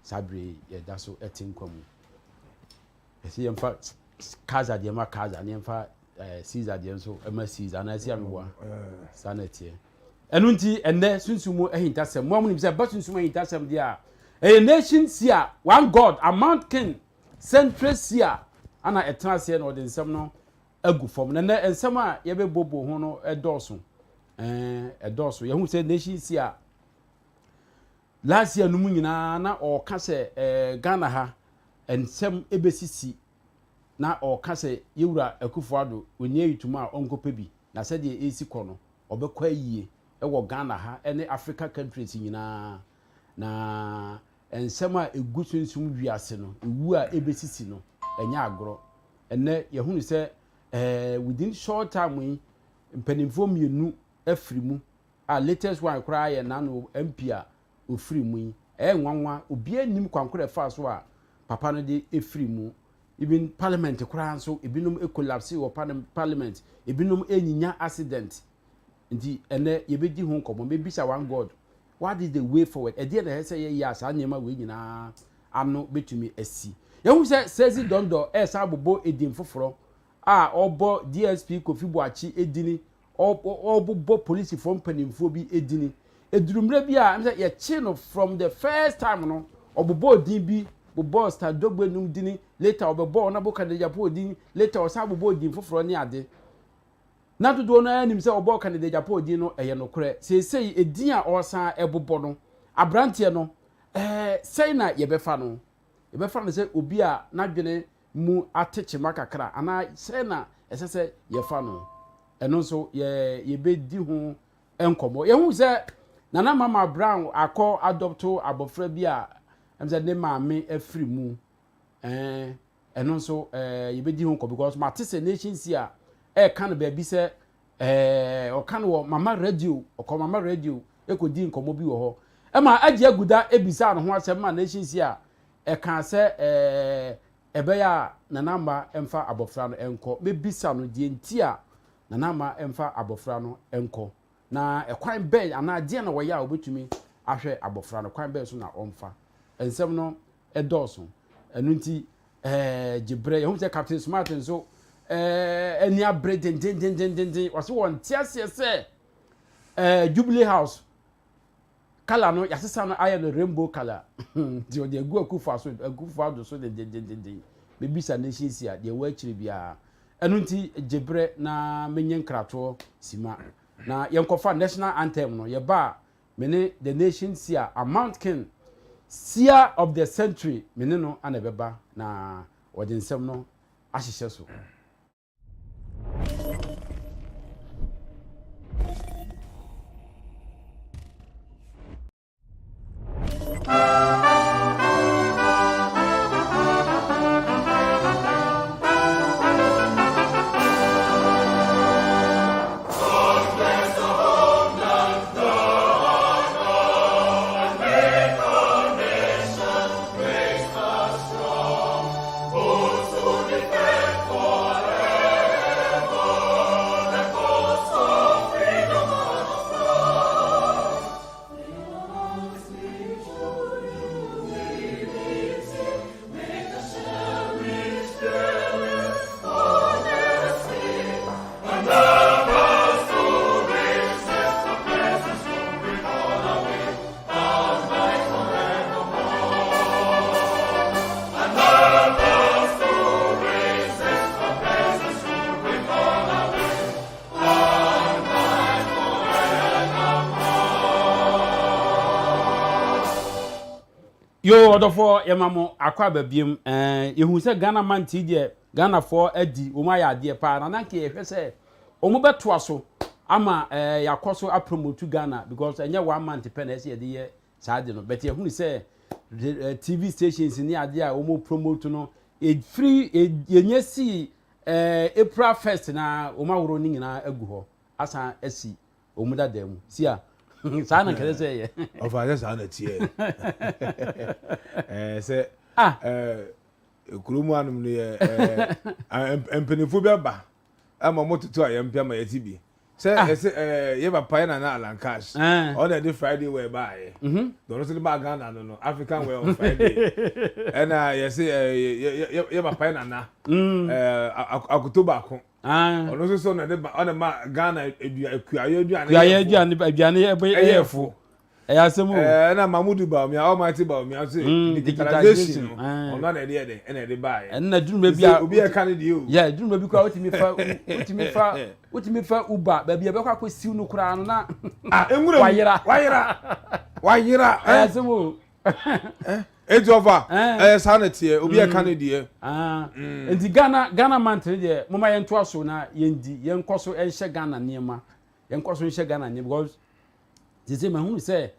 Saa bere yi yɛda so te nkwa mu. Ɛsɛ yɛmfa Kaesar deɛ ma Kaesar na yɛmfa eh, Caesar deɛ nso ma Caesar anaa ɛsi ameboa. Saa na ɛteɛ. Ɛno nti ɛnnɛ sunsum mu ahintasɛm mo a monim sɛ ɛba sunsum ahintasɛm deɛ a ɛyɛ nation seer one God amount king central seer ana ɛtena aseɛ na ɔde nsɛm no agu fam. Na nnɛ nsɛm a yɛbɛbobo ho no ɛdɔɔso. Ɛɛ ɛdɔɔso. Yɛhu sɛ nation seer Last year no mu nyinaa na ɔɔka sɛ ɛɛ Ghana ha nsɛm ɛbɛsisi na ɔɔka sɛ yɛwura Akufo Addo ɔnni ayitom a ɔnkɔpɛ bi na sɛdeɛ ɛresi kɔ no ɔbɛkɔ ayie ɛwɔ Ghana ha ɛne Africa countries nyinaa na nsɛm a ɛgu sunsum wiase no ɛwu a ɛbɛsisi no ɛnyɛ agorɔ. Ɛnnɛ yɛhunu sɛ ɛɛ within short time yi mpanimfoɔ mmienu afiri mu a latest one koraa yɛ n'ano MP a ofiri mu yi, ɛyɛ nwanwa, obiara nnim kwan koro a ɛfaa so a papa no de firi mu. Even parliament koraa nso, ebinom collapse wɔ parliament, ebinom nyinya accident. Nti ɛnɛ yɛbɛdi ho nkɔmmɔ, mɛbisa one God, what is the way forward? Ɛdeɛ na ɛsɛ sɛ yɛyɛ a saa nneɛma wei nyinaa ano bɛtumi asi. Yɛhu sɛ Sezi Dondo ɛresan abobɔ edin foforɔ a ɔbɔ DSP Kofi Boakye edini ɔrebobɔ polisifoɔ mpanimfoɔ bi edini. Eduru mmerɛ bi a, sɛ yɛkye no from the first time no, ɔbobɔɔ din bi, bobɔɔ Star Dogbe num dini, later ɔbɛbɔɔ Honourable Kennedy Agyapong din, later ɔsan bobɔɔ din foforɔ ne ade. Na dodoɔ no ara nim sɛ ɔbɔɔ Kennedy Agyapong din no, ɛyɛ nokorɛ. Seesei edin a ɔresan bobɔ no, aberanteɛ no, ɛɛ sɛn na yɛbɛfa no? Yɛbɛfa no sɛ obi a n'adwene mu ate kyema kakra anaa sɛn na ɛsɛ sɛ yɛfa no? Ɛno nso yɛ yɛbɛdi ho nkɔmmɔ. Yɛhu sɛ Nana Mama Brown akɔ adɔpto abɔfra bi a ɛm sɛ ne maame afiri mu. Ɛɛ ɛno nso ɛɛ yɛbɛdi ho nkɔmmɔ because mate sɛ Nation si a ɛreka no baabi sɛ ɛɛ ɔka no wɔ Mama Radio, ɔkɔ Mama Radio ɛkɔdi nkɔmmɔ bi wɔ hɔ. Ɛma Agye Aguda ɛbisaa no ho asɛm ma Nation si a ɛkaa sɛ ɛɛ Ɛbɛyɛ a Nana Ama mfa abɔfra no nkɔ. Mɛbisa no deɛ nti a Nana Ama mfa abɔfra no nkɔ, na ɛkwan bɛn anaa deɛn na ɔyɛ a ɔbɛtumi ahwɛ abɔfra no, kwan bɛn so na ɔmfa. Nsɛm no dɔɔso, ɛno nti ɛɛ gye berɛ. Yɛhu sɛ Captain Smart nso ɛɛ ani abere dendendendenden. Ɔse wɔnte aseɛ sɛ ɛɛ Jubilee House Colour no yɛasesa no ayɛ no rainbow colour nti ɔde agu Akufo aso Akufo Addo so dendendenden. Mebisa Nation si a deɛ ɛwɔ akyire biara. Ɛno nti gye berɛ na menye nkratoɔ sima na yɛnkɔfa national anthem no. Yɛba a me ne the nation seer Amount King seer of the century me ne no ana ɛbɛba na ɔde nsɛm no ahyehyɛ so. Yo ɔdɔfoɔ yɛma mo akɔ aba biom ɛɛ yɛhu sɛ Ghana man ti deɛ Ghanafoɔ adi wɔn ayɛ adeɛ paa na nanka yɛhwɛ sɛ wɔn bɛtoa so ama ɛɛ yɛakɔ so apromote Ghana because ɛnyɛ one month pɛ na ɛsɛ yɛde yɛ saa ade no but yɛhunu sɛ TV stations ne adeɛ a wɔn promote no ɛfiri yɛnyɛ sii ɛɛ April first na wɔn ahorow no nyinaa agu hɔ asan asi wɔn dada mu si a saa na nkɛsɛ sɛ yɛ. Ɔfa sɛ saa na teɛ ɛɛ sɛ ah. ɛɛ kurom anom no yɛ ɛɛ mpanimfoɔ bi aba ama wɔn toto a yɛn mpɛ ama yɛte bi. Sɛ ɛsɛ ɛɛ yɛ papa yɛ nana Alan Cash. Ɔno na ɛde Friday wear baayɛ. Mhm. Na ɔno nso de baa Ghana no no African wear on Friday. Ɛna yɛsɛ ɛɛ yɛ yɛ yɛ papa yɛ nana. Ɛɛ akoto baako. Ɔno nso so na ɛde ba ɔna ma Ghana edua ekuayɛ aduane. Kuayɛ aduane aduane ɛyɛ fo. Ɛyɛ asɛm o. Ɛɛ na Mahmudu Bawumia Almighty Bawumia nso mm, digitalization no ɔno na ɛde ɛdɛ ɛna ɛde baayɛ. Ɛna na duru baabi a obi ɛka ne deɛ o. Yɛ duru baabi koraa wotumi fa wotumi fa wotumi fa uber baabi a bɛkɔ akɔ siw no koraa no na. Ah enwura mu wayera wayera wayera. Ɛyɛ asɛm o. Eti ɔfa ɛyɛ saa na teɛ obi ɛka ne deɛ. Ah, mm. Nti Ghana Ghana mantene deɛ moma yɛn to aso na yɛn di yɛn kɔ so ɛnhyɛ Ghana nneɛma yɛn kɔ so nhyɛ Ghana nneɛma because Sese mahunu sɛ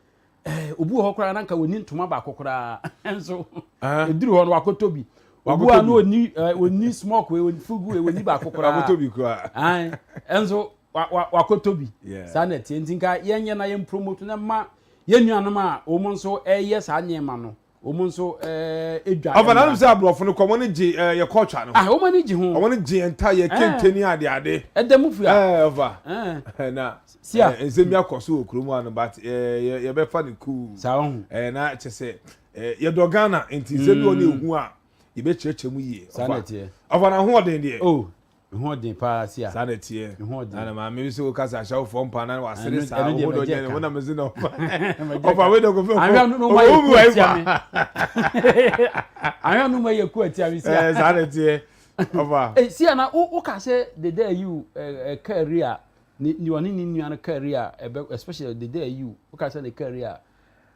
eh, obi wɔ hɔ koraa na nka wɔni ntoma baako koraa nso ɛduru hɔ no wakɔtɔ bi. Obi a na ɔni eh, ɔni smock wei ɔni fugu wei ɔni baako koraa. Wakɔtɔ bi koraa. Nso wakɔtɔ bi. Saa na ɛteɛ nti nka yɛnyɛ na yɛn promote na ma yɛn nuanom a wɔn nso ɛyɛ saa nneɛma no Wɔn nso dwa. Ɔfa nanom sɛ aborɔfo no kɔ wɔn ani gye yɛ culture no ho. Ah, wɔn ani gye ho. Wɔn ani gye yɛn nta yɛ kente ne ade ade. Ɛda mu fua. Ɛɛ ɔfa. Na sia. Nsɛm bi akɔ so wɔ kurom ha no but yɛ yɛbɛfa no cool. Saa ɔho. Ɛɛ na kyɛ sɛ yɛdɔ Ghana nti nsɛm bi wɔ ne ehu a yɛbɛkyerɛkyerɛ mu yie. Saa na ɛteɛ. Ɔfa na ahoɔden deɛ. Oh. Me ho ɔden paa sia. Saa na ɛteɛ. Me ho ɔden. Na maame bi sɛ woka sɛ ahyɛwofoɔ mpa na wasere saa wo ho dɔ nyɛ ne ho na mese na ɔfa ɔfa wei dɛ kɔfɛ ahwɛ no ma yɛ ku atia me. Ahwɛ no ma yɛ ku atia me sia. Ɛɛ saa na ɛteɛ ɔfa. Eh sia na wo ka sɛ dede ayi wo ɛɛ kari a ne ne ɔne ne nua no kari a ɛbɛ especially dede ayi wo wo ka sɛ ne kari a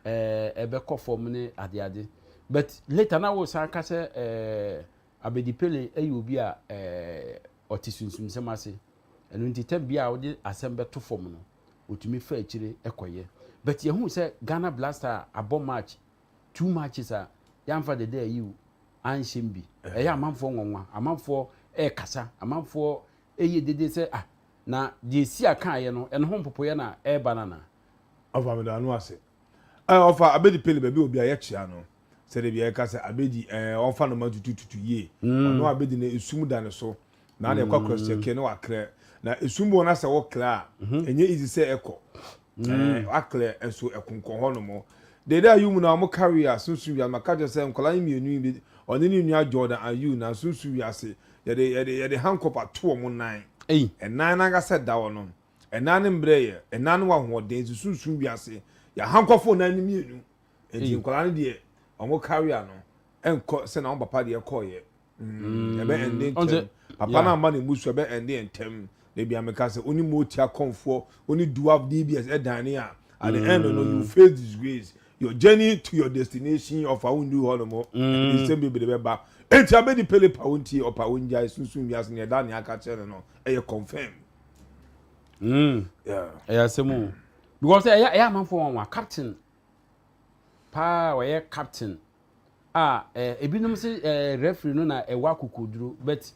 ɛɛ ɛbɛkɔ fam ne ade ade but later na wo san ka sɛ ɛɛ Abedi Pele yɛ obi a ɔte sunsumsɛm ase, ɛno nti tɛm biara a wode asɛm bɛto fam no, otumi fa akyire kɔyɛ. But yɛhuu sɛ Ghana Blaster abɔ match, two matches a yɛamfa Dede Ayew anhyɛm bi. Ɛyɛ amanfoɔ nwanwa, amanfoɔ ɛrekasa, amanfoɔ ɛyɛ dede sɛ ah, na deɛ Sia kaeɛ no, ɛno ho mpopoeɛ na ɛreba no anaa? Ɔfa meda ano ase. Ɔfa Abedi Pele baabi a obi a yɛkyea no. Sɛdeɛ bia yɛka sɛ abɛdi ɛɛ ɔmfa noma tutututu yie. Ɔno abɛdi no esum da ne so. Na na ɛkɔ akurasɛkɛ na wakrɛ. Na esum bɔ na sɛ wokrɛ a, ɛnyɛ easy sɛ ɛkɔ. Ɛɛ wakrɛ nso ɛkonkɔn hɔ nom. Dede Ayew mu na wɔn carry a sunsun wiase. Maka kyerɛ sɛ nkwadaa yi mmienu yi bi ɔne ne nua Jordan Ayew na sunsun wiase yɛde yɛde yɛde handcuff ato wɔn nan. Ɛnan no ankasa ɛda hɔ no. Ɛnan no mbrɛ yɛ. Ɛnan no wɔ ahoɔden nso sunsun wiase yɛ handcuff wɔn nan no mmienu. Nti nkwadaa no deɛ wɔn career no nkɔ sɛ na wɔn papa deɛ kɔɔyɛ. Mm, ɛbɛ ɛnde ntɛm. Papa no amma ne mmusu ɛbɛ ɛnde ntɛm. Na ebi ameka sɛ oni moti akɔnfoɔ, oni duaf DBS ɛdane a, at the end no you face disgrace. Your journey to your destination ɔfa wo ndu hɔ nom. Nsɛm bebree bɛba. Enti abɛdi pele pa wo ntie ɔpa wo ngyae sunsun wiase nea ɛda nea aka kyerɛ no no ɛyɛ confirm. Yeah. Ɛyɛ asɛm o. Because ɛyɛ ɛyɛ amanfoɔ nwanwa captain paa ɔyɛ captain a eh, ebinom se eh, referee no na ɛwɔ akokoduro but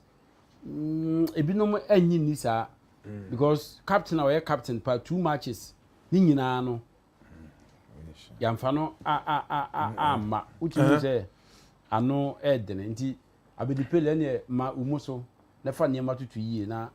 mm, ebinom anyi nni saa mm. because captain a ɔyɛ captain pa two matches ne nyinaa no yɛmfa no amma wotumi sɛ ano ɛɛdene nti abedipele ɛneɛ ma wo mu so na fa nneɛma toto yie na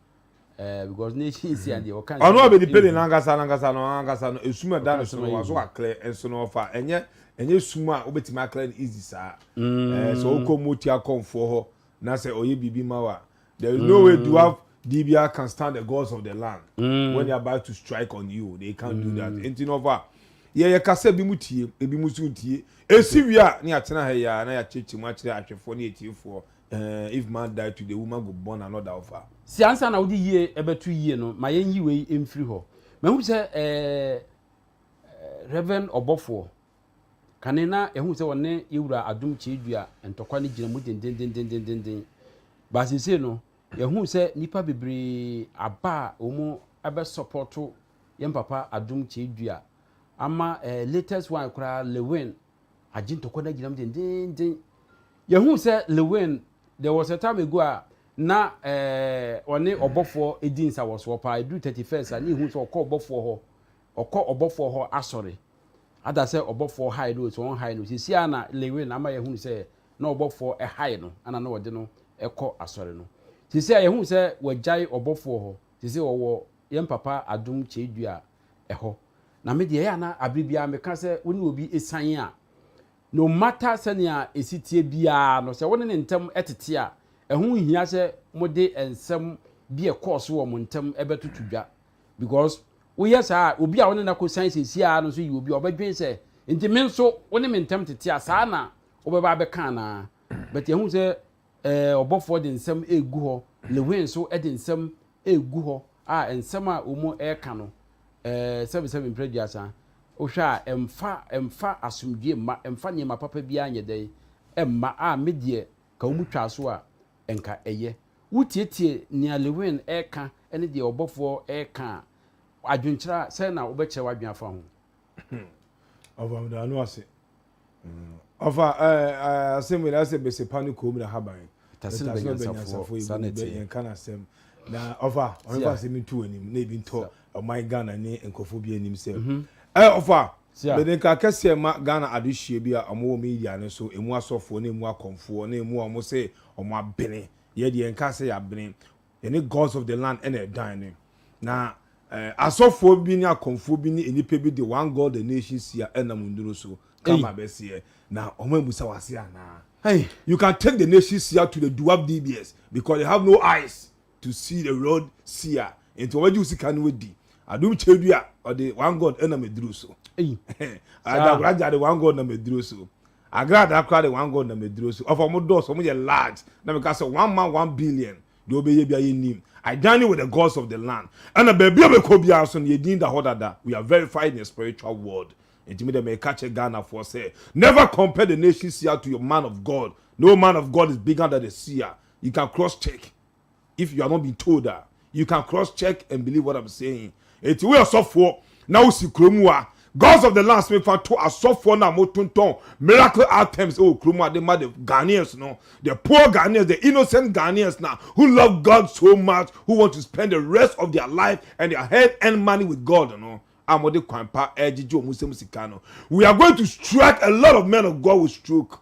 Eh, because nation si adeɛ ɔka ɔno abedi pele n'ankasa n'ankasa no ankasa no esum ɛda ne so no waso aklɛ nso no ɔfa ɛnyɛ ɛnyɛ sum a wobɛtumi aklɛ no easy saa mm. ɛɛ sɛ wokɔ mu tia kɔnfoɔ hɔ na sɛ ɔyɛ biribi ma wa there is no way mm. Duaf Dibia can stand the gods of the land mm. when they are about to strike on you they can't do that nti no ɔfa yɛyɛ kasa ebi mu tie ebi mu nso ntie esi wia ne yɛatena ha yi a na yɛakyerɛkyerɛ mu akyerɛ ahwɛfoɔ ne atiefoɔ Eh, if man die today, woman go born another offer. Si ansa na wode yie ɛbɛto yie no, ma yɛnyi wei mfiri hɔ. Mahu sɛ eh, Reverend ɔbɔfoɔ, kane na yɛhu sɛ ɔne yɛwura Adom Kyerɛdua ntɔkwa no gyina mu dendendendendenden. Ba seesei no, yɛhu sɛ nnipa bebree aba a wɔn abɛsɔpɔto yɛn papa Adom Kyerɛdua ama eh, latest one koraa Lewin agye ntɔkwa no agyina mu dendeenden. Yɛhuu sɛ Lewin, there was a time ago a na eh, ɔne ɔbɔfoɔ di nsawɔsoɔ paa. Ɛduru 31st a, ne yɛhu sɛ ɔkɔ ɔbɔfoɔ hɔ, ɔkɔ ɔbɔfoɔ hɔ asɔre. Ada sɛ ɔbɔfoɔ hae no, sɛ ɔnhae no. Seesei ara na Lewin ama yɛahunu sɛ na ɔbɔfoɔ hae no, ana na ɔde no kɔ asɔre no. Seesei a yɛhu sɛ wagyae ɔbɔfoɔ hɔ, seesei ɔwɔ yɛn papa Adom Kyei-Duah hɔ. Na me deɛ ɛyɛ a na abere biara meka sɛ wo ne obi san a, no matter sɛnea ɛsi teɛ biara no, sɛ wo ne ne ntam tete a, ɛho nhia sɛ mode nsɛm bi a ɛkɔɔ so wɔ mo ntam bɛtoto dwa. Because woyɛ saa a, obi a wo ne no akɔsan seesei ara no nso yɛ obi a ɔbɛdwen sɛ, nti me nso wo ne me ntam tete a, saa na wobɛba abɛka anaa? But yɛhu sɛ eh, ɔbɔfoɔ de nsɛm regu hɔ, Lewin nso de nsɛm regu hɔ a nsɛm a wɔreka no, eh, sɛbesɛbe mprɛ aduasa, wohwɛ a ɛmfa, ɛmfa asomdwie mma, ɛmfa nneɛma papa biara nyɛ dɛn mma, a me deɛ ka wɔn twaa so a, nka ɛyɛ. Wotietie nea Lewin reka ne deɛ ɔbɔfoɔ reka a, adwenkyerɛ a, sɛn na wobɛkyerɛ w'adwene afa ho? Ɔfa meda ano ase. Ɔfa ɛɛ asɛm yi na asɛ bɛsɛ ne kɔn mu na haban. Tasene bɛ nyansafoɔ saa na ɛteɛ. Yɛn ka n'asɛm na ɔfa ɔmefa asɛm nto anim na ebi ntɔ ɔman Ghana ne nkurɔfoɔ bi anim sɛ ɛ ɔfa mede nka kɛseɛ ma Ghana adehyeɛ bi a wɔn wɔ media no so, emu asɔfoɔ na emu akɔmfoɔ na emu a wɔn sɛ wɔn abene. Yɛ deɛ nka sɛ yɛabene, yɛne gods of the land ɛna ɛdan no na asɔfoɔ bi ne akɔmfoɔ bi ne nnipa bi de one God the nation seer ɛnam nduro so kama bɛseɛ na wɔn amusa wase anaa. Hey. You can take the nation seer to the Duab DBS because they have no eyes to see the road seer. Nti wɔbɛgye wo sika no adi. Adum kyɛdu a ɔde one God ɛnam aduro so. Adakoragya de one God nam aduro so. Agrada koraa de one God nam aduro so. Ɔfa wɔn dɔɔso, wɔn yɛ large. Na meka sɛ one man 1 billion deɛ ɔbɛyɛ bi ayɛ nim. I dine with the gods of the land. Ɛna baabi a bɛkɔ biara so no yɛ din da hɔ dada. We are verified in the spiritual world. Nti mi dɛ mɛka kyerɛ Ghanafoɔ sɛ never compare the nation seer to your man of God. No man of God is bigger than the seer. You can cross check if you are not been told that. You can cross check and believe what I'm saying. Eti wo yɛ sɔfoɔ na wosi kurom a, gods of the land mefa to asɔfoɔ na motontɔn miracle items ɛwɔ kurom a de ma the Ghanaians no, the poor Ghanaians, the innocent Ghanaians now who love God so much, who want to spend the rest of their life and their hard earned money with God no, a mode kwan pa ɛgyegye wɔn nsam sika no. We are going to strike a lot of men of God with stroke.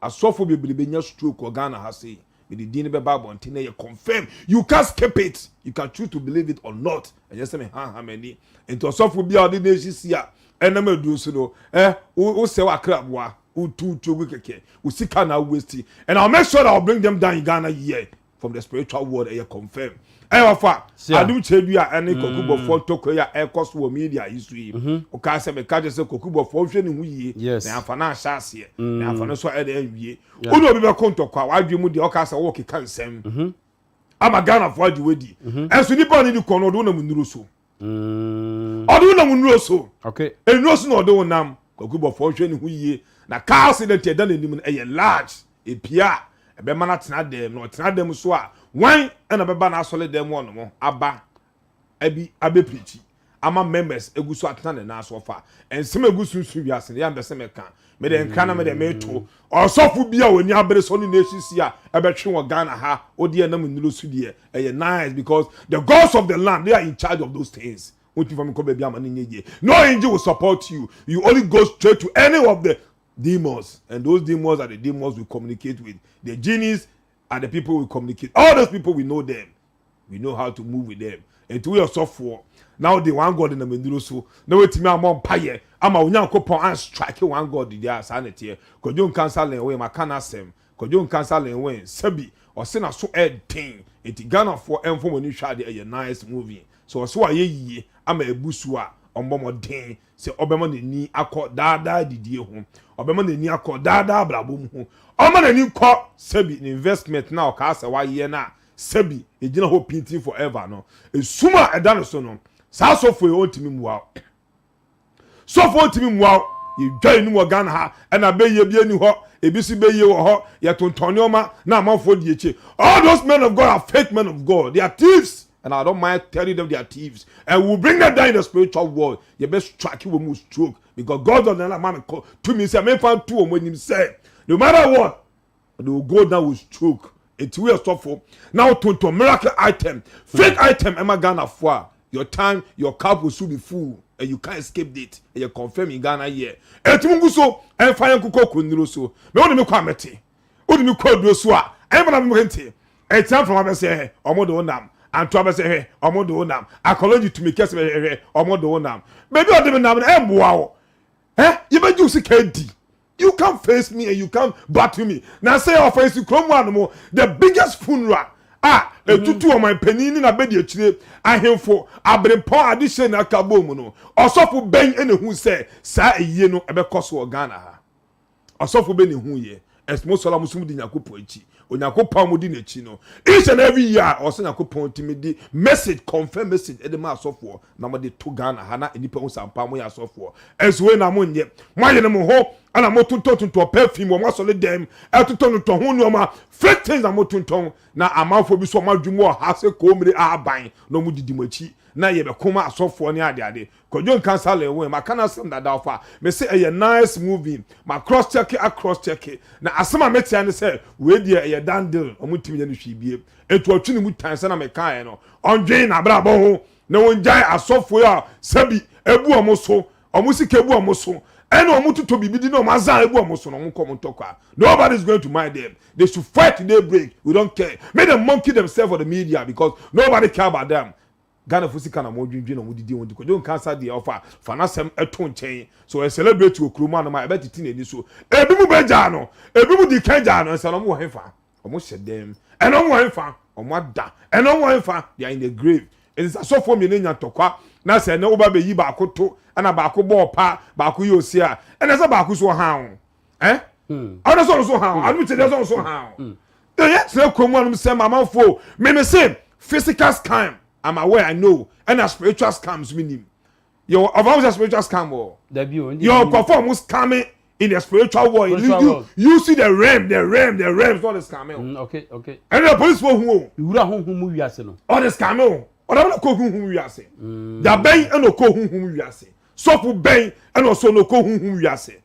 Asɔfo bebree benya stroke wɔ Ghana ha sei. Mede din no bɛba abɔnten na yɛ confirm. You can't skip it. You can choose to believe it or not. Ɛnyɛ sɛ me haha m'ani. Nti ɔsɔfo bi a ɔde nation seer ɛnam aduro so no, ɛ wo sɛ wakraboa wotu tuo gu kɛkɛ, wo sika na waste, and I'll make sure that I'll bring them down in Ghana here from the spiritual world. Ɛyɛ confirm. Ɛyɛ wafa adum kyerɛ bi a ɛne Kwaku Bɔfoɔ ntɔkwa yi a ɛkɔ so wɔ media yi so yi, ɔkaa sɛ meka kyerɛ sɛ Kwaku Bɔfoɔ nhwɛ ne ho yie na yɛamfa no ahyɛ aseɛ na yɛamfa no so ɛde anwie. Wone obi bɛkɔ ntɔkwa, wadwe mu deɛ ɔkaa sɛ wɔwɔ keka nsɛm ama Ghanafoɔ agye wadi, ɛnso nipa ne di kɔ no, ɔde wo nam nnuro so, ɔde wo nam nnuro so, nnuro so na ɔde wo nam. Kwaku Bɔfoɔ nhwɛ ne ho yie na car accident ɛda n'anim no ɛyɛ large. Epia a ɛbɛma no atena dɛm na ɔtena dɛm so a, wan ɛna bɛba n'asɔre dɛm hɔ nom aba ɛbi abɛpirikyi ama members egu so atena ne nan so? Ɔfa nsɛm egu sunsun wiase no yɛn bɛsɛ mɛka mɛde nkra na mɛde mɛto ɔsɔfo bi a wɔni abere so ne nation seer ɛbɛtwe wɔ Ghana ha, ɔdi ɛnam nnuro so deɛ, ɛyɛ nice because the gods of the land, they are in charge of those things. Wọ́n ti fa mi kɔ baabi ama ne nye yie. No angel will support you. You only go straight to any of the demons, and those demons are the demons we communicate with. The genies are the people we communicate. All those people, we know them, we know how to move with them. Nti woyɛ ɔsɔfoɔ na wode one God nam nnuro so na watumi amɔ mpayɛ ama Onyankopɔn an strike one God deɛ a, saa na ɛteɛ. Kwadwo Nkansa Lil Win, maka n'asɛm. Kwadwo Nkansa Lil Win, sɛbi ɔse n'aso ɛden, nti Ghanafoɔ ɛmfa wɔn ani hwɛ adeɛ. Ɛyɛ nice movie so ɔse wayɛ yie ama ebu so a, ɔmbɔ mmɔden sɛ ɔbɛma n'ani akɔ daadaa didie ho, ɔbɛma n'ani akɔ daadaa abrabɔ mu ho, ɔma n'ani nkɔ sɛbi ne investment na ɔkaa sɛ wayɛ na sɛbi egyina hɔ pintin forever no, esum a ɛda no so no. Saa sɔfo yi ɔntumi mua wo, sɔfo ɔntumi mua wo. Yɛdwa enum wɔ Ghana ha ɛna bɛyie bi ani hɔ, ebi si bɛyie wɔ hɔ, yɛtontɔn nneɛma na amanfoɔ di akyi. All those men of God are fake men of God. They are thieves and I don't mind telling them they are thieves, and we will bring them down in the spiritual world. Yɛbɛ strike wɔn mu stroke because God of the land ama mi kɔ tumi sɛ mefa nto wɔn anim sɛ no matter what, they will go down with stroke. Eti woyɛ sɔfo na wotontɔn miracle item, fake item ɛma Ghana fo a, your time, your cup will soon be full and you can't escape it. Ɛyɛ confirm in Ghana here. Eti mu ngu so ɛnfa yɛn kokɔ konnuro so mɛ wɔde mi kɔ amɛte, wode mi kɔ aduro so a, ɛyɛ na mi nte ɛtia nframa bɛsɛ ɔmo de wo nam. Antoa bɛsɛ hwɛ ɔmo de wo nam. Akɔlɔgye tumi kɛse bɛhwɛ hwɛ ɔmo de wo nam. Baabi a ɔde me nam no ɛmboa wo. Ɛ yɛbɛgye wo sika adi. You can't face me and you can't battle me. Na sɛ ɔfa esi kurom anom the biggest funeral a etutu ɔman panyin ne n'abedi akyire ahemfo aberempɔn adehyɛ na aka bɔ mu no ɔsɔfo bɛn na ehu sɛ saa eyie no ɛbɛkɔ so wɔ Ghana ha. Ɔsɔfo bɛ na ehu yɛ ɛsmo sɔla mo sum di Nyankopɔn akyi. Onyankopɔn a mo di n'akyi no each and every year ɔsɛ Nyankopɔn tumi di message confirm message ɛde ma asɔfoɔ na mo de to Ghana ha na nnipa hu sɛ ampa mo yɛ asɔfoɔ. Ɛnso wei na mo nyɛ. Mo ayere mo ho ɛna mo tontɔn tontɔn perfume wɔ mo asɔre dɛm ɛtontɔn tontɔn ho nneɛma fake things na mo tontɔn na amanfoɔ bi so ɔmo adwuma wɔ ha sɛ koomire ahaban na ɔmo didi mo akyi na yɛ bɛko ma asɔfoɔ ne ade ade. Kwadwo Nkansah Lewin maka n'asɛm dada ɔfa me se ɛyɛ nice movie ma cross check a cross check na asɛm a metea ne sɛ wei deɛ ɛyɛ done deal ɔmo ntumi nyɛ no hwee bie enti ɔtwe ne mu tan sɛ na mekaeɛ no ɔndwen n'abrabɔ ho na wɔngyae asɔfoɔ yi a sɛbi abu ɔmo so ɔmo sika abu ɔmo so ɛna ɔmo totɔ biribi di na ɔmo azan abu ɔmo so na ɔmo kɔ ɔmo ntɔkwa. Nobody is going to mind them. They should fight till day break. We don't care. Make them monkey themselves for the media because nobody care about them. Ghana fo sika na wɔn dwendwen na wɔn didi wɔn di kwadwo nkansa deɛ ɔfa fa n'asɛm ɛto nkyɛn so ɔyɛ celebrate wɔ kurom anam a ɛbɛtete n'ani so. Ebi mu bɛgyaa no, ebi mu di kan gyaa no nsa na wɔn wɔ hefa? Wɔn hyɛ dɛm ɛna wɔn wɔ hefa? Wɔn ada ɛna wɔn wɔ hefa? They are in the grave. Nti sɛ asɔfoɔ mmienu nya ntɔkwa na sɛ ɛnɛ woba bɛyi baako to ɛna baako bɔ ɔpa baako yɛ osi a ɛna sɛ baako so ɔhan o ɛ ɔno sɛ ɔno so han o adum kyerɛ sɛ ɔno so han o ɛyɛ kyerɛ kurom anum sɛ mamanfo meme se physical scam I'm aware I know ɛna spiritual scams mi nim yɛ ɔfa sɛ spiritual scam wɔ yɛ ɔkɔfɔ ɔmo scamming in the spiritual world. You, you, you see the realm, the realm, the realms, all the scam. Okay. And the police for who? Wura honhom mu wiase no. All the scam o. Ɔdɔ na kɔ honhom wiase. Da bɛn ɛna ɔkɔ honhom wiase. Sɔfo bɛn ɛna ɔsɔ na ɔkɔ honhom wiase.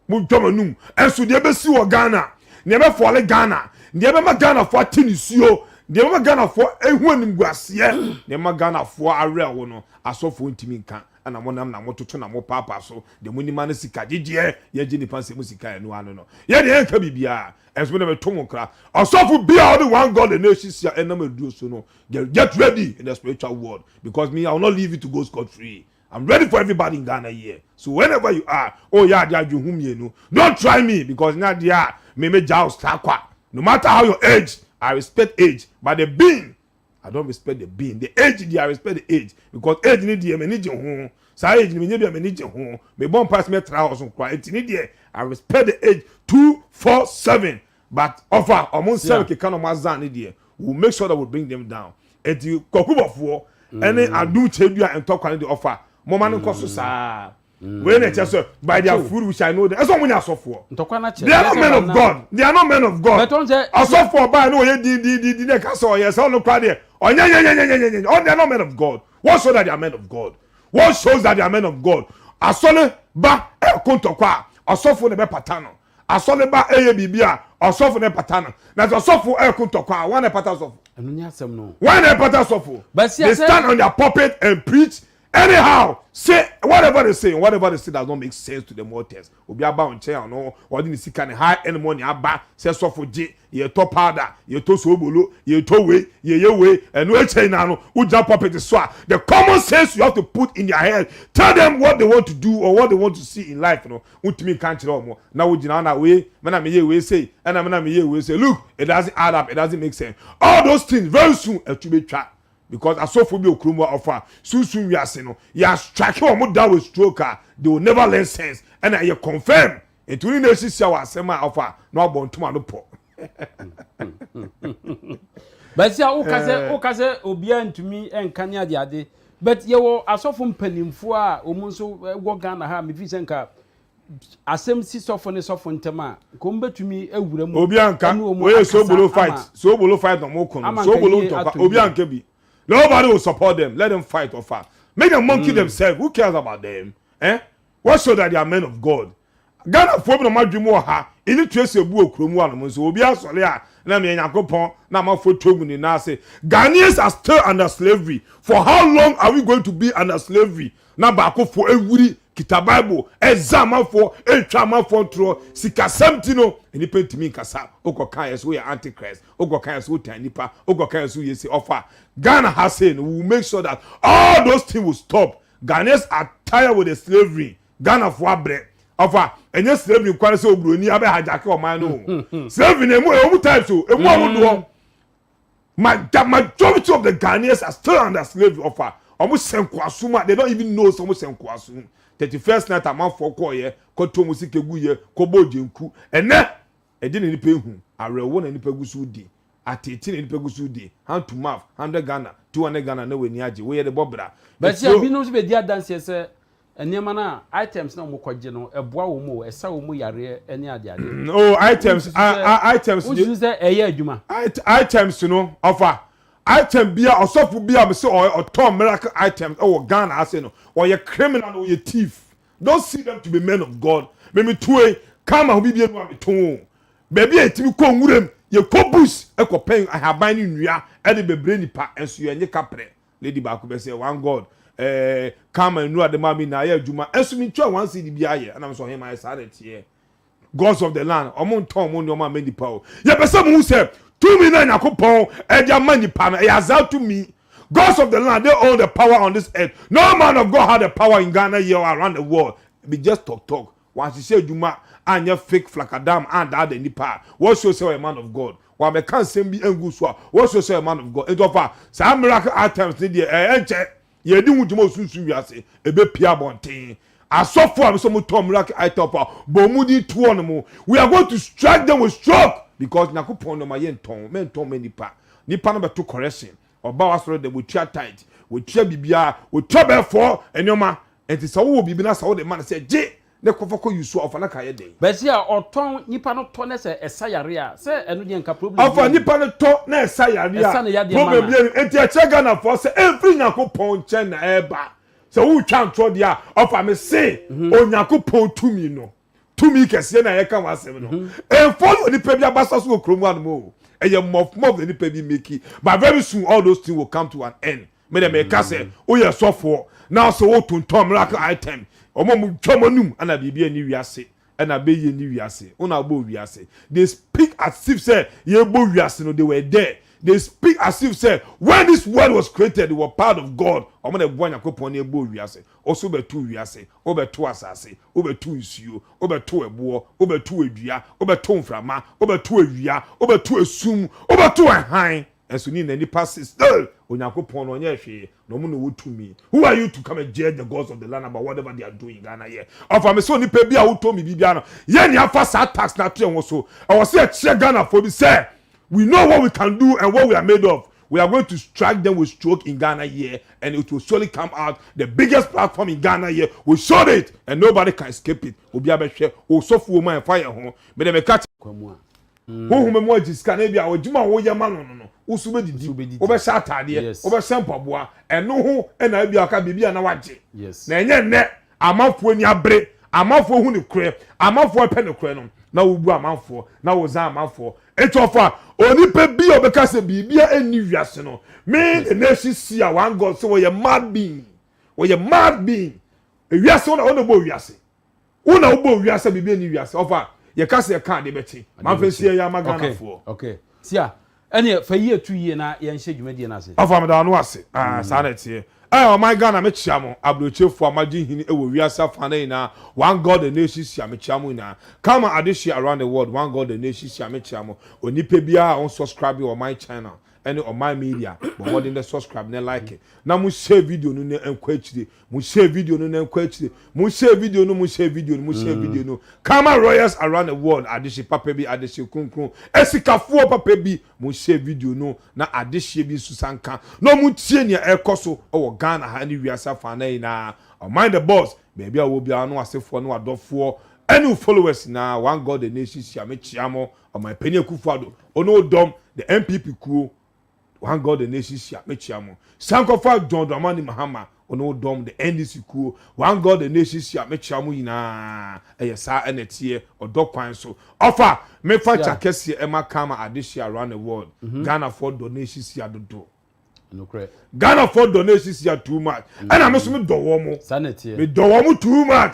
Mo dwom anum. Ɛnso deɛ ɛbɛsi wɔ Ghana, deɛ ɛbɛfɔle Ghana, deɛ ɛbɛma Ghanafoɔ ate nisuo, deɛ ɛbɛma Ghanafoɔ ehu animguaseɛ, deɛ ɛbɛma Ghanafoɔ awerɛho no, asɔfoɔ ntumi nka. Ɛna mo nam na mo toto na mo paapaa so deɛ mo nim ano sika gyegyeɛ yɛgye nipa nsɛm mu sika ɛno ano no yɛ deɛ yɛnka biribiara ɛnso mo na meto mo nkra ɔsɔfo bi a ɔde one God and nation sia ɛnam aduro so no get, get ready in the spiritual world because me I will not leave you to go scot free. I'm ready for everybody in Ghana here. So whenever you are, oh yeah, adeɛ adwe ho mmienu. Don't try me because nya adeɛ a me me gya wo kwa. No matter how your age, I respect age, but the being I don't respect the being. The age deɛ I respect the age because age ni deɛ m'ani gye ho. Saa age ni me nye bi a m'ani gye ho. Me bɔ mpa sɛ mɛtra hɔ so koraa. Eti ni deɛ I respect the age 247 but ɔfa ɔmo nsɛm keka na ɔmo azan ni deɛ we will make sure that we bring them down. Eti kɔkubɔfoɔ ɛne adum kyɛdua ntɔkwa ne deɛ ɔfa mo ma no nkɔ so saa. Wei na ɛkyɛ sɛ by their fruit we shall know them. Ɛsɛ ɔmo nyɛ asɔfoɔ. Ntɔkwa na kyɛ. They are not men of God. They are not men of God. Bɛtɔn sɛ. Ɔsɔfoɔ baa ne ɔyɛ din din din din na ɛka sɛ ɔyɛ sɛ ɔno kora deɛ ɔnyɛ nyɛ nyɛ nyɛ nyɛ nyɛ nyɛ. They are not men of God. What shows that they are men of God? What shows that they are men of God? Asɔre ba ɛko ntɔkwa a ɔsɔfo na ɛbɛpata no. Asɔre ba ɛyɛ biribi a ɔsɔfo na ɛpata no. Na sɛ ɔsɔfo ɛko ntɔkwa a wɔn na ɛpata sɔfo. Ɛno ní asɛm no. Wɔn na ɛpata sɔfo. Bɛsi They stand on their pulpit and preach anyhow. Say whatever they say, whatever they say does not make sense to the mortals. Obi aba nkyɛn a ɔno ɔde ne sika ne high end money aba sɛ sɔfo gye yɛtɔ powder yɛtɔ soobolo yɛtɔ wei yɛyɛ wei ɛno ekyɛn na no wogya pulpit so a the common sense you have to put in their head tell them what they want to do or what they want to see in life no wotumi nka nkyerɛ wɔn na wogyina na wei mena meyɛ wei sei ɛna mena meyɛ wei sei. Look, it doesn't add up, it doesn't make sense. All those things, very soon ɛtu bɛ because asɔfo bi okurom a ɔfa sunsun wiase no yɛ strike wɔn down with stroke a they will never learn sense ɛna ɛyɛ confirm nti wɔn nyinaa esisi a wɔ asɛm a ɔfa na wabɔ ntoma no pɔ. Bɛsi a woka sɛ obiara ntumi nka ne ade ade but yɛwɔ asɔfo mpanimfoɔ a wɔn nso wɔ Ghana ha mefi sɛ nka asɛm si sɔfo ne sɔfo ntɛm a nka wɔn bɛtumi awura mu. Obi anka ɛne wɔn oye akasa sobolo fight sobolo fight na ɔmo kɔ no ama nka sobolo yie ntɔkwa ato obi yie. Anka bi nobody will support them. Let them fight or fight, make them monkey themselves. Who cares about them, eh? What show that they are men of God? Ghanafoɔ bi na ɔmo adwene mu wɔ ha, illiteracy abu wɔ kurom hɔ nom nso obi asɔre a na meyɛ Nyankopɔn na amanfoɔ tu agu ne nan ase. Ghanaians are still under slavery, for how long are we going to be under slavery? Na baakofoɔ awuri kita bible ɛza amanfoɔ ɛtwa amanfoɔ ntorɔ, sikasɛm ti no nnipa ntumi nkasa, wokɔ kan yɛ so woyɛ antichrist, wokɔ kan yɛ so wotan nipa, wokɔ kan yɛ so woyɛ se ɔfa Ghana ha sei no, we will make sure that all those things will stop. Ghanaians are tired with the slavery. Ghanafoɔ abrɛ ɔfa ɛnyɛ slavery kwan sɛ oburoni abɛ hijack ɔman no o. Slavery na emu types o, emu ahodoɔ. Ma the majority of the Ghanaians are still under slavery. Ɔfa ɔmo hyɛ nkoasom a they don't even know sɛ ɔmo hyɛ nkoasom. 31st night amanfoɔ kɔɔyɛ kɔtɔ ɔmo sika gu yɛ kɔbɔ ogyenku. Ɛnɛ ɛde na nipa ehu awerɛwo na nipa gu so di atete na nipa gu so di hand to mouth, 100 Ghana, 200 Ghana na w'ani agye woyɛ de bɔ bra. Bɛsi a binom nso bɛdi adanseɛ sɛ nneɛma no a items na wɔn kɔgye no ɛboa wɔn mu o, ɛsa wɔn mu yareɛ ne adeade. Oh, items, items. Wosusu sɛ ɛyɛ adwuma? Items no, ɔfa item bia ɔsɔfo bia mo sɛ ɔtɔn miracle items ɛwɔ Ghana ase no, ɔyɛ criminal, ɔyɛ thief. Don't see them to be men of God. Mɛmi tue kama ho bibie no a mi tɔn o beebi a yɛtumi kɔ nwuram, yɛkɔ bush ɛkɔ pɛn ahaban ne nnua ɛde bebree nipa ɛnso yɛn nye kaprɛ. Lady baako bɛ sɛ one God kama nnura de maa mi na ayɛ adwuma ɛnso mi ntwa 1 cedi bi ayɛ ɛnam sɛ ɔhɛn ma ayɛ saa de teɛ. Gods of the land, ɔmo ntɔn ɔmo nneɛma ama nipa o. Yɛpɛ sɛ mo hu sɛ tumi na Nyankopɔn ɛde ama nipa no ɛyɛ azaa tumi. Gods of the land, they own the power on this earth. No man of God had the power in Ghana here or around the world. Be just talk talk, wɔahyehyɛ adwuma anyɛ fake flakadam andaada nipa a wɔsɔ sɛ ɔyɛ man of God. Wɔabɛka nsɛm bi ngu so a wɔsɔ sɛ ɔyɛ man of God. Nti ɔfa saa miracle items ne deɛ ɛyɛ nkyɛ yɛdi ho dwuma osunsun wiase ebepia abɔnten. Asɔfo a sɛ mo tɔn miracle item a bɔn mu di toɔ no mu, we are going to strike them with stroke because Nyakopɔn no ma yɛ ntɔn mɛ ntɔn mɛ nipa nipa no bɛto correction. Ɔba wa sɔrɔ dɛ wotua tithe, wotua biribiara, wotua bɛɛ fɔ nneɛma. Nti sɛ wowɔ biribi na sɛ wode ma no sɛ gye ne kɔfɔ kɔ yusu a, ɔfa na ka yɛ den. Bɛsi a ɔtɔn nipa no tɔ ne sɛ ɛsa yare a sɛ ɛno deɛ nka problem. Ɔfa nipa no tɔ na ɛsa yare Ɛsa ne a yadeɛ ma problem na. bi ɛni nti ɛkyɛ Ghanafoɔ sɛ ɛmfiri Nyankopɔn nkyɛn na ɛɛba sɛ wotwa ntorɔ deɛ a ɔfa me se Onyankopɔn tumi no, tumi kɛseɛ na yɛka wɔ asɛm no ɛmfɔ yɛ onipa bi abasa so wɔ kurom hanom o. Ɛyɛ mɔfmɔf na nipa bi make, but very soon all those things will come to an end. Me dɛ meka sɛ woyɛ sɔfoɔ na sɛ wotontɔn miracle item, ɔmo mu twa mo anum ɛna biribi ani wiase ɛna bɛyɛ ni wiase wona bɔ wiase. They speak as if sɛ yɛbɔ wiase no they were there. They speak as if sɛ when this world was created they were part of God. Ɔmo na ɛboa Nyankopɔn na ɛbɔ wiase. Ɔso bɛto wiase, wobɛto asase, wobɛto nsuo, wobɛto ɛboɔ, wobɛto edua, wobɛto mframa, wobɛto awia, wobɛto esum, wobɛto ɛhan. Ɛnso ni na nipa se still Onyankopɔn no ɔnyɛ hwee na ɔmo na ɔwɔ tumi. Who are you to come and judge the gods of the land about whatever they are doing in Ghana here? Ɔfa mi sɛ onipa bi a wotɔ mi biribiara no yɛn ni afa saa tax na ato yɛn ho so. Ɛwɔ sɛ ɛkyerɛ Ghana fo bi sɛ we know what we can do and what we are made of. We are going to strike them with stroke in Ghana here and it will surely come out. The biggest platform in Ghana here, we showed it and nobody can escape it. Obi abɛhwɛ osɔfo wɔn a ɛfa yɛn ho mɛ dɛ mɛka Kwa mu a. Honhom mu agye sika na ebi a ɔdwuma a wɔyɛ ma no woso Woso bɛdidi, bɛdidi. wobɛhyɛ ataadeɛ, wobɛhyɛ mpaboa. Ɛno ho ɛna ebi aka biribi a na wagye na ɛnyɛ nnɛ amanfoɔ ani abere, amanfoɔ hu ne korɛ, amanfoɔ pɛ ne korɛ no na wobu amanfoɔ na wozan amanfoɔ. Etu ɔfa onipa bi a ɔbɛka sɛ biribi a ɛnni wiase no, me the nation see a one God sɛ wɔyɛ mad being, wɔyɛ mad being. Ewiase wɔn na wɔn na bɔ wiase, wɔn na wɔbɔ wiase biribi ɛnni wiase. Ɔfa yɛka sɛ yɛka ade bɛkye manfɛ nsi yɛ ama Ghanafoɔ. Okay, sia ɛne fa yie tu yie na yɛnhyɛ dwumadie no ase. Ɔfa meda ano ase. Ah, saa na ɛteɛ. Ɛ ɔman Ghana, mekyia mo aburokyefoɔ a magye hini wɔ wiase afa no nyinaa. One God the nation sia, mekyia mo nyinaa. Kama adehye around the world, one God the nation sia, mekyia mo. Onipa biara a ɔnsubscribe wɔ ɔman channel ɛne ɔman media, bɔ mmɔden dɛ subscribe ne like na mo share video no ne nkɔ akyire. Mo share video no ne nkɔ akyire. Mo share video no, mo share video no, mo share video no. Kama royals around the world, adehye papa bi, adehye kronkron, esikafoɔ papa bi, mo share video no na adehye bi nso sanka na ɔmo tie nea ɛkɔ so ɛwɔ Ghana ha ne wiase afa na nyinaa. Ɔman the boss, baabi a wɔ biara no, asefoɔ ne wadɔfoɔ ɛne wo followers na one God the nation hyia, mekyia mo. Ɔman panyin Akufo Addo ɔne odɔm the NPP kuo, one God the nation hyia, mekyia mo. Sankɔfa John Dramani Mahama. Wo ne wo dɔm the NDC kuo One God the Nation si a mekyea mo nyinaa ɛyɛ saa ɛna ɛteɛ ɔdɔ kwan so ɔfa mefa kya kɛseɛ ɛma Karma adehyeɛ around the world Ghanafoɔ dɔ Nation si a dodo Ghanafoɔ dɔ Nation si a too much ɛna me so me dɔ wɔn mo me dɔ wɔn mo too much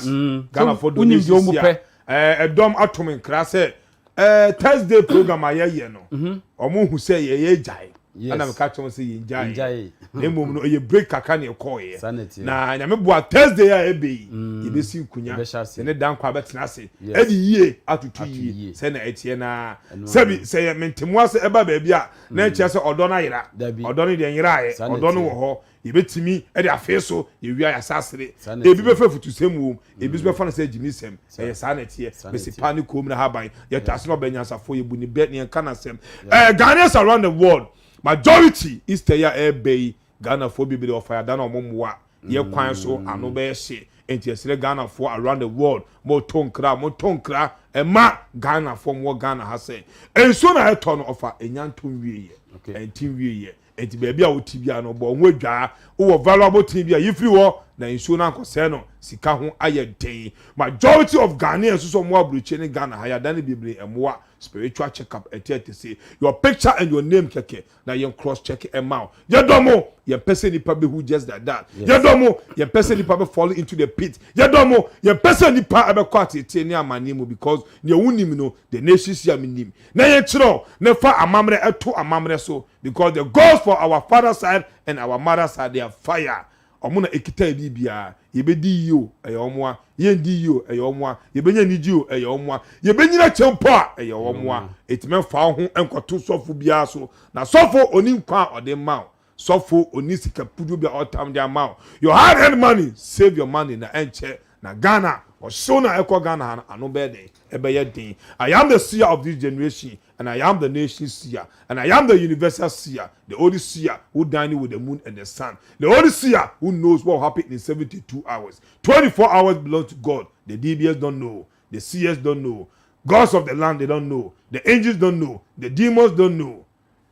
Ghanafoɔ dɔ Nation si a ɛdɔm ato me nkra sɛ Ɛɛ Thursday program a yɛyɛ no, mhm. wɔn hu sɛ yɛyɛ gyae. Ɛna meka kyerɛ wɔn sɛ yɛn gyae. Na mmom no ɛyɛ break kakra na ɛkɔɔyɛ. Na nyame boa Thursday a ɛbɛ yi, mm. yɛbɛsi nkonya. Yɛne dankwa abɛtena ase. Ɛde yie atoto yie sɛ na ɛteɛ naa. Sɛbi sɛ yɛ mentemu ase ɛba baabi a na mm. ɛkyerɛ sɛ ɔdɔ no ayera. Ɔdɔ no deɛ nyeraeɛ. Ɔdɔ no wɔ hɔ. Yɛbɛtumi de afee so, yɛwia yɛn asasere. Ebi bɛfa afutusɛm wom, ebi nso bɛfa no sɛ agyimisɛm. Ɛyɛ saa na ɛteɛ. Mese paa ne koom na haban. Yɛte ase na ɔbɛ nyansafoɔ, yɛbu ne bɛ na yɛnka n'asɛm. Eh, Ghanaians around the world, majority Easter yi a ɛreba yi, Ghanafoɔ bebree ɔfa yɛada na wɔn mmoa. Yɛ kwan so ano bɛyɛ hye. Enti yɛsrɛ Ghanafoɔ around the world, moto nkra, moto nkra ɛma Ghanafoɔ mowɔ Ghana ha sɛ, nsuo na ɛtɔ no ɔfa, ɛnya ntɔ nwieɛ, ɛnte nwieɛ. Enti baabi a wote biara no, bɔ wo ho adwaa. Wowɔ valuable thing bi a, yi firi hɔ na nsuo no ankɔsɛe no. Sika ho ayɛ den. Majority of Ghanaians nso a wɔwɔ aburokyire ne Ghana ha, yɛadane bebree mmoa. Spiritual check up ɛte ɛte se. Your picture and your name kɛkɛ na yɛn cross check ɛma wo. Yɛdɔ mo! Yɛmpɛ sɛ nnipa bɛhu just like that. Yɛdɔ mo! Yɛmpɛ sɛ nnipa bɛ fall into the pit. Yɛdɔ mo! Yɛmpɛ sɛ nnipa ɛbɛkɔ ateetee ne amaneɛ mu because nea wonim no, the nations yi a menim. Na yɛnkyerɛ wo na fa amammerɛ to amammerɛ so. Because the gods for our father side and our mother side they are fire ɔmo na ekita yɛ biribiara yɛbɛdi yie o ɛyɛ ɔmo a yɛndi yie o ɛyɛ ɔmo a yɛbɛnya anigye o ɛyɛ ɔmo a yɛbɛnyina kyɛ mpo a ɛyɛ ɔmo a eti mɛmfa wo ho nkɔto sɔfo biara so na sɔfo oni nkwa a ɔde ma wo sɔfo oni sika puduo bi a ɔtam de ama wo your hard earned money save your money na ɛnkyɛ na Ghana ɔhyew na ɛkɔ Ghana ha no ano bɛyɛ den ɛbɛyɛ den I am the seer of this generation And I am the nation seer, and I am the universal seer, the only seer who dined with the moon and the sun, the only seer who knows what will happen in 72 hours. 24 hours belong to God. The DBS don't know. The seers don't know. Gods of the land, they don't know. The angels don't know. The demons don't know.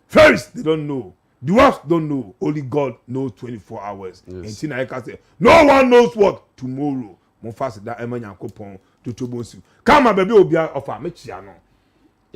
Fairies, they don't know. Dwarfs don't know. Only God knows 24 hours. Yes. And I can say, no one knows what tomorrow. Mo fa aseda ɛma Nyankopɔn tutu bonsu. Kama baabi obi ɔfa mekyia no.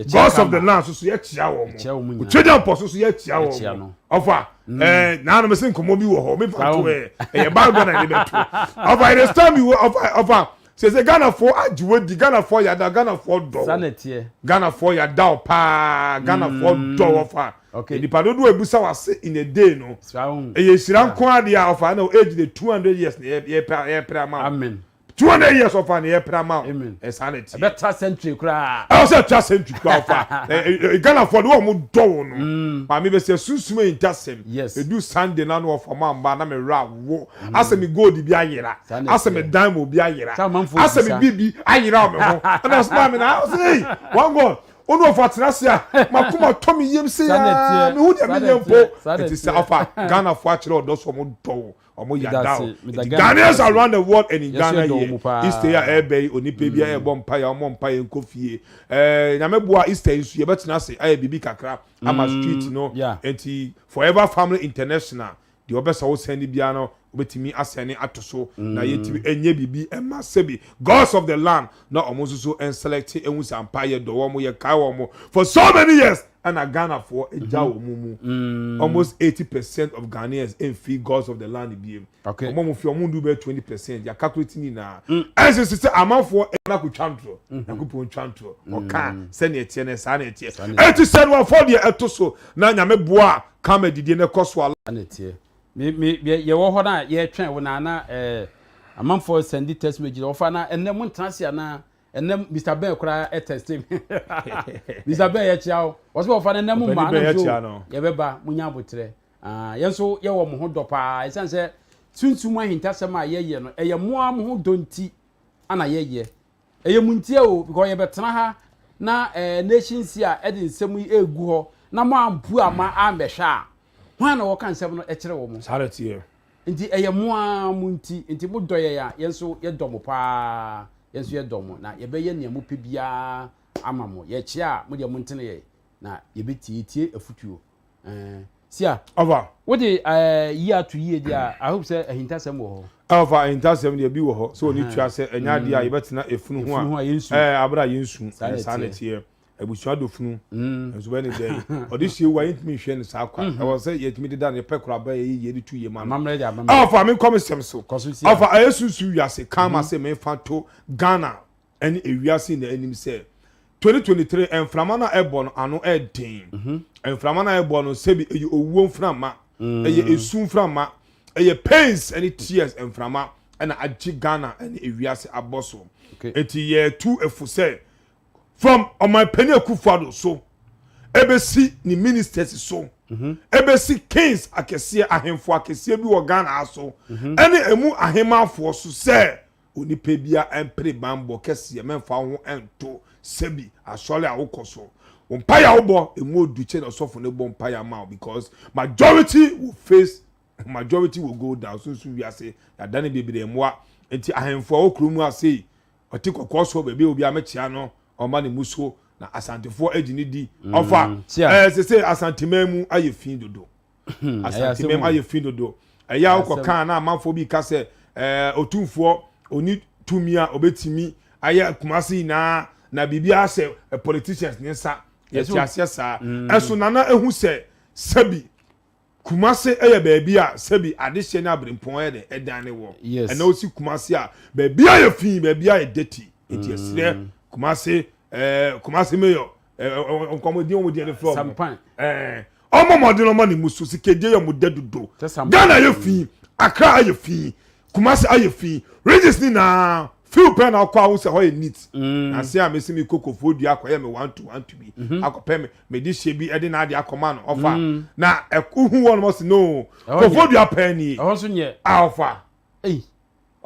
Gods of the land soso yɛkyia wɔn otwagya mpɔ soso yɛkyia wɔn ɔfa mm. ɛɛ naanum sɛ nkɔmɔ bi wɔ hɔ mi fa to ɛ ɛyɛ bible na yɛde bɛ to ɔfa it is time you ɔfa ɔfa sese Ghanafoɔ agye wɔ di Ghanafoɔ yada Ghanafoɔ dɔ Ghanafoɔ yada o paa Ghanafoɔ mm. dɔ ɔfa nipa dodoɔ ebusa wɔ ase in a day no ɛyɛ nhyira nko adeɛ a ɔfa ɛna age de 200 years na yɛ yɛ pɛ yɛ pɛ ama amen. 200 years ɔfa ne yɛpere ama wo ɛsaa na ɛteɛ ɛbɛtra century koraa ɛwɔ sɛ ɛtra century koraa ɔfa Ghanafoɔ de wɔn dɔ wo no mm. maame bɛ sɛ sunsum ayi ntasɛm edu Sunday na no ɔfa mo amba na me wura wo mm. asɛ me gold bi ayera asɛ me dan mu bi ayera asɛ me bibi ayera wɔ me ho ɛna ɔsɛ maame na ɔsɛ hey one God onu ɔfa tena ase a makoma tɔ me yam se ya me ho deɛ me nyɛ mpo ɛti sɛ ɔfa Ghanafoɔ akyerɛ ɔdɔ so ɔmo dɔ wo Ɔmo yada o. Nti Ghanaians around the world and in Ghana here, Easter yi a ɛɛba yi, onipa biara ɛɛbɔ mpaeɛ a ɔmmɔ mpaeɛ nkɔ fie. Ɛɛ Nyame boa a Easter yi nso yɛbɛtena ase ayɛ biribi kakra ama street no. Nti Forever Family International, deɛ ɔbɛ sɛ wo sɛne biara no, wobɛtumi asɛne ato so na yɛntumi ɛnyɛ biribi ɛma sɛbi gods of the land na ɔmo nso so ɛnselect ɛhu sɛ ampa yɛdɔ wɔn, yɛkae wɔn for so many years. Ɛna Ghana foɔ agya wɔn mu. Mm. Almost 80% of Ghanaians mfi gods of the land biem. Okay. Wɔn a wɔn fi wɔn ndu bɛyɛ 20%. Yɛ calculate ni nyinaa. Ɛnso sɛ sɛ amanfoɔ ɛna ko twa ntorɔ. Nyankopɔn twa ntorɔ. Ɔka sɛnea ɛteɛ no saa na ɛteɛ. Ɛti sɛ no afɔ deɛ ɛto so na Nyame boa kama didie no ɛkɔ so ala. Na ɛteɛ. Me me yɛwɔ hɔ na yɛtwɛn wo na na ɛɛ amanfoɔ sɛndi text message wɔfa na ɛnɛ mo ntena ase anaa. Ɛnɛ Mr Ben koraa ɛtɛste me. Mr Ben yɛkyia wo. Wɔsɛ wɔfa no ɛnɛ mo mma na nso yɛbɛba mo nya abotrɛ. Ah, yɛn nso yɛwɔ mo ho dɔ paa. Ɛsiane sɛ sunsum ahintasɛm a yɛyɛ no ɛyɛ mo ara mo ho dɔ nti ana yɛyɛ. Ɛyɛ mo ntia o because yɛbɛtena ha na eh, nations a ɛde nsɛm yi egu hɔ na mo ampu ama ambɛhwɛ a hwan na wɔka nsɛm no ɛkyerɛ wɔn. Saa na ɛteɛ. Nti ɛyɛ mo ara mo nti, nti mo dɔ yɛn a, yɛn nso yɛdɔ mo paa, yɛn nso yɛdɔ mo, na yɛbɛyɛ nea mopɛ biara ama mo. Yɛkyea a, mo deɛ montene yɛn, na yɛbɛtie, yɛtie afutuo. Ɛɛ. Sia. Ɔfa. Wode ɛɛ yi ato yie deɛ a, I hope sɛ ahintasɛm wɔ hɔ. Ɔfa, ahintasɛm deɛ bi wɔ hɔ. Sɛ wɔne tua sɛ ɛnyɛ adeɛ a yɛbɛtena efunu ho a, ɛɛ abere a yɛnsu. Saa na ɛteɛ. Abusua dɔ funu. Nso bɛyɛ ne dɛn? Ɔde hyɛ wu a yɛntumi nhwɛ no saa kwa. Ɛwɔ sɛ yɛtumi deda no yɛpɛ koraba yɛyɛ yie de tu yie ma no. Ɔfa, menkɔ me sɛm so. Ɔfa, ɛyɛ sunsun wiase kan ma sɛ memfa to Ghana ɛne ewiase nyinaa anim sɛ 2023 mframa no a ɛbɔ no ano ɛden. Mhm. Mframa no a ɛbɔ no sɛbi ɛyɛ owuo mframa, mm. ɛyɛ esu mframa, ɛyɛ pains ɛne tears mframa ɛna agye Ghana ɛne ewiase abɔ so. Eti yɛtu efo sɛ from ɔmanpanin Akufo-Addo so ɛbɛsi ne ministers so mhm. ɛbɛsi kings akɛseɛ ahemfo akɛseɛ bi wɔ Ghana so mhm. ɛne emu ahemafoɔ so sɛ Onipa biara mpere banbɔ kɛseɛ mɛmfa wo ho nto sɛbi asɔre a wokɔ so. Wo mpaeɛ a wobɔ emu odu kyɛn ɔsɔfo no bɔ mpaeɛ ama wo because majority will face majority will go down sunsun wiase yɛadane bebree mmoa nti ahemfo a wɔ kurom mu ase ɔte kɔkɔɔ so baabi a obiara mɛkyea no ɔma ne mu so na asantefoɔ agye ne di ɔfa ɛɛ sese asanteman mu ayɛ fi dodo. Hmm, Asantemam ayɛ fi dodo. Ɛyɛ a wokɔ kan na amanfoɔ bi ka sɛ ɛɛ otumfoɔ oni tumi a obetumi ayɛ Kumasi nyinaa na biribi ahyɛ eh, politicians ne nsa. Yɛte aseɛ saa. Hmm. Ɛso nana ehu sɛ sɛbi Kumasi yɛ baabi a sɛbi adehyɛ ne abirempɔn yɛ dɛ ɛdan ne wɔ. Ɛna osi Kumasi a baabi ayɛ fi baabi ayɛ dirty. Eti ɛsrɛ hmm. Kumasi ɛɛ Kumasi mayor nkɔmɔ din wɔn din de frɛ wɔn. Ɛɛ Ɔmɔ mɔden ɔmɔ ne mu so sikedie yɛ ɔmo dɛ dodo. Ghana ayɛ fi, Accra ayɛ fi, Kumasi ayɛ fi, regions ni naa few pɛ na ɔkɔ ahu sɛ hɔ yɛ neat. Mm. Na se a mesi mi kɔ kofoɔ dua akɔyɛ me one two one two bi mm-hmm. akɔpɛ me me de hyɛ bi ɛde n'ade akɔma no ɔfa mm. na ɛkuhu wɔn mo si no kofoɔ dua pɛɛ nie. Ɛhɔ nso nyɛ. A ɔfa.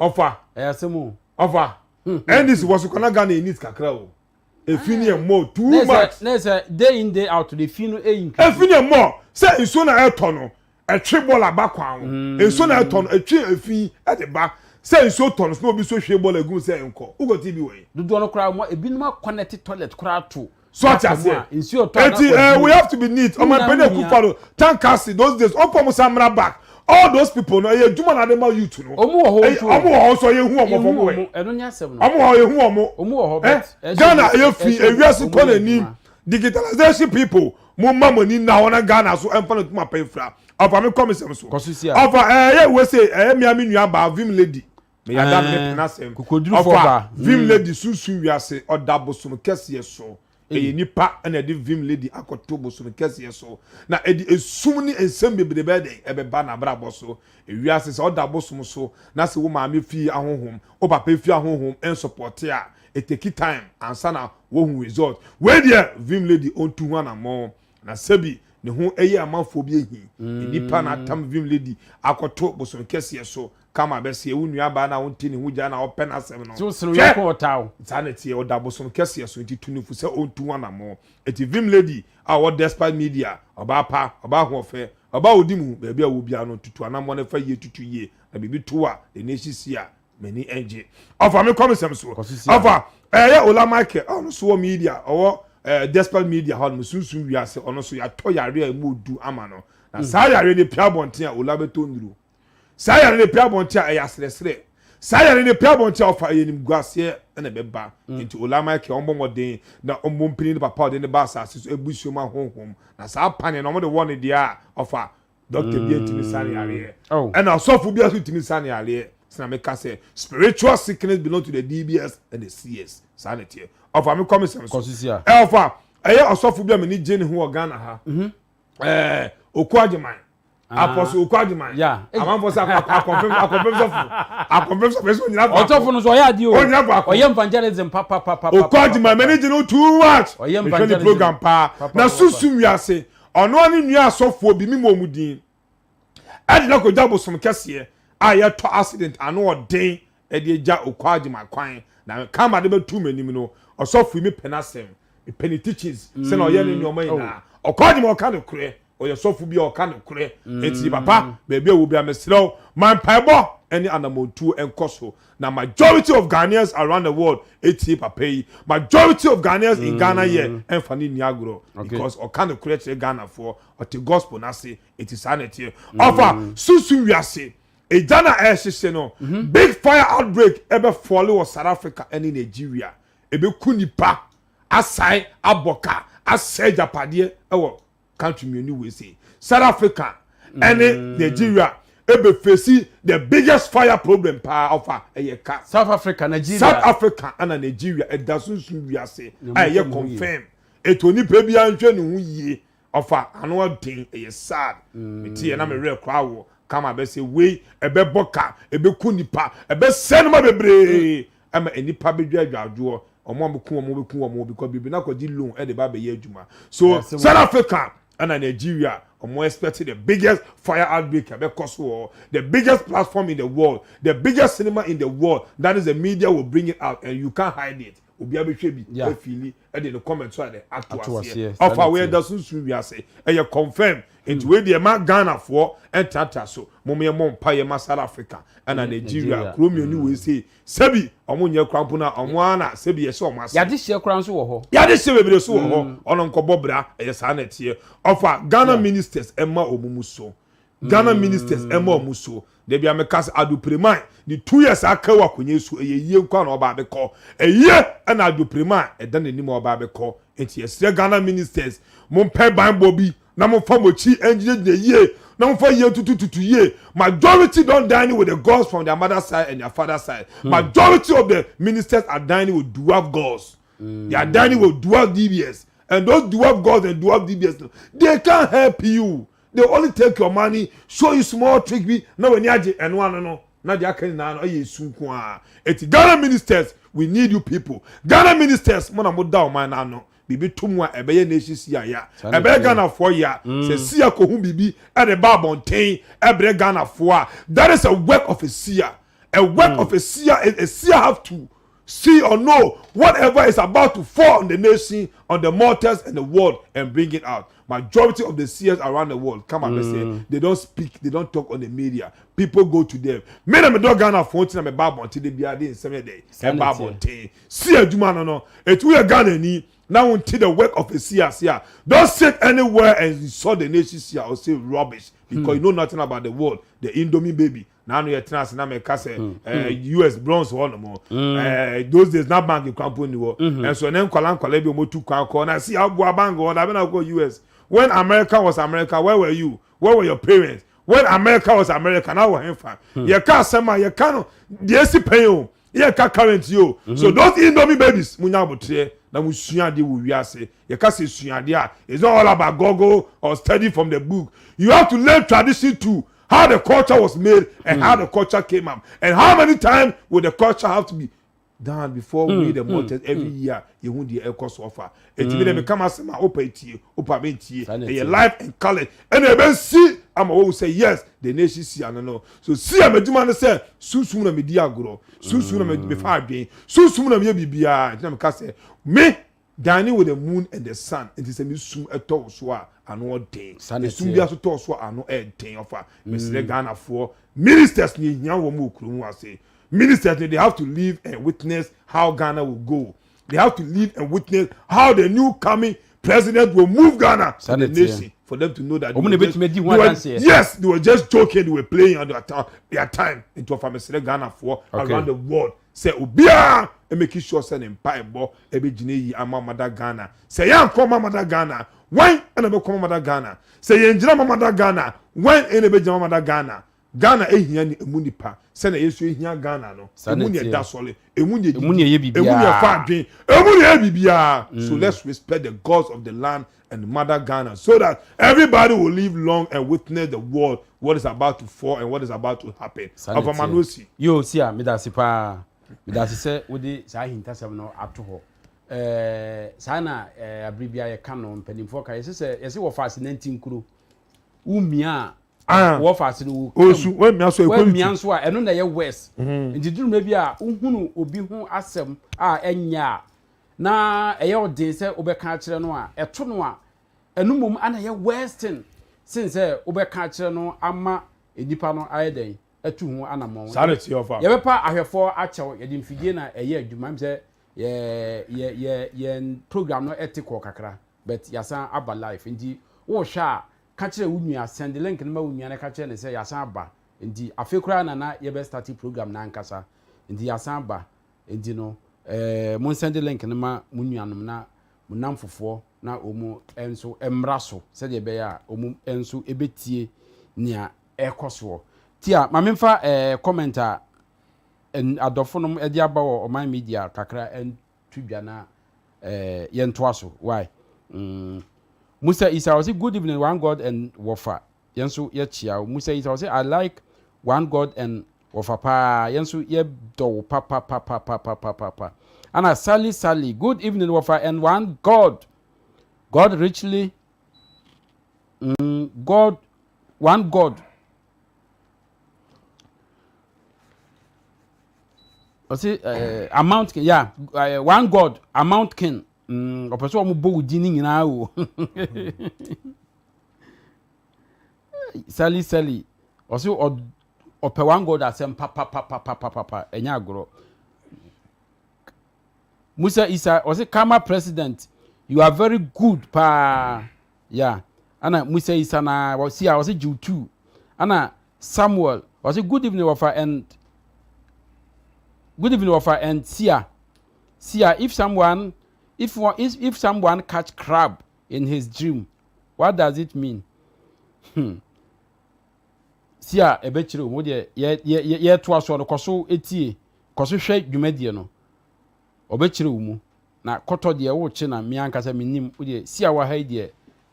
Ɔfa. Ɛyɛ asɛm o. Ɔfa. NDC wɔ so kɔ na Ghana yɛ neat kakra o. Efi ni ɛmɔ too much. Ne sɛ day in day out de fi no eyi nkiri. Efi ni ɛmɔ sɛ nsuo na ɛtɔ no ɛtwe bɔɔl aba kwan ho mm. nsuo na ɛtɔ no ɛtwe efi ɛde ba sɛ nsuo tɔ no so na obi so hwie bɔɔl egu sɛ nkɔ wokɔ ti bi wɔ yi. Dodoɔ no koraa mo ebinom akɔnɛte toilet koraa to. So ate aseɛ eti eh, we have to be neat ɔmo mpɛn ekufa no tankasi those days ɔmo fɔ mo san mra back all those people no ɛyɛ adwuma na ade ma youth no. Ɔmo wɔ hɔ nso. Ɔmo wɔ hɔ nso yɛ hu ɔmo fɔm wɛ. Ɛno nyɛ asɛm no. Ɔmo wɔ hɔ yɛ hu ɔmo. Ɔmo wɔ hɔ but. Eh, Ghana ɛyɛ fi ewiase kɔ n'anim digitalization people mo ma mo ani na hɔ na Ghana so ɛnfa no tuma pɛn fira ɔfa mi kɔ mi sɛm so. Ɔfa ɛyɛ wese ɛyɛ mia mi nua baa vim lady. Meyɛ ada me pena sɛm. Ɔfa vim lady sunsun wiase ɔda bosom kɛseɛ so. Ɛyɛ nipa na ɛde vim lady akɔto bosom kɛseɛ so. Na ɛde esum ne nsɛm bebree bɛyɛ dɛn ɛbɛba n'abrabɔ so. Ewiase sɛ ɔda bosom so na sɛ wo maame fie ahonhom, wo papa fie ahonhom nsɔpɔte a, eteki time ansa na woahu result. Wei deɛ vim lady ɔntu ho anammɔn. Na sɛbi ne ho yɛ amanfoɔ bi ahi. Nnipa na atam vim lady akɔto bosom kɛseɛ so. Kama bɛseɛ wo nua baa no a wonte ne ho gya na ɔpɛ n'asɛm no. Hwɛ! Saa na ɛteɛ, ɔda bosom kɛseɛ so nti tu no fo sɛ ɔntu ho anammɔn. Enti vim lady a ɔwɔ Despite Media, ɔbaa pa, ɔbaa ahoɔfɛ, ɔbaa a ɔdi mu, baabi a ɔwɔ biara no, tutu anammɔn na fa yie tutu yie na biribi to wo a, the nation see a, m'ani ngye. Ɔfa me kɔ me sɛm so. Ɔfa ɛyɛ Ola Michael ɔno so wɔ media ɔwɔ ɛɛ Despite Media hɔ nom sunsun wiase ɔno so yɛatɔ yare a emu odu ama no. Na mm. saa yare no pia abɔnten a Ola bɛtɔ nnuro. Saa yare no pia abɔnten a ɛyɛ aserɛserɛ. Saa yare no pia abɔnten a ɔfa ɛyɛ nimguaseɛ ɛna ɛbɛba. Mm. Nti Ola Michael ɔmbɔ mmɔden na ɔmbɔ mpini ne papa ɔde ne ba asase so ebusua mu ahonhom. Na saa paneɛ na wɔde wɔ ne deɛ a ɔfa Doctor bi ntumi sa ne yareɛ. Oh. Ɛna ɔsɔfo bi nso ntumi sa ne yareɛ. Sena meka sɛ spiritual sickness belong to the DBS and the CS. Saa na ɛteɛ. Ɔfa me kɔ me sɛm so. Ɛ ɔfa ɛyɛ ɔsɔfo bi a m'ani gye ne ho wɔ Ghana ha. Mhm. Ɛɛ Oku Agyeman. Ah. Apostle Oku Agyeman. Yeah. Amanfo sɛ akɔnfɛm akɔnfɛm sɔfo. Akɔnfɛm sɔfo ɛsɛ onyina baako. Ɔsɔfo no so ɔyɛ adeɛ o. Onyina baako. Ɔyɛ evangelism papapapa. Oku Agyeman m'ani gye ne ho too much. Ɔyɛ Mehwɛ ne evangelism. program paa. Na sunsum wiase Ɔno ara ne nua asɔfoɔ bi, memmɔ wɔn din, de no akɔgya bosom kɛseɛ a yɛtɔ accident ano ɔden de agya Okwa Agyeman kwan. Na kama de bɛtoo m'anim no, ɔsɔfo yi mepɛ n'asɛm, mepɛ ne teachings, sɛnea ɔyɛ ne nneɛma nyinaa. Okwa Agyeman ɔka nokorɛ, ɔyɛ sɔfo bi a ɔka nokorɛ. Enti papa, baabi a wɔ biara mesrɛ wo, ma mpaebɔ ne anamontuo nkɔ so. Na majority of Ghanaians around the world etie papa yi. Majority of Ghanaians in Ghana yɛ ɛnfa ne nni agorɔ because ɔka nokorɛ kyerɛ Ghanafoɔ, ɔte gospel n'ase, eti saa na ɛteɛ. Ɔfa sunsum wiase, egya na ɛrehyehye no, big fire outbreak ɛbɛ fɔle wɔ South Africa ɛne Nigeria. Ɛbɛku nipa, asae, abɔ ka, asɛe agyapadeɛ ɛwɔ country mmienu wei sei. South Africa ɛne Nigeria ebe face the biggest fire problem paa, ɔfa ɛyɛ ka. South Africa, Nigeria. South Africa ɛna Nigeria, ɛda sunsun wiase a ɛyɛ confirm. Eto nipa bi anhwɛ ne ho yie, ɔfa ano ɔden, ɛyɛ sad. Meti yɛ na me werɛ koraa wɔ kama bɛsɛ wei ɛbɛbɔ ka, ɛbɛku nipa, ɛbɛsɛ nneɛma bebree ɛma nipa bɛdwa adwadwoɔ. Ɔmo a bɛku wɔn, bɛku wɔn because biribi na kɔgye loan ɛde ba abɛyɛ adwuma. So South Africa ɛna Nigeria, ɔmo expect the biggest fire outbreak ɛbɛkɔ so wɔ the biggest platform in the world, the biggest cinema in the world. That is, the media will bring it out and you can't hide it. Obi abɛhwɛ bi ɛfili ɛde ne comment so ɛde ato aseɛ. Ɔfa wei ɛda sunsun wiase, ɛyɛ confirm. Nti wei deɛ, ma Ghanafoɔ ɛntratra so, mo yɛ mo mpa yɛ ma South Africa ɛna Nigeria, kuro mmienu wei se sɛbi ɔmo nyɛ kora mpo na ɔmo ana sɛbi yɛhyɛ ɔmo ase. Yade hyɛ kora nso wɔ hɔ. Yade hyɛ bebree so wɔ hɔ. Ɔno nkɔbɔ bra, ɛyɛ saa na ɛteɛ. Ɔfa Ghana ministers ɛma ɔmo mu so, Ghana ministers ɛma ɔmo so. Debi ameka sɛ Adupreman ne 2 years aka wɔ akonnwa so, ɛyɛ yie nkwa na ɔba abɛkɔ, ɛyie ɛna Adupreman ɛda n'anim a ɔba abɛkɔ. Nti yɛsrɛ Ghana ministers, mo mpɛ banbɔ bi na mo fa mo akyi ɛngyinagyina yie na mo fa yie tutututu yie. Majority don dine with the gods from their mother side and their father side. Majority of the ministers are dining with dwarf gods. They are dining with dwarf DBS, and those dwarf gods and dwarf DBS, they can't help you. They only take your money, show you small trick bi na w'ani agye, ɛno ano no na deɛ aka nyinaa no ɛyɛ esu nko ara. Eti Ghana ministers, we need you people. Ghana ministers, mo na mo da ɔman n'ano biribi to mu a, ɛbɛyɛ nation si aya, ɛbɛyɛ Ghanafoɔ ya sɛ seer kò hu biribi ɛde ba abɔnten ɛbrɛ Ghanafoɔ a, that is a work of a seer. A work of a seer, a seer have to see or know whatever is about to fall on the nation, on the mortals and the world, and bring it out. Majority of the seers around the world come and say they don't speak, they don't talk on the media. People go to them. Me na me dɔ Ghanafoɔ nti na me ba abɔnten de bia de nsɛm yɛ dɛ ɛba abɔnten. Seer adwuma no, etu yɛ Ghana ni now until the work of a seer seer. Don't sit anywhere and insult the nation seer or say rubbish because you know nothing about the world. The Indomie baby. Na ano yɛ tena ase na mɛka sɛ US Bronx hɔ nom, those days na bank kwan ni hɔ, ɛnso ɛnɛ nkwala nkwala bi a wɔn tu kwan kɔ na si aboa bank hɔ dabi na kɔ US. When America was America, where were you? Where were your parents when America was America? Na wɔ hɛn yɛ ka asɛm a yɛ ka no deɛ esi pɛn o, yɛ ka current yi o. So those Indomie babies, mo nya abotire na mo sua adeɛ wɔ wiase. Yɛ ka sɛ sua adeɛ a, it's not all about Google or study from the book. You have to learn tradition too, how the culture was made and how the culture came up and how many times will the culture have to be done before we the mortals every year yehu deɛ ɛkɔ so. Ɔfa eti mi dɛ mi kama asɛm a opa etie, opa mi ntie, ɛyɛ life and colour ɛna ebe si ama wɔn sɛ yes, the nation si ano no so si a mɛdwuma no sɛ sunsun na mi di agorɔ, sunsun na mi fa adwen, sunsun na mi yɛ biribiara. Nti na mi ka sɛ me dining with the moon and the sun. Nti sɛ mi sum ɛtɔ so a, ano ɔden, esum bi aso tɔ so a, ano ɛden. Ɔfa mesrɛ Ghanafoɔ ministers ni, ehia wɔn wɔ kurom ase. Ministers, they have to live and witness how Ghana will go. They have to live and witness how the new coming president will move Ghana and the nation for them to know that they were just, they were, yes, they were just joking, they were playing on their time. Nti ɔfa mesrɛ Ghanafoɔ around the world sɛ obiara making sure sɛ ne mpa ɛbɔ ɛbɛgyina yi ama mother Ghana. Sɛ yɛn akɔ ma mother Ghana, wɔn ɛna bɛkɔ ma mother Ghana. Sɛ yɛn gyina ma mother Ghana, wɔn ɛna bɛgyina ma mother Ghana. Ghana ehia ni emu nipa sɛnɛ yesu ehia Ghana no. Emu ni ɛda sɔle, emu ni emu ni ɛyɛ emu ni ɛfa adwen, emu ni ɛyɛ bibiara. So let's respect the gods of the land and mother Ghana so that everybody will live long and witness the world, what is about to fall and what is about to happen. Ɔfamanosi. Yo, si a medase paa, medase sɛ wode saa ahintasɛm no ato hɔ. Saa na abere bi a yɛka no, mpanimfoɔ ka yɛsɛ sɛ yɛsɛ wɔ faase nanti nkuro wumia a wɔ faase no wo osu wɔmia so. Wɔmia nso a, ɛno na ɛyɛ worse. Nti duru mmerɛ bi a wohunu obi ho asɛm a ɛnyɛ a na ɛyɛ ɔden sɛ wobɛka akyerɛ no a, ɛto no a, ɛno mmom ana ɛyɛ worse thing sen sɛ wobɛka akyerɛ no ama nipa no ayɛ dɛn. atu ho anammɔn. Saa na ɛteɛ ɔfa. Yɛbɛpa ahwɛfoɔ akyɛw, yɛde mfidie na ɛyɛ adwuma, ɛm sɛ yɛ yɛ yɛ yɛn program no ɛte kɔɔ kakra but yɛasan aba live nti wohwɛ a ka kyerɛ wo nua, send link no ma wo nua na ka kyerɛ no sɛ yɛasan aba nti afei koraa na na yɛbɛ start program no ankasa nti yɛasan aba nti no ɛɛ mo send link no ma mo nuanom na mo nnamfofoɔ na wɔn nso mmra so sɛdeɛ ɛbɛyɛ a wɔn nso bɛtie nea ɛrekɔ soɔ. Tia, ma memfa eh, comment a adɔfonom de aba wɔ Ɔman Media kakra nto dwa na eh, yɛntoa so. Why? Mm. Musa Isa ɔse good evening one God and wɔfa. Yɛn nso yɛkyia wo. Musa Isa ɔse I like one God and wɔfa paa. Yɛn nso yɛdɔ wo papapapapapapa. Ana Sally Sally good evening wɔfa and one God. God richly God one God. Ɔse eh, amount king yeah, eh, one God amount king. Ɔpɛ sɛ wɔn bɔ wo din ne nyinaa o. Sally Sally ɔse ɔpɛ one God asɛm papapapapapa ɛnyɛ agorɔ. Musa Isa ɔse karma president you are very good paa yeah ana Musa Isa na ɔsi a ɔse jiw tu ana Samuel ɔse good evening wɔfa and good evening wɔfa and sia sia if someone if if someone catch crab in his dream what does it mean Si a ɛbɛkyerɛ wo deɛ yɛ yɛ yɛtoa soɔ no kɔ so tie kɔ so hwɛ dwumadie no ɔbɛkyerɛ wo mu na kɔtɔ deɛ wokye na me ankasa menim wo deɛ si a wɔ ha yi deɛ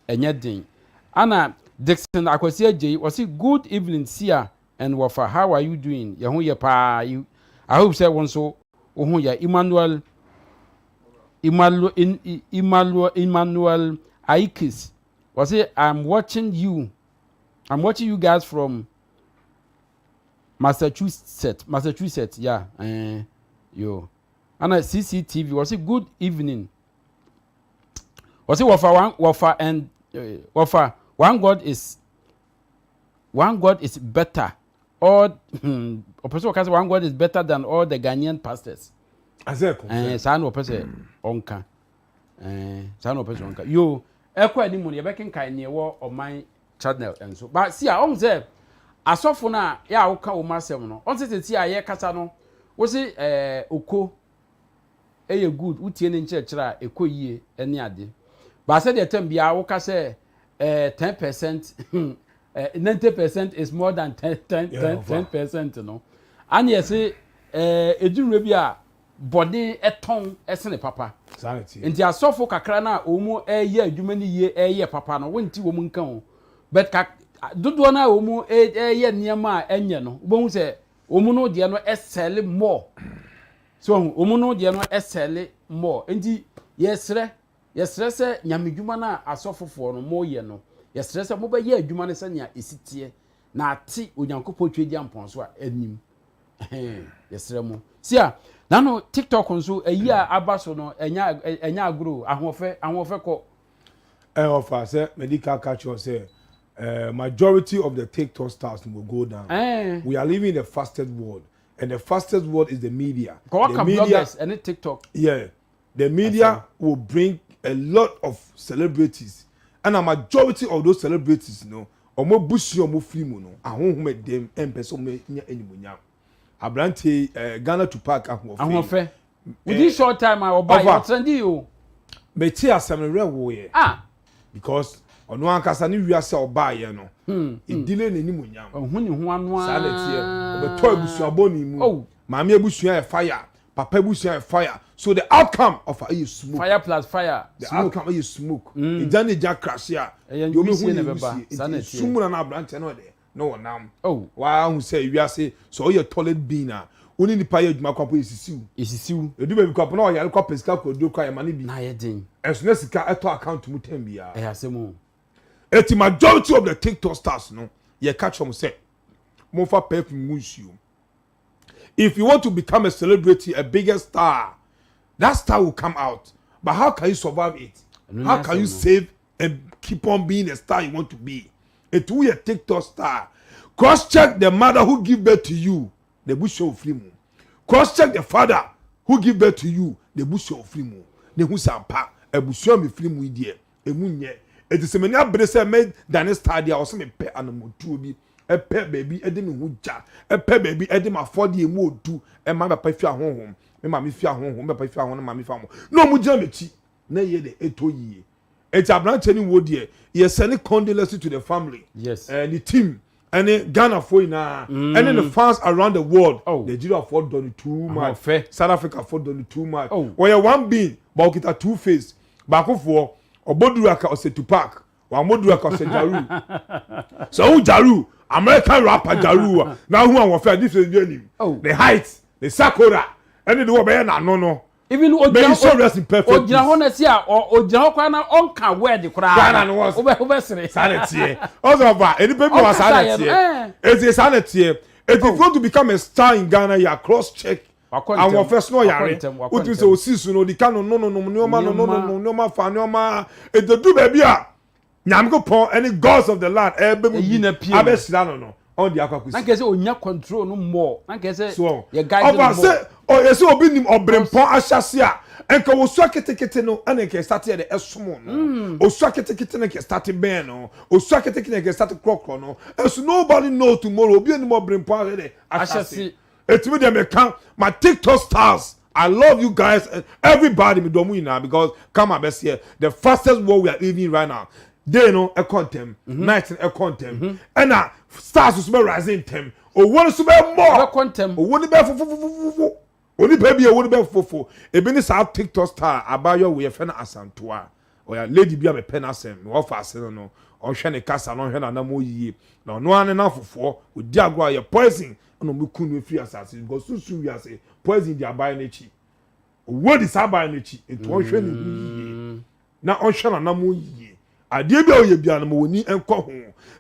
ɛnyɛ den ana Dickson Akwasi Agyei ɔse good evening Sia and wɔfa how are you doing yɛ ho yɛ paa I hope sɛ wo nso wo ho yɛ Emmanuel Emmanuel Emmanuel Emmanuel Aikis ɔse I'm watching you I'm watching you guys from Massachusetts. Massachusetts, yeah. Eh, yo. And a CCTV was a good evening. Was it wafa one wafa and uh, wafa one God is one God is better. All ɔpɛ sɛ ɔka sɛ one God is better than all the Ghanaian pastors. Eh, saa na ɔpɛ sɛ ɔnka. Eh, saa na ɔpɛ sɛ ɔnka. Yo, ɛkɔ anim no yɛbɛkenkan nea ɛwɔ ɔman channel nso. Ba si a ɔhu sɛ asɔfo no a yɛ a woka wɔn asɛm no, ɔn sɛ sɛ a yɛkasa no, wosi ɛɛ oko ɛyɛ good, wotie ne nkyerɛkyerɛ a ɛkɔ yie ɛne ade. Ba sɛ deɛ tɛm biara woka sɛ ɛɛ 10%, 90% is more than 10 10 10 10% no. Ane yɛse ɛɛ edurure bi a bɔne tɔn sene papa. Nti asɔfo kakra no a wɔn reyɛ adwuma no yie reyɛ papa no, wonte wɔn nka o. But ka dodoɔ no a wɔn reyɛ nneɛma a ɛnyɛ no, wobɛhu sɛ wɔn no deɛ no sɛle more. So wɔn no deɛ no sɛle more. Nti yɛsrɛ, yɛsrɛ sɛ nyamedwuma no a asɔfofoɔ no moyɛ no, yɛsrɛ sɛ mobɛyɛ adwuma no sɛnea ɛsi teɛ na ate Onyankopɔn Tweaduampɔn so a anim. Yɛsrɛ mo. Sia, nano TikTok nso ayi a aba so no ɛnya ɛnya agorɔ ahoɔfɛ ahoɔfɛ kɔ. Ɛ ɔfa sɛ mɛdi ka ka kyerɛ sɛ eh, majority of the TikTok stars will go down. Eh. We are living in the fastest world and the fastest world is the media. Kɔwaka the media, bloggers ɛne TikTok. Yeah, the media will bring a lot of celebrities and a majority of those celebrities no wɔn abusua a wɔn firi mu no ahonhom ɛdɛm ɛmpɛ sɛ wɔn nya animuonyam aberanteɛ yi ɛɛ Ghana Tupac ahoɔfɛ ahoɔfɛ within short time a ɔba yɛ ɔtrɛndi o. Mete asɛm no werɛ woeɛ. Ah. Because ɔno ankasa ne wiase a ɔbaeɛ no ɛdile n'animuonyam. Ɔhu ne ho ano ara. Saa na ɛteɛ. Ɔbɛtɔ abusua bɔne mu. Oh. Maame abusua yɛ fire. Papa abusua yɛ fire. So the outcome of ɛyɛ smoke. Fire plus fire. The smoke. outcome ɛyɛ smoke. Egya ne egya krahye a. Ɛyɛ Deɛ ɔbɛhu nwisie ne na ɛbɛba. nwisie. Saa na Nti ɛteɛ. esum mu na na aberanteɛ no ɔde na ɔnam. Oh. Waahu sɛ wiase sɛ ɔyɛ toilet bin a wo ne nipa yɛ adwuma koraa mpo esisi wo. Esisi wo. Edu baabi koraa mpo na ɔyare koraa pɛ sika kɔ aduro koraa yɛma no bi. Na ayɛ den. Ɛnso na sika ɛtɔ account mu tɛm biara. Ɛyɛ asɛm o. Eti majority of the TikTok stars no yɛka kyerɛ wɔn sɛ momfa perfume ngu nsuo mu. If you want to become a celebrity, a bigger star, that star will come out. But how can you survive it? How can you save and keep on being the star you want to be? Eti woyɛ TikTok star. Cross check the mother who give birth to you, n'abusua ofiri mu. Cross check the father who give birth to you, n'abusua ofiri mu. Na ehu sɛ ampa, abusua a mefiri mu yi deɛ, emu nyɛ. Eti sɛ m'ani abere sɛ mɛdane star deɛ a, ɔsɛ mepɛ anammɔtuo bi, ɛpɛ baabi de me ho gya, ɛpɛ baabi de m'afɔdeɛ emu odu ɛma me papa fi ahonhom, me maame fi ahonhom, me papa fi ahonhom, ne maame fi ahonhom, na wɔn gyina m'akyi na ɛyɛ de ɛtɔ yie. Eti aberanteɛ no wuo deɛ, yɛ send condolence to the family, ne team, ɛne Ghanafoɔ nyinaa, ɛne ne fans around the world. Nigeriafoɔ dɔ no too much, Ahoɔfɛ. South Africafoɔ dɔ no too much. Oh. Wɔyɛ one being but ɔkita two face. Baakofoɔ ɔbɔ duru aka ɔsɛ Tupac, wàmɔ duru aka ɔsɛ Jaru. Sɛ ɔhu Jaru, American rapper Jaru a, na ɔhu ahoɔfɛ a difference bi anim. Oh. Ne height, ne sakora, ɛne de wɔbɛyɛ n'ano no. Even May ogyina he so rest in perfect ogyina peace. hɔ na si a ogyina hɔ koraa na ɔnka word koraa. Koraa na no wɔ- Wobɛ sere. Saa na teɛ. Ɔsɛ ɔba enipa bi wɔ saa na Ɔkasa yɛ no, teɛ. Eti saa na teɛ. Eti if you want to become a star in Ghana, you are cross check. Wakɔ ntɛm. Ahoɔfɛ so na Wakɔ ɔyare. ntɛm, wakɔ Wotumi sɛ ntɛm. osi so no odi ka no no no no nneɛma no no no Nneɛma. no nneɛma fa nneɛma. Eti du baabi a Nyankopɔn ɛne gods of the land ɛbɛ mu Eyi na bi pie no. abɛhyira no, ɔn de akɔ Na akɔsi. nkɛ sɛ onya control no more na nkɛ sɛ So yɛ guide no ɔba more. sɛ ɔyɛ sɛ obi nim ɔbrempɔn ahyase a, nka wosua ketekete no ɛna nka ɛstart yɛ de ɛsom no. Osua ketekete no nka ɛstart bɛn no. Osua ketekete no nka ɛstart korɔkorɔ no. Ɛso nobody know tomorrow. Obi anim ɔbrempɔn ahyɛ de ahyase. Ahyase. Etimi deɛ meka my TikTok stars, I love you guys and everybody, mi dɔn mu nyinaa because kama bɛseɛ the fastest world we are living right now. Day no ɛkɔ ntɛm, night no ɛkɔ ntɛm, ɛna stars nso bɛ rise ntɛm, owó no nso bɛ mɔ. Ɔbɛkɔ ntɛm. Owó no bɛ fofofofofo, onipa bi owó no bɛ fofo. Ebi ne saa TikTok star abayewa wo yɛfɛ no Asantoa. Ɔyɛ lady bi a mepɛ n'asɛm na wɔfa ase no, ɔhwɛ ne kasa na ɔhwɛ n'anam yie na ɔno ara ne n'afofoɔ odi agorɔ a yɛ poison ɛna ɔmo kun no efiri asase because sunsun wiase poison di abayewa n'akyi, owó di saa abayewa n'akyi. Nti ɔhwɛ ne ho yie na ɔhwɛ n'anam yie. Adeɛ bi a ɔyɛ bia no ma wɔni nkɔ ho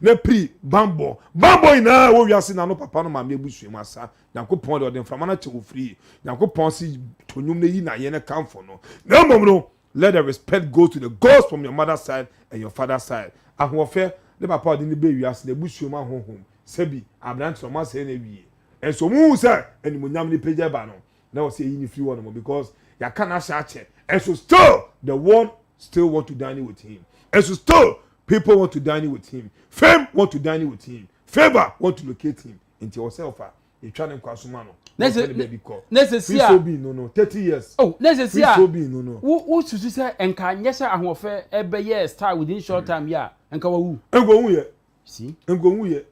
na piri bambɔ bambɔ nyinaa wɔ wiase na no papa no maame ebusua mu asa. Nyankopɔn de ɔde mframa no kyɛ wɔ firi. Nyankopɔn si to nnwom no yi na yɛ ne kamfo no na mmom no, let the respect go to the gods from your mother side and your father side. Ahoɔfɛ ne papa a ɔde ne bɛ wiase na ebusua mu ahohom sɛbi aberante na ɔmo asɛe na ewie nso ɔmo hu sɛ animonyam ne pagya ba no na ɔsɛ eyi ne firi hɔ nom because yaka n'ahyɛ akyɛ. And still the world still want to dine with him, and so still people want to dine with him, fame want to dine with him, favour want to locate him. Nti ɔsɛ ɔfa etwa ne nkwa soma no Na ɔfɛ ne baabi kɔ. Na sɛ si free a so bi no 30 years. Oh, na sɛ si free a so bi no. Wo susu sɛ nka nyɛ sɛ ahoɔfɛ ɛbɛyɛ star within short time yi a, nka wawu? Nkohu yɛ. Si. Nkohu yɛ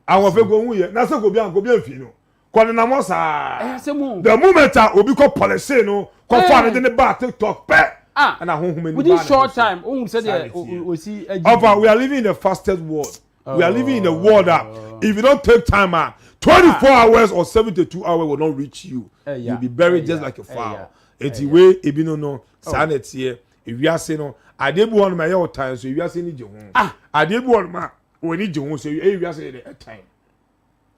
ahoɔfɛ, nkohu yɛ na sɛ kobi ankobi anfi no kɔne nam hɔ saa. Ɛyɛ sɛ mu. The moment a obi kɔ polish no kɔfa ne de ne ba TikTok pɛ ɛna ahohom ani within ba ne ho short so. time ohun sɛdeɛ Saa na ɛteɛ. osi agyi. Ofa, we are living in the fastest world. We are living in a world that if you don't take time, 24 hours or 72 hours will not reach you. You'll be buried just like a fowl. Eti we ebi no saa na ɛteɛ. Ewiase no, adeɛ bi wɔ nom a ɛyɛ ɔtan so ewiase ni gye ho. Adeɛ bi wɔ nom a wɔn gye ho so ɛyɛ ewiase yɛ de ɛtan.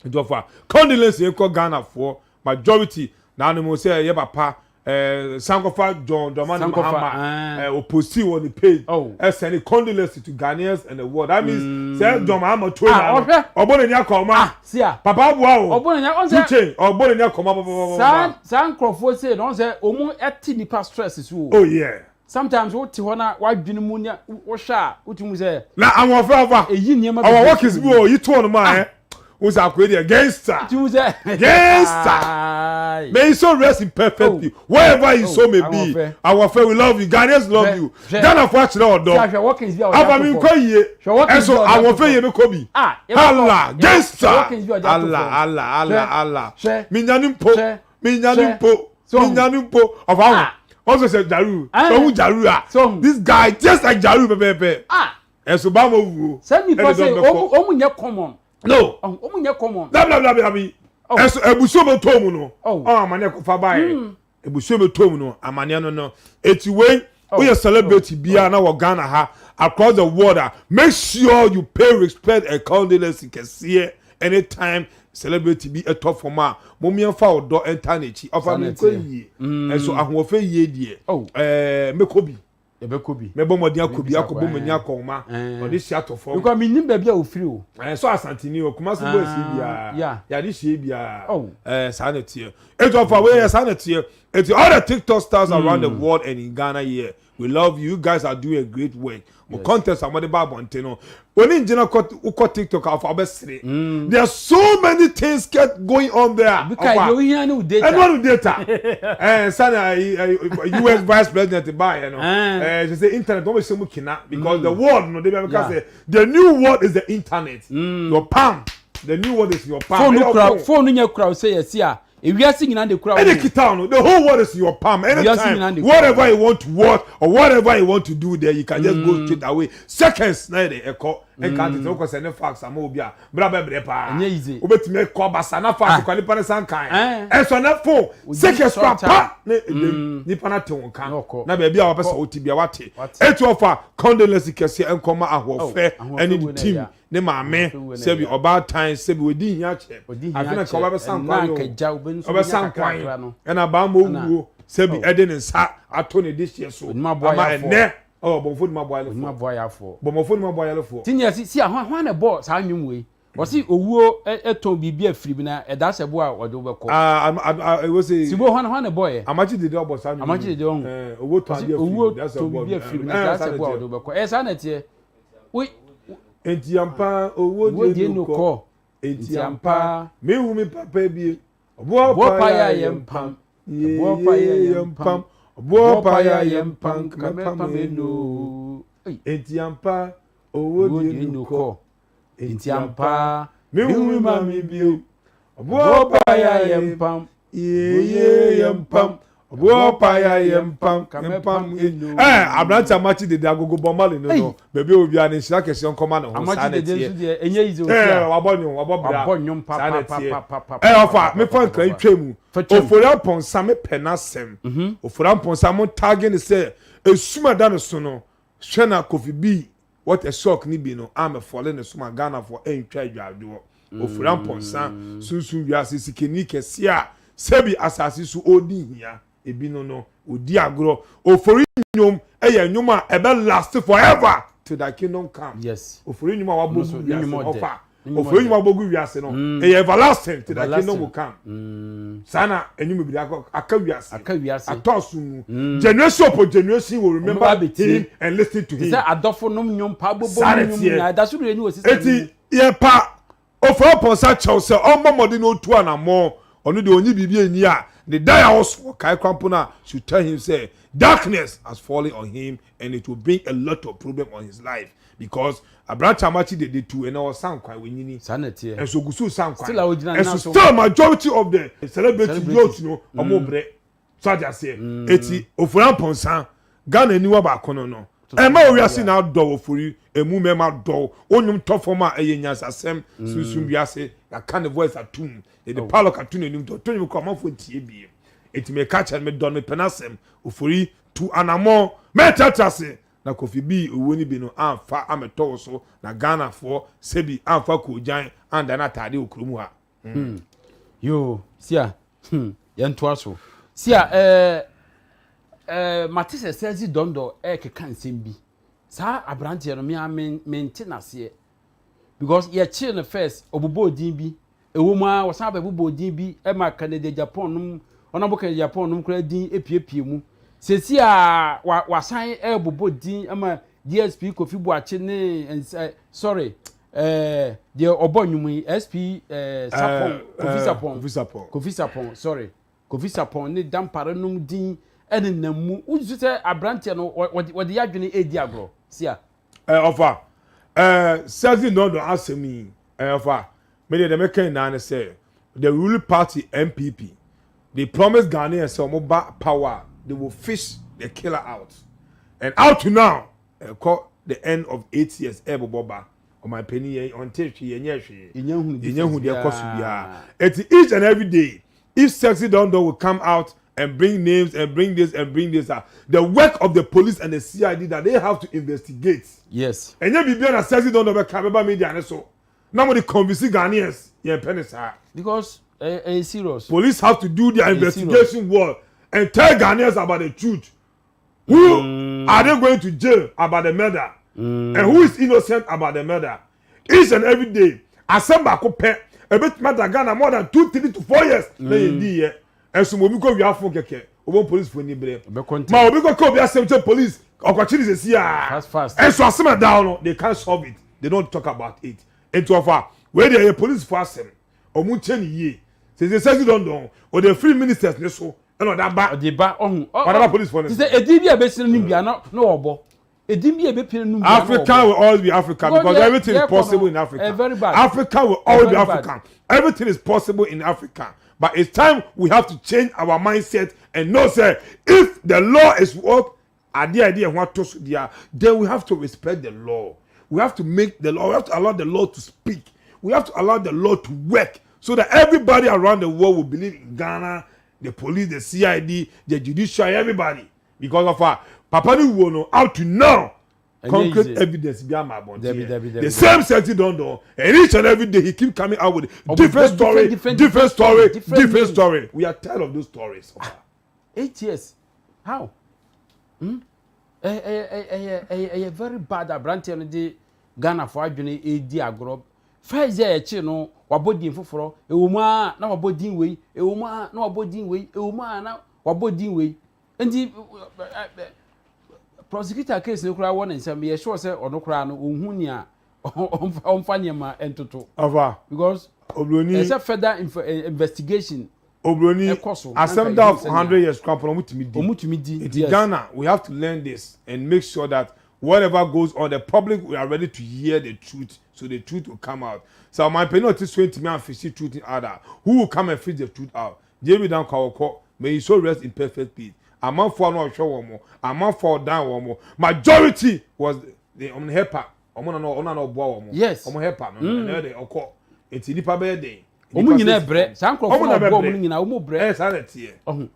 Nti ɔfa condolence yɛn kɔ Ghana foɔ majority na anum sɛ ɛyɛ papa Sankofa John Dramani Sankofa, Mahama ah. Opost wɔ ne page ɛsɛn condolence to Ghanaians and the world. That means sɛ John Mahama to Ah, na no ɔhwɛ. ɔbɔ n'ani akɔ ɔma Si a papa aboa o. Ɔbɔ n'ani ɔn two sɛ chain ɔbɔ n'ani akɔ ɔma papapapa. Saa nkurɔfoɔ sei na ɔn sɛ ɔmu ɛte nipa stress so o. Oh yeah. Sometimes wote hɔ na wadwene mu ne wohwɛ a wotumi sɛ Na ahoɔfɛ afa eyi nneɛma ɔwɔ workers bi wɔ yi to ɔno ma ɛ o sɛ akoe deɛ gangster. Wotumi sɛ Gangster. Aye. May he so rest in perfect Oh. peace wherever he so may be. Ahoɔfɛ. Ahoɔfɛ, we love you. Ghanaians love Hwɛ, you. hwɛ. Ghana fo akyerɛ Si ɔdɔ. ahwɛ workings bi a ɔde Afa ato mi fam. nkɔ yie. Hwɛ workings Ɛso bi a ɔde ato ahoɔfɛ fam. yie mi kɔ bi. Ah, yɛbɛkɔ. Allah gangster. Hwɛ workings bi a ɔde ato Allah fam. Allah Allah Hwɛ, Allah. hwɛ, Minyani mpo. hwɛ, Minyani hwɛ. mpo. So, Minyani mpo. Ɔfa ho. Ah. Ɔsɔ sɛ Jaru. Ah. Sɛ ɔhu Jaru a. So, This guy just like Jaru pɛpɛɛpɛ. Ɛso ba ma wuo. Saa nipa Ɛde sɛ dɔm bɛkɔ. ɔmu nyɛ common. No. Ɔmu nyɛ common. Dabi dabi dabi dabi. Oh. Ɛso ebusuo bɛ tó mu no. Oh. Ɔn amaneɛ kɔfa ba yɛ. Ebusuo bɛ tó mu no amaneɛ no. Eti wei Oh. woyɛ celebrity biara na wɔ Ghana ha, across the world a, make sure you pay respect and condolence kɛseɛ anytime celebrity bi ɛtɔ fam a, mo mmiɛnfa ɔdɔ ɛnta n'akyi. Ɔfa Saa mi na nkɔ ɛteɛ. yie. Ɛso ahoɔfɛ yie deɛ. Oh. Mɛkɔ bi. Yɛbɛkɔ bi. Mɛbɔ mmɔden akɔ bi akɔbɔ m'ani akɔnma. Ɔde hyɛ atɔ fam. Because mennim baabi a ɔfiri o. Ɛɛ sɛ Asanteni o, Kumasi boys yi biara. Yɛade hyɛ biara. Ɛɛ saa na ɛteɛ. Eti ɔfa wei yɛ saa na ɛteɛ. Eti all the TikTok stars around the world and in Ghana here, we love you. You guys are doing a great work. Mo contest a mo de ba abɔnten no, oni ngyina kɔ wokɔ TikTok a ɔfa ɔbɛsere. There are so many things get going on there. Obi ka deɛ ohia ne wo data. Ɛno ano data. Ɛɛ sani ayi ayi US vice president ba yɛ no. Ɛɛ sɛ sɛ internet wɔn bɛ hyɛ mu kina because the world no de bi abɛka sɛ the new world is the internet. Your palm the new world is your palm. Phone kura phone nyɛ kura o sɛ yɛ si a. Ewiase nyinaa de kura wo. Ɛna kita no, the whole world is in your palm. Anytime, whatever you want to watch or whatever you want to do there, you can just mm. go straight away. Seconds na yɛ de ɛkɔ. Nka tete wokɔ sɛ ne fax ama obi a bra bɛ brɛ paa. Ɛnyɛ easy. Wobɛtumi ɛkɔ basa na fax ah. kɔ nipa ne san kan. Eh. Ɛsɔ ne phone seconds kora pa ne edem mm. nipa na te wɔn kan. Na baabi a wɔpɛ sɛ wote bia wate. Etu ɔfa condolence kɛseɛ nkɔma ahoɔfɛ ɛne ne team. Ne maame, sɛbi ɔbaatan, sɛbi ɔdi hia kyɛ, afe na nka ɔbɛsa nkwan o, ɔbɛsa nkwan, ɛna baama owuo, sɛbi ɛde ne nsa ato ne dehyeɛ so, ama ɛnɛ, ɔ bɔnfo nim aboa ayɛlefoɔ, bɔnfo nim aboa ayɛlefoɔ. Ti nea si ahwan hwan na ɛbɔ saa nnwom wei wɔsi owuo ɛtɔn biribi afiri bi na ɛda sɛ bo a wɔde wobɛkɔ. Aa ah, ɛwɔ sɛ. Sibo hwan hwan na ɛbɔ yɛ. Amakye dede ɔbɔ saa nnwom. Amakye dede ɔho. Owuo tɔn adeɛ afiri bi da sɛ bo a wɔde wobɛkɔ. Owuo tɔn biribi afiri bi na ɛda sɛ bo a wɔde wobɛkɔ. Ɛyɛ saa na ɛteɛ. Wo Enti ampa owuo die no kɔ. Enti ampa mehu me papa bie. Ɔboɔ pa yɛ yɛ mpam. Yeye yɛ mpam. Ɔboɔ pa yɛ yɛ mpam. Kame pam eno. Enti ampa owuo die no kɔ. Enti ampa mehu me maame bio. Ɔboɔ pa yɛ yɛ mpam. Yeye yɛ mpam. Ɔboɔ pa yɛ yɛ mpam. Mpam. Ɛɛ aberante amakye dede agogo bɔ mali no no. Baabi a obiara ne nhyira kɛseɛ nkɔma ne ho. Saa na ɛteɛ. Ɛɛ wabɔ nnwom wabɔ bra. Saa na ɛteɛ. Ɛɛ ɔfa mefa nkran yi twa mu. Ofori Amponsah mepɛ n'asɛm. Ofori Amponsah mo ntaage ne sɛ esum a ɛda ne so no hwɛ na Kofi B What a shock ne bi no ammɛfɔle ne so ma Ghanafoɔ antwa adwadwoɔ. Ofura mpɔnsa, sunsum wiase sikani kɛseɛ a sɛbi asase so ɔredi hia ebi no no, ɔdi agorɔ. Ofori nnwom yɛ nnwom a ɛbɛ last forever till thy kingdom come. Yes. Ofori nnwom a wabɔ gu wiase no, ɔfa. Ofori nnwom a wabɔ gu wiase no, ɛyɛ everlasting till thy kingdom will come. Saa na nnwom bebree akɔ aka wiase. Aka wiase. Atɔ asom mu. Generation upon generation will remember him and listen to him. Te sɛ adɔfo nom nnwom pa bobɔ mu nnwom nyinaa ɛda so renu wɔ sisa Eti yɛ pa Ofori Amponsah kyɛw sɛ ɔmmɔ mmɔden na otu anammɔn. Ɔno deɛ ɔnye biribi anni a ne dan a ɔso ɔkae koraa mpo no a should tell him sɛ darkness has fallen on him and it will bring a lot of problem on his life because aberante amakye dede tu ɛnɛ ɔsan kwan wanyini Saa na ɛteɛ. ɛnso ogu so san kwan Still a ogyina ne nan ɛnso so. still majority of the celebrities youth no ɔmo brɛ so ate aseɛ eti Ofori Amponsah Ghana aniwa baako no no ɛma owiase na adɔ Ofori emu mɛma dɔ onyom tɔ fam a ɛyɛ nyansasɛm sunsum wiase yɛaka ne voice atum yɛde padlock ato n'anim tɔ to nwom kɔ amanfoɔ ntie biem eti meka kyerɛ no medɔ no mepɛ n'asɛm Ofori Tu anammɔn, mɛtratra ase na Kofi bii owuo no bi no amfa ammɛtɔ wo so na Ghanafoɔ sɛbi amfa koogyan andane ataadeɛ wɔ kurom ha. Hmm. Yoo, sia, hmm, yɛntoa so. Sia, ɛɛ, ɛɛ, mate sɛ Sɛzi Dɔndɔ ɛrekeka nsɛm bi. Saa aberanteɛ no, mea mente n'aseɛ. Because yɛkyee no first, ɔbobɔɔ din bi, Ɛwom ara, wɔsan bɛbobɔɔ din bi ma Kennedy Agyapong nom, Honourable Kennedy Agyapong nom koraa din apiepie mu. Seesei a wa wasan rebobɔ din ma DSP Kofi Boakye ne eh, sorry, eh, deɛ ɔbɔ nnwom yi, SP eh, Sapon, eh, Kofi eh, Sapon, Kofi Sapon, Kofi Sapon, sorry, Kofi Sapon ne Dampare nom din ɛnenam mu. Wosu sɛ aberanteɛ no wɔde wɔde yɛ adwene redi agorɔ, sia. Ɛ ɔfa ɛ sɛdzi ndɔndɔn asɛm yi ɛ ɔfa me deɛ deɛ mɛka nyinaa ne sɛ the ruling party NPP they promise Ghanaians sɛ wɔn ba power they will fish the killer out and out to now ɛkɔ the end of 8 years ɛbobɔ ba ɔman panyin yɛn ɔnte hwee yɛnyɛ hwee yɛnyɛ hu deɛ ɛkɔ so biara eti each and every day if sexy don don will come out and bring names and bring this and bring this ah the work of the police and the CID that they have to investigate. Yes. Ɛnyɛ biribi na sexy don don bɛka bɛba media ne so na mo de convince Ghanaians yɛn pɛ ne saa. Because ɛyɛ eh, serious. Police have to do their investigation work and tell Ghanaians about the truth. Who are they going to jail about the murder? And who is innocent about the murder? Each and every day, asɛm baako pɛ, ebetumi ada Ghana more than 2, 3 to 4 years na yɛn di yɛ. Ɛnso mo obi kɔ wia phone kɛkɛ, obɔ police fo ni brɛ. Ma obi kɔ kɛ obi asɛm kyɛ police, ɔkɔkye ne sɛsi aa. Fast fast. Ɛnso asɛm ɛda hɔ no, they can't solve it. They don't talk about it. Nti ɔfa, wei deɛ yɛ police fo asɛm. Ɔmo nkyɛn ne yie. Sɛ sɛ dɔndɔn, ɔde free ministers ne so ɛna ɔde aba. Ɔde ba ɔhu. Ɔde aba police fo ne Ti so. sɛ edin bi a ebesi n'anim bia na ɔbɔ edin bi a ebepie n'anim bia na ɔbɔ. Africa will always be Africa because everything is possible in Africa. Very bad. Africa will always be Very bad. African. Everything is possible in Africa. But it's time we have to change our mindset and know say if the law is what adeɛ a yɛde yɛn ho ato so deɛ, then we have to respect the law. We have to make the law. We have to allow the law to speak. We have to allow the law to work so that everybody around the world will believe in Ghana, the police, the CID, the judiciary, everybody. Because of our papa ni wo no up to now Ɛnyɛ concrete easy. evidence bi ama abɔnten. Dabi, dabi, dabi. The same Sexy Dondon, and each and every day he keep coming out with different story, different, different, different story, different different name. Story. We are tired of those stories. 8 years, how? Ɛyɛ ɛyɛ ɛyɛ ɛyɛ very bad. Aberanteɛ no de Ghana fo adwene edi agorɔ. First year ɛkyi no, wabɔ din foforɔ. Ewu mu a na wabɔ din wei, ewu mu a na wabɔ din wei, ewu mu a na wabɔ din wei. Nti prosecutor case no koraa wɔ ne nsam, yɛ sure sɛ ɔno koraa no ohun nea ɔnfa nneɛma ntoto. Ɔfa Because obroni ɛsɛ further investigation obroni ɛkɔ so. Asɛm da for 100 years kwan pɔn ɔmo tumi di. Ɔmo tumi di. Nti Ghana, we have to learn this and make sure that whatever goes on, the public, we are ready to hear the truth, so the truth will come out. So my opinion, ɔte so ntumi anfisi truth in other who will come and fish the truth out. JB Danquah ɔkɔ, may he so rest in perfect peace. Amanfoɔ a na ɔhwɛ wɔn mo, amanfoɔ a ɔdan wɔn mo, majority was the ɔmo helper, ɔmo na ɔno na ɔboa wɔn mo. Ɔmo helper no ɛna ɛde ɔkɔ, eti nipa bɛyɛ den. Ɔmo nyinaa brɛ saa nkurɔfoɔ na ɔboa ɔmo nyinaa, ɔmo brɛ. Ɛyɛ saa na ɛteɛ. Ɔho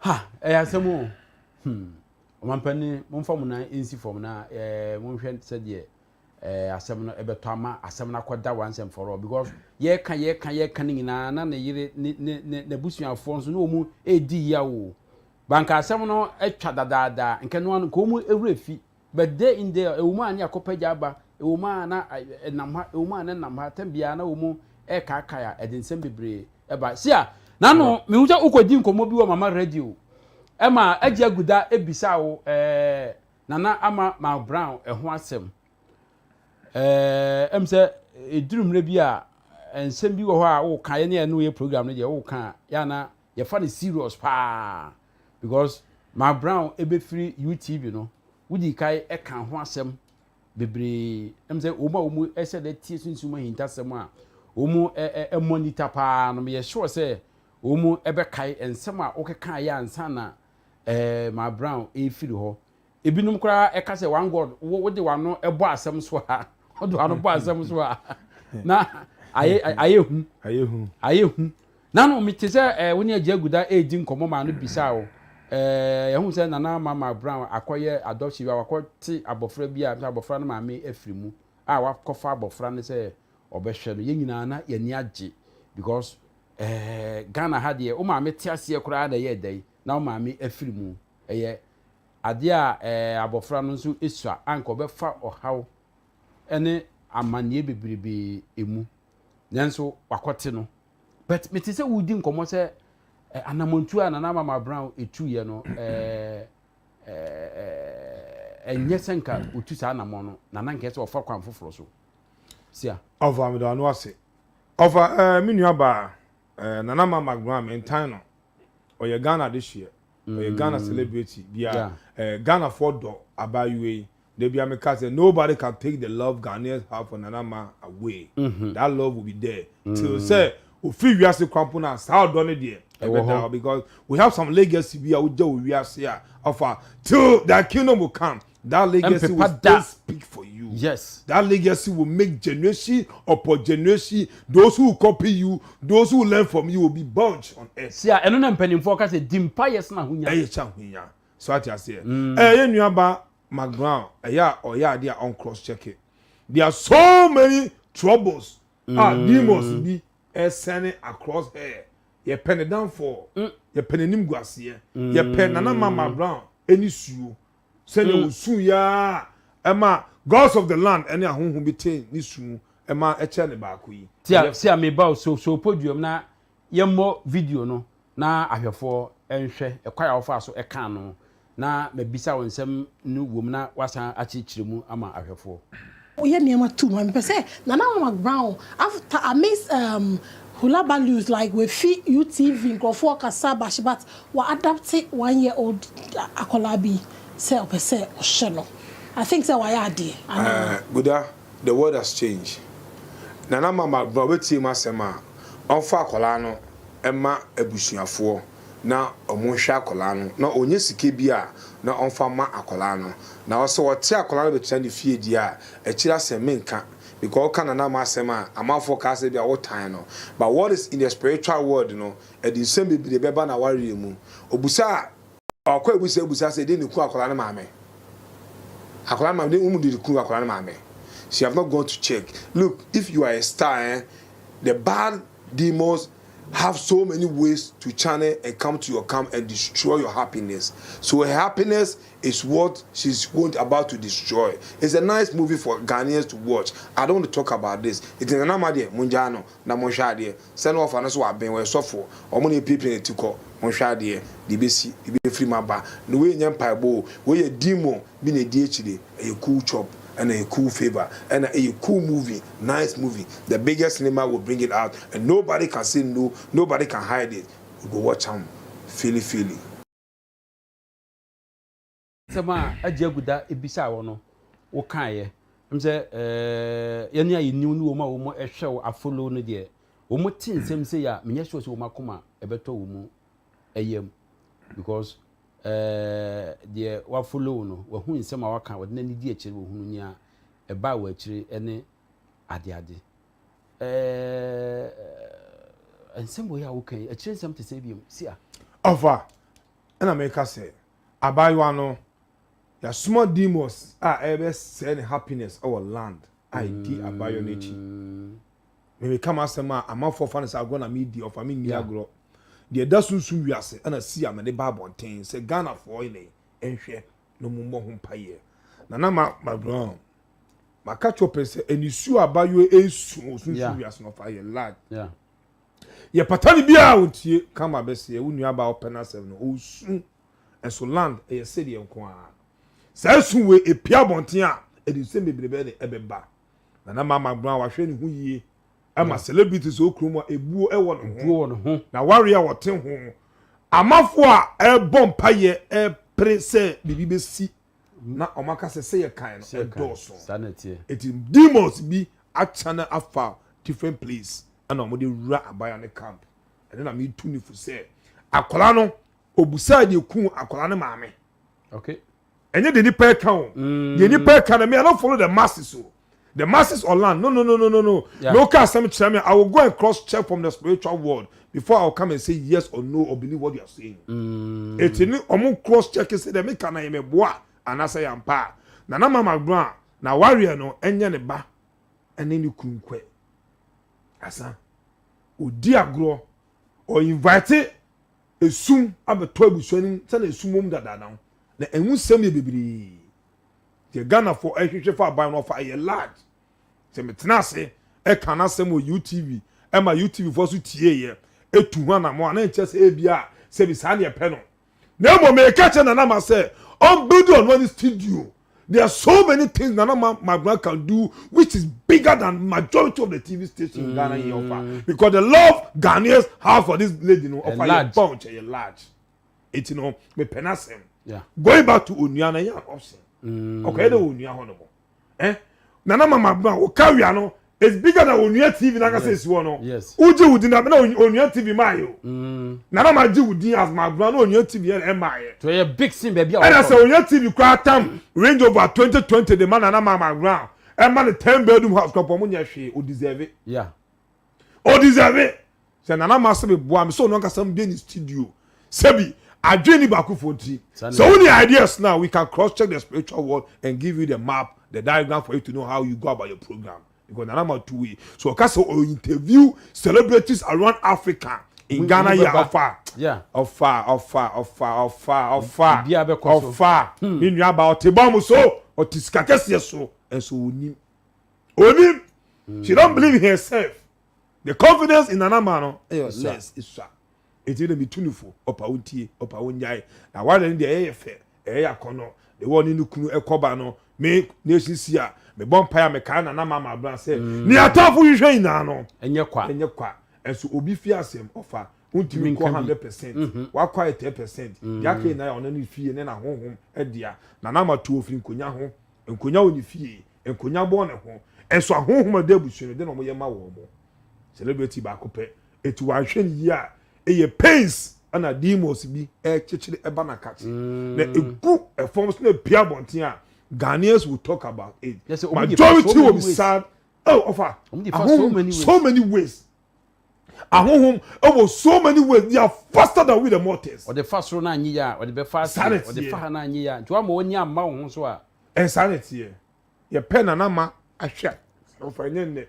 ha, ɛyɛ asɛm o. Ɔmampanin, momfa mo nan nsi fam na monhwɛ sɛdeɛ asɛm no ɛbɛtɔ ama asɛm no akɔda once and for all, because yɛka yɛka yɛka no nyinaa na ne yere ne ne ne n'abusuafoɔ nso ne wɔn edi yia o. Banka asɛm no atwa dadaada nka no ano nka wɔn ewura fi, but day in day ewu mu a ne akɔpɛgya aba, ewu mu a na ɛnam ha, ewu mu a ne nam ha tɛm biara na wɔn ɛkaakae a ɛde nsɛm bebree ɛba si a nanu. Mihu sɛ wokɔdi nkɔmɔ bi wɔ Mama Radio ɛma agye aguda ebisa wo Nana Ama McBrown ɛho asɛm. Ɛm sɛ eduru mmerɛ bi a nsɛm bi wɔ hɔ a woka yɛ ne yɛ no yɛ program no deɛ woka a yana yɛfa no serious paa, because McBrown ebɛfiri UTV no, wodi kae ɛka ho asɛm bebree. Ɛm sɛ wɔn a wɔn ɛhyɛ dɛ tie sunsun ahintasɛm a wɔn ɛ ɛ monitor paa no, yɛ sure sɛ wɔn ɛbɛkae nsɛm a wɔkeka yɛ ansa na McBrown efiri hɔ. Ebinom koraa ɛka sɛ one God wo wode wano ɛbɔ asɛm so a, wode wano bɔ asɛm so a na ayɛ hu. Ayɛ hu. Ayɛ hu. Nanu mi te sɛ wo ne agye aguda edi nkɔmɔ maa no bisa o. Yɛhu sɛ Nana Ama McBrown akɔyɛ adoption bi a wakɔte abɔfra bi a abɔfra no maame afiri mu a wakɔfa abɔfra no sɛ ɔbɛhwɛ no. Yɛn nyinaa na yɛn ani agye because Ghana ha deɛ, wo maame te aseɛ koraa na ɛyɛ ɛdɛ na wo maame afiri mu, ɛyɛ adeɛ a abɔfra no nso esua anka ɔbɛfa ɔhaw ɛne amanneɛ bebrebe emu, nanso wakɔte no. But mete sɛ wodi nkɔmmɔ sɛ anamontu a Nana Ama McBrown etu yɛ no, ɛɛ ɛnyɛ sɛ nka otu saa anamɔ no, nana nkɛ sɛ ɔfa kwan foforɔ so sia. Ɔfa, mi dɔ ano ase. Ɔfa, mi nua baa Nana Ama McBrown, mi ntan no. Ɔyɛ Ghana adehyeɛ, ɔyɛ Ghana celebrity bia. Ghana fo dɔ abaayewa yi. Debi a meka sɛ nobody can take the love Ghanaians have for Nana Ama away. That love will be there till sɛ ofiri wiase kwampo na saa ɔdɔ no deɛ ɛbɛda hɔ, because we have some legacy bi a wogya wɔ wiase a ɔfa till that kingdom will come, that legacy will still speak for you. That legacy will make generation upon generation, those who copy you, those who learn from you will be bunch on earth. Si a ɛno na mpanimfoɔ ka sɛ di mpa yɛ sena ahonya. Ɛyɛ kyɛ ahonya so ate aseɛ. Yɛn nuaba McBrown, ɛyɛ a ɔyɛ adeɛ a ɔn cross check it. There are so many troubles a demons bi ɛsɛne across her. Yɛpɛ ne downfall, yɛpɛ n'anim guaseɛ, yɛpɛ Nana Ama McBrown. Ɛne suo sɛnea ɔsuu yɛ ara ɛma gods of the land ɛne ahonhom bi tee ne su ɛma ɛkyɛɛ ne baako yi. Tia Ɛyɛ sia me ba o so so podium na yɛmmɔ video no na ahwɛfoɔ nhwɛ ɛkwan a wofaa so kaa no na mabisa wo nsɛm no wom na woasan akyerɛkyerɛ mu ama ahwɛfoɔ. Woyɛ nneɛma too much mepɛ sɛ Nana Mama Brown after amidst um hula balloons like wafi UTV nkurɔfoɔ kasa bahye but wa adapte one year old akwadaa bi sɛ ɔpɛ sɛ ɔhyɛ no I think sɛ wayɛ adeɛ anaa. Eh, Guda, the world has changed. Nana Mama Brown ɔbɛtie m'asɛm a, ɔmfa akwadaa no mma abusuafoɔ na ɔmo nhwɛ akwadaa no na ɔnya sika bi a na ɔmfa mma akwadaa no na ɔsɛ ɔte akwadaa no bɛtena ne fie deɛ a akyire asɛm menka because woka Nana Ama asɛm a amanfoɔ kaa sɛ ebia wotan no but what is in the spiritual world no ɛde nsɛm bebree bɛba n'awareɛ mu ɔbusa a ɔkɔ abusa abusa sɛ ɛdeɛn na ɛku akwadaa no maame akwadaa no maame wɔn mu de ku akwadaa no maame she have not gone to check look if you are a star eh the bad demons have so many ways to channel and come to your camp and destroy your happiness. So her happiness is what she's going about to destroy. It's a nice movie for Ghanaians to watch. I don't want to talk about this. It's in Nana deɛ mongyaa no na monhwɛ adeɛ. Sɛ na ɔfa no so waben wɔyɛ sɔfoɔ. Ɔmo na epiapia ne ti kɔ. Monhwɛ adeɛ deɛ ebesi deɛ ebefiri mu aba. Na wei nyɛ mpaebɔ o. Wei yɛ demon bi na edi akyire. Ɛyɛ cool chop ɛna ɛyɛ cool favour ɛna ɛyɛ cool movie nice movie the biggest cinema will bring it out and nobody can say no nobody can hide it you go watch am feely feely. Asɛm a Agya Aguda bisaa wo no, wokaeɛ. Ɛm sɛ yɛne a yɛnim ne wɔn a wɔhwɛ wo afollow no deɛ, wɔte nsɛm sei a, menyɛ sure sɛ wɔn akoma ɛbɛtɔ wɔn mu yam because eh, deɛ wafollow no, wahu nsɛm a waka, wɔde n'ani di akyire, wɔhunu nea ɛbaa wɔ akyire ne adeade. Eh, nsɛm wɔ yi a woka yi, akyire nsɛm te sɛ biom, si a. Ɔfa, ɛna meka sɛ, abaayewa no, yɛasoma demons a ɛrebɛsɛe ne happiness wɔ land a ɛdi abaayewa no akyi. Me meka m'asɛm a amanfoɔ fa no sɛ agorɔ na medi, ɔfa me nni agorɔ. Deɛ ɛda sunsum wiase ɛna si a mede ba abɔnten sɛ Ghanafoɔ ne nhwɛ na ɔmo mmɔ ho mpaeɛ. Nana ma ma brown maka kyerɛ pɛ sɛ anisuo a abayewa esu wɔ sunsum wiase no ɔfa yɛ large. Yɛ pata no biara ɔntie kama bɛseɛ wo nua baa ɔpɛ n'asɛm no ɔsu ɛso land ɛyɛ sɛdeɛ nko ara. Saa su wei epia abɔnten a ɛde nsɛm bebree bɛyɛ de ɛbɛba. Nana Mama Brown wahwɛ ne ho yie ɛma celebrities wɔ kurom a ebuo ɛwɔ ne ho. Ebuo wɔ ne ho. Na ware a wɔte ho. Amafo a ɛrebɔ mpaeɛ ɛrepere sɛ biribi bɛsi na wɔn aka sɛ sɛ yɛ kan no ɛdɔɔso. Saa na ɛteɛ. Eti demons bi akyane afa different place ɛna wɔn de wura abaya ne camp. Ɛno na metu ne fo sɛ akwadaa no obusaa deɛ kun akwadaa no maame. Okay. Ɛnyɛ deɛ nipa ɛka o. Deɛ nipa ɛka no me I don't follow the masses o. The masses on land no no no no no no. Yeah. Me oka asɛm kyerɛ me I will go and cross check from the spiritual world before I will come and say yes or no or believe what you are saying. Eti ne ɔmo cross check sɛ deɛ meka na yɛ me boa anaasɛ yɛ ampa a. Nana Mama Brown na wareɛ no ɛnyɛ ne ba ɛne ne kunu nkwɛ. Asa odi agorɔ ɔ invite esum abɛtɔ abusua no mu sɛnea esum wɔ mu dada no na ɛho nsɛm yɛ bebree deɛ Ghanafoɔ ɛhwehwɛ fa aban no ɔfa ɛyɛ large sɛ metena ase ɛka n'asɛm wɔ UTV ɛma UTV foɔ so tie yɛ etu ho anamɔ a na nkyɛ sɛ ebi a sɛbi saa ne ɛpɛ no na mmom meka kyerɛ Nana Ma sɛ ɔmbuild ɔno ne studio. There are so many things Nana Magna can do, which is bigger than majority of the TV stations in Ghana here offer. Because the love Ghanaians have for this lady, no, offer your bunch, your large. It's you know, me penasem. Yeah. Going back to Onua, na an option. Okay, the Onua honorable. Eh? Nana Mama Brown, Okaria no, it's bigger than Onua TV na kasa esi hɔ no. Yes. Uji wudi na na Onua TV ma yo. Nana ma gye wudi as ma Brown na Onua TV e ma ye. To yɛ big sin baabi a Ɛna wɔkɔ sɛ no. Onua TV koraa tam Range Rover 2020 de ma Nana Mama Brown ɛma no 10 bedroom house koraa pɔ ɔmo nyɛ hwee o deserve. Yeah. O deserve. Sɛ Nana ma se me boa me sɛ ɔno ankasa mbie ne studio. Sɛbi adwene ni baako fo nti. Saa na Sɛ wo ni ideas now we can cross check the spiritual world and give you the map, the diagram for you to know how you go about your program. Because Nana ma tu wei. So ɔka sɛ o interview celebrities around Africa. In Ghana yɛ ɔfa ɔfa ɔfa ɔfa ɔfa ɔfa ɔfa hmm. ne nua ba ɔte bɔm so ɔte sika kɛseɛ so ɛnso onim onim hmm. She don't believe in herself. The confidence in Nana ma no ɛyɛ less esua. Eti na mi tu ne fo ɔpa wo ntie ɔpa wo nyae na ware no deɛ ɛyɛ fɛ ɛyɛ akɔnɔ de wɔ ne ne kunu ɛkɔba no me nation si a mebɔ mpae a mekaa Nana ma ma abena sɛ mm. ne atamfo hwehwɛ nyinaa no ɛnyɛ kwa ɛnyɛ kwa. Ɛnso obi fi asɛm ɔfa wontumi nkɔ 100%, mhm. wakɔ ayɛ 10%, mm. deɛ aka nyinaa yɛ ɔno ne fie ne n'ahonhom dea. Nana ama tu ofiri nkonya ho, nkonya wɔ ne fie, nkonya bɔ ne ho. Ɛnso ahonhom a ɛda abusua no de na wɔyɛ ma wɔn mo. Celebrity baako pɛ, eti wanhwɛ ne yie a, ɛyɛ pains ɛna demons bi ɛkyekyere ɛba n'akakye. Mm. Na egu ɛfam so na epia abɔnten a, Ghanaians will talk about it. Majority will be sad. Oh, ɔfa. Ahonhom so many ways. Ahonhom ɛwɔ so many ways. They are faster than we the mortals. Ɔde fa soro na anyi yɛ a, ɔde bɛfa aseɛ. Ɔde fa ha na anyi yɛ a. Nti wama w'ani amma wo ho so a. Ɛnsaa na ɛteɛ. Yɛpɛ Nana Ma ahwɛ a, ɔfa ɛnyɛ nnɛ.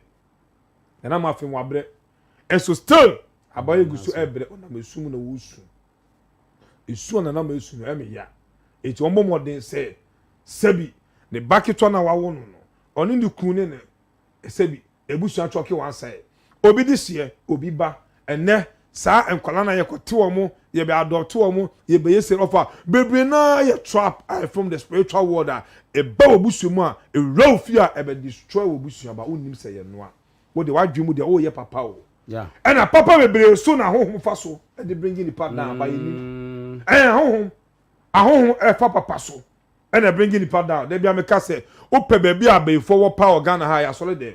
Nana Ma afei wabrɛ. Ɛnso still, abayɛ gu so ɛbrɛ. Ɔnam esu mu na ɔresu. Esu a Nana Ma esu no ɛme ya. Eti wɔn bɔ mmɔden sɛ sɛbi ne ba ketewa na wawo no no, ɔne ne kunu ne ne sɛbi abusua twɔke wɔn asɛe. Obi de hyeɛ, obi ba. Ɛnɛ saa nkwadaa no a yɛkɔte wɔn, yɛbɛ adɔpte wɔn, yɛbɛyɛ sei ɔfa bebree naa yɛ trap a from the spiritual world a ɛba wɔ busua mu a ɛwura wo fie a ɛbɛ destroy wɔ busua ba wonnim sɛ yɛ noa. Wo deɛ w'adwene mu deɛ woyɛ papa o. Ɛna papa bebree so na honhom fa so de bring nipa down ba yɛnim. Ɛyɛ honhom ahonhom ɛfa papa so ɛna bring nipa down. Da bia meka sɛ wopɛ baabi a abayifoɔ wɔ paa wɔ Ghana ha yɛ asɔre dɛm.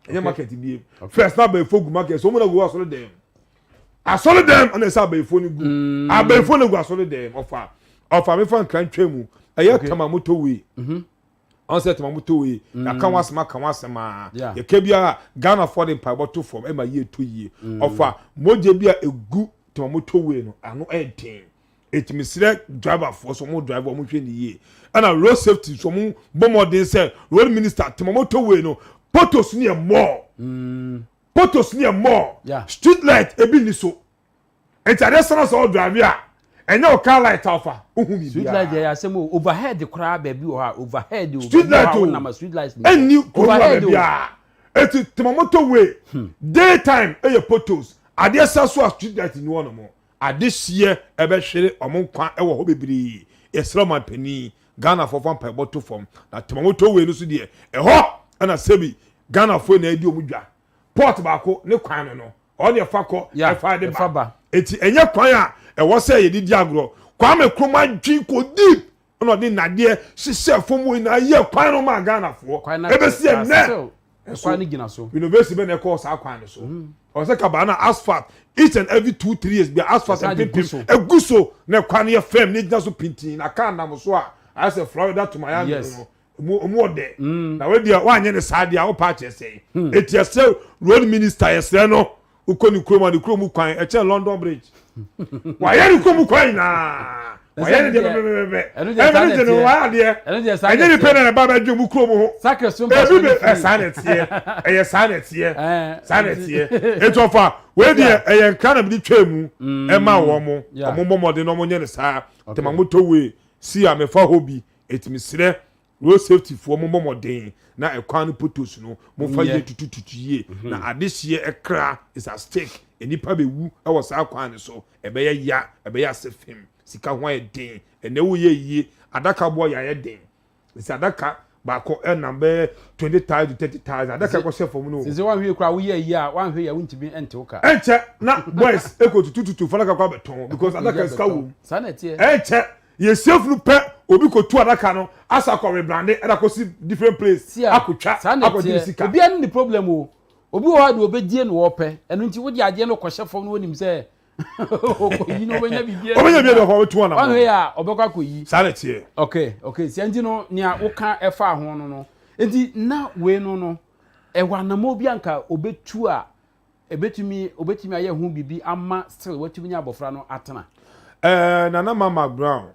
Ɛnyɛ market biem. First na abayifoɔ gu market so wɔn na gu asɔre dɛm. Asɔre dɛm ɛna ɛsɛ abayifoɔ no gu. Mm. Abayifoɔ no gu asɔre dɛm ɔfa ɔfa mefa nkran twɛ mu ɛyɛ tama motorway. Mm-hmm. Ɔn sɛ tama motorway mm. yɛaka ho asɛm aka ho asɛm a yɛka biara Ghanafoɔ de mpaebɔ to fam ɛma yie to yie. Mm. Ɔfa mogya bi a egu tama motorway no ano ɛden. Eti mesrɛ driver foɔ sɛ ɔmo drive ɔmo hwɛ ne yie. Ɛna road safety nso ɔmo bɔ mmɔden sɛ road minister tema motorway no potos no yɛ more. Mm. Potos no yɛ more. Yeah. Street light ebi ni so. Eti adeɛ sɛ na sɛ ɔdrive a ɛnyɛ o car light afa ohu biribiara. Street light yɛ asɛm o overhead koraa baabi wɔ hɔ a overhead o. Street light o street light ɛnni kurom a baabi a. Eti tema motorway hmm. daytime ɛyɛ potos adeɛ sa so a street light ni hɔ nom. Adehyeɛ ɛbɛhwere ɔmo nkwa wɔ hɔ bebree. Yɛsrɛ ɔmanpanin, Ghanafoɔ fa mpaebɔ to fam. Na tema motorway no so deɛ, ɛhɔ na sɛbi Ghanafoɔ nyinaa di ɔmo dwa. Port baako ne kwan no no, ɔhɔ na yɛfa kɔ, ɛfa de ba. Enti ɛnyɛ kwan a ɛwɔ sɛ yɛde di agorɔ. Kwame Nkrumah dwen kɔ deep ɛna ɔde nnadeɛ hyehyɛɛ fam hɔ nyinaa yɛɛ kwan no maa Ghanafoɔ. Ɛbɛsi ɛnnɛ ɛso renovation bɛ na ɛkɔɔ saa kwan no so. Mm. Ɔwɔ sɛ kabaa na asphalt each and every 2-3 years bi asphalt mpempem egu so na kwan no yɛ firm na egyina so pintin na kaa nam so a ayɛ sɛ Florida to Miami no. Ɔmu ɔmu ɔdɛ. Mm. Na wei deɛ wanyɛ ne saa deɛ a wopɛ akyerɛ sɛn. Hmm. Eti ɛsɛ road minister yɛsrɛ no wokɔ ne kurom a ne kurom kwan ɛkyɛn London bridge. Wayɛ ne kurom kwan nyinaa. Wayɛ ne deɛ pɛpɛpɛpɛ. Ɛno deɛ no wayɛ adeɛ. Ɛnyɛ ne pɛ na ɛba bɛdwe mu kurom ho. Ebi bɛ ɛsaa na ɛteɛ. Ɛyɛ saa na ɛteɛ. Saa na ɛteɛ. Eti ɔfa wei deɛ ɛyɛ nkra na mede twaa mu ɛma wɔn mo. Wɔn mmɔ mmɔden na wɔn nyɛ ne saa. Tema motorway si a mefa hɔ bi. Eti mesrɛ road safety foɔ mo mmɔ mmɔden na ɛkwan no potos no momfa yie tutututu yie mhm. na adehyeɛ ɛkra is at stake nnipa bɛwu ɛwɔ saa kwan no so ɛbɛyɛ ya ɛbɛyɛ ase fem sika ho ayɛ den ɛnɛ woyɛ yie adaka boɔ yɛ ayɛ den sɛ adaka baako ɛnam bɛyɛ 20,000 to 30,000 adaka kɔhyɛ fam no. Sɛ wanhwɛ kura woyɛ yie a wanhwɛ yɛ wontumi ɛnte wo ka. Ɛnkyɛ na boys ɛkɔ tutututu fana kakɔ abɛtɔn because adaka sika wɔ mu. Saa na ɛteɛ. Ɛnkyɛ Yɛsie funu pɛ obi kɔtu adaka no asa akɔ rebrande ɛde akɔsi different place akɔtwa akɔgye ne sika. Obiara ne ne problem o. Obi wɔ hɔ a deɛ ɔbɛdie na ɔpɛ. Ɛno nti wode adeɛ no kɔhyɛ fam na wonim sɛ ɔkɔyi no ɔbɛnya biribi adi. Ɔbɛnya biribi adi ɔkɔ ɔbɛtu anamɔ. Wanhwɛ yɛ a ɔbɛkɔ akɔyi. Saa na ɛteɛ. Okay, okay. Sia nti no nea woka ɛfaa ho no no. Nti na wei no no ɛwɔ anamɔ bi anka ɔbɛtu a Ebetumi, obetumi ayɛ ho biribi ama still watumi ne abɔfra no atena. Ɛɛ Nana Mama Brown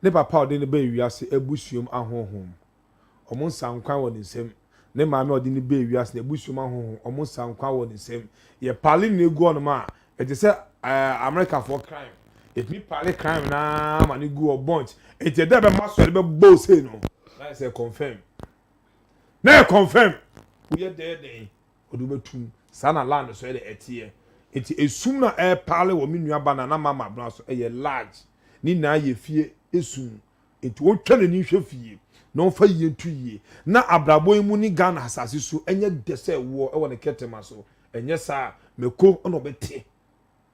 ne papa a ɔde no baa wiase abusuam ahonhom, wɔn nsa nkwa wɔ ne nsam. Ne maame a ɔde no baa wiase n'abusuam ahonhom, wɔn nsa nkwa wɔ ne nsam. Yɛpale no gu hɔnom a, Ɛte sɛ ɛɛ Amerikafoɔ crime. Yɛtumi pale crime no ara ma no gu hɔ bunch. Enti ɛda a ɛbɛma so a ɛde bɛbɔ wo sei no, na ayɛ sɛ confirm. Na yɛ confirm. Woyɛ dɛn dɛn, wɔde wo bɛtum. Saa na land so ɛde ɛteɛ. Enti esum no a ɛrepale wɔ me nua ba Nana Mama Abena so ɛyɛ large. Ne nyinaa yɛ fie esum. Enti ɔntwa n'ani nhwɛ fie na ɔmfa yie nto yie na abrabɔ yi mu ne Ghana asase so nyɛ dɛ sɛ ɛwoɔ wɔ ne kɛtɛma so. Ɛnyɛ saa a, mako na ɔbɛte.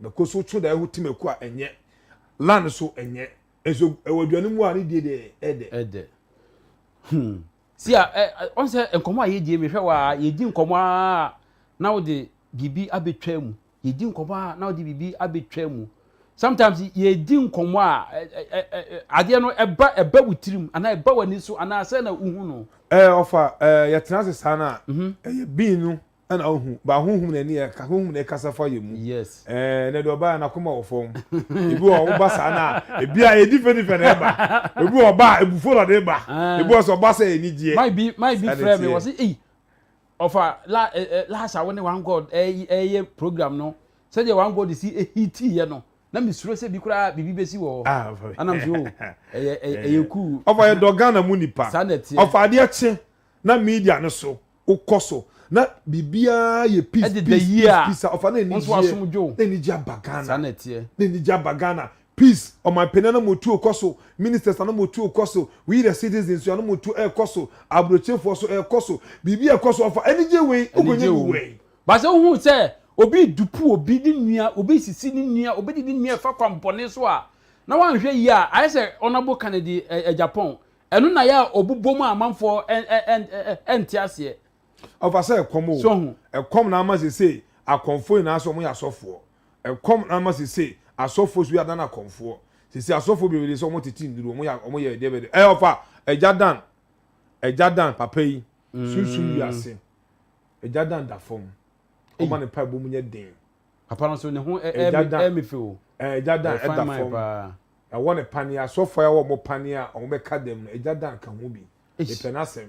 Mako so wotwe daeɛ ho te mako a, ɛnyɛ. Land so ɛnyɛ. Nso ɛwɔ aduane mu a ne die deɛ ɛdɛ. Ɛdɛ. Hmm. Si a, ɛ, ɔn sɛ nkɔmɔ a yɛdie mehwɛ wɔ a, yɛdi nkɔmɔ a na wode biribi abɛtwa mu. Yɛdi nkɔmmɔ a na wode biribi abɛtwa mu. Sometimes yɛdi nkɔmmɔ a adeɛ no ɛba ɛba wo tirim anaa ɛba w'ani so anaa sɛ na wohu no. Ɛɛ ɔfa ɛɛ yɛtena ase saa no a mhm. ɛyɛ being no ɛna ohu ba honhom na ɛne yɛ honhom na ɛkasa fa yɛ mu. Yes. Ɛɛ na deɛ ɔba yɛ n'akoma wɔ fam. Ebi wɔ ɔba saa na ebi a yɛ different different na ɛba. Ebi wɔ ɔba a ebufuo na ɔde ba. Ebi wɔ sɛ ɔba sɛ ɛni gyeɛ. My bi my bi frɛ mi wɔ se eyi Ɔfa la eh, eh, last a wo ne one God ɛyɛ eh, program no sɛdeɛ one God si ehiti yɛ no na mesuro sɛ bi koraa biribi bɛsi wɔ hɔ ah, anam so oh, ɛyɛ ɛyɛ cool. Ɔfa yɛ dɔ Ghana mu nipa. Saa na ɛteɛ. Ɔfa adeɛ kye na media no so wokɔ so na biribiara yɛ peace peace peace peace ɔfa na anigyeɛ na anigye aba Ghana. Saa na ɛteɛ. Na anigye aba Ghana Peace, ɔmanpanin anamotuo kɔ so, ministers anamotuo kɔ so, we the citizens anamotuo ɛkɔ so, aburokyefoɔ so ɛkɔ so, biribi ɛkɔ so, ɔfa anigye wei, wokɔnya bi wɛn? But sɛ wohu sɛ obi redupu obi ne nua, obi resisi ne nua, obi de ne nua refa kwan bɔne so a, na wanhwɛ yie a, ayɛ sɛ Honourable Kennedy Agyapong, ɛno na yɛ a ɔbobɔ mu a amanfoɔ nte aseɛ. Ɔfa sɛ ɛkɔm o, ɛkɔm na ama sesei akɔmfoɔ nyinaa sɛ wɔyɛ asɔfoɔ. Ɛkɔm na ama sesei asɔfoɔ so adan akɔmfoɔ. Sesei asɔfoɔ bebree sɛ wɔn tete nnuru, wɔn yɛ wɔn yɛ deɛ bɛde. Ɛyɛ ɔfa Agya Dan, Agya Dan papa yi, sunsum wiase. Agya Dan da fam. Ɔma ne mpaebɔ mu nyɛ den. Papa no so ne ho ɛyɛ me fɛ o. Agya Dan ɛda fam. Ɛwɔ ne paneɛ, asɔfoɔ a ɛwɔ wɔn paneɛ a wɔn bɛka dɛm no, Agya Dan ka ho bi. Mepɛ n'asɛm.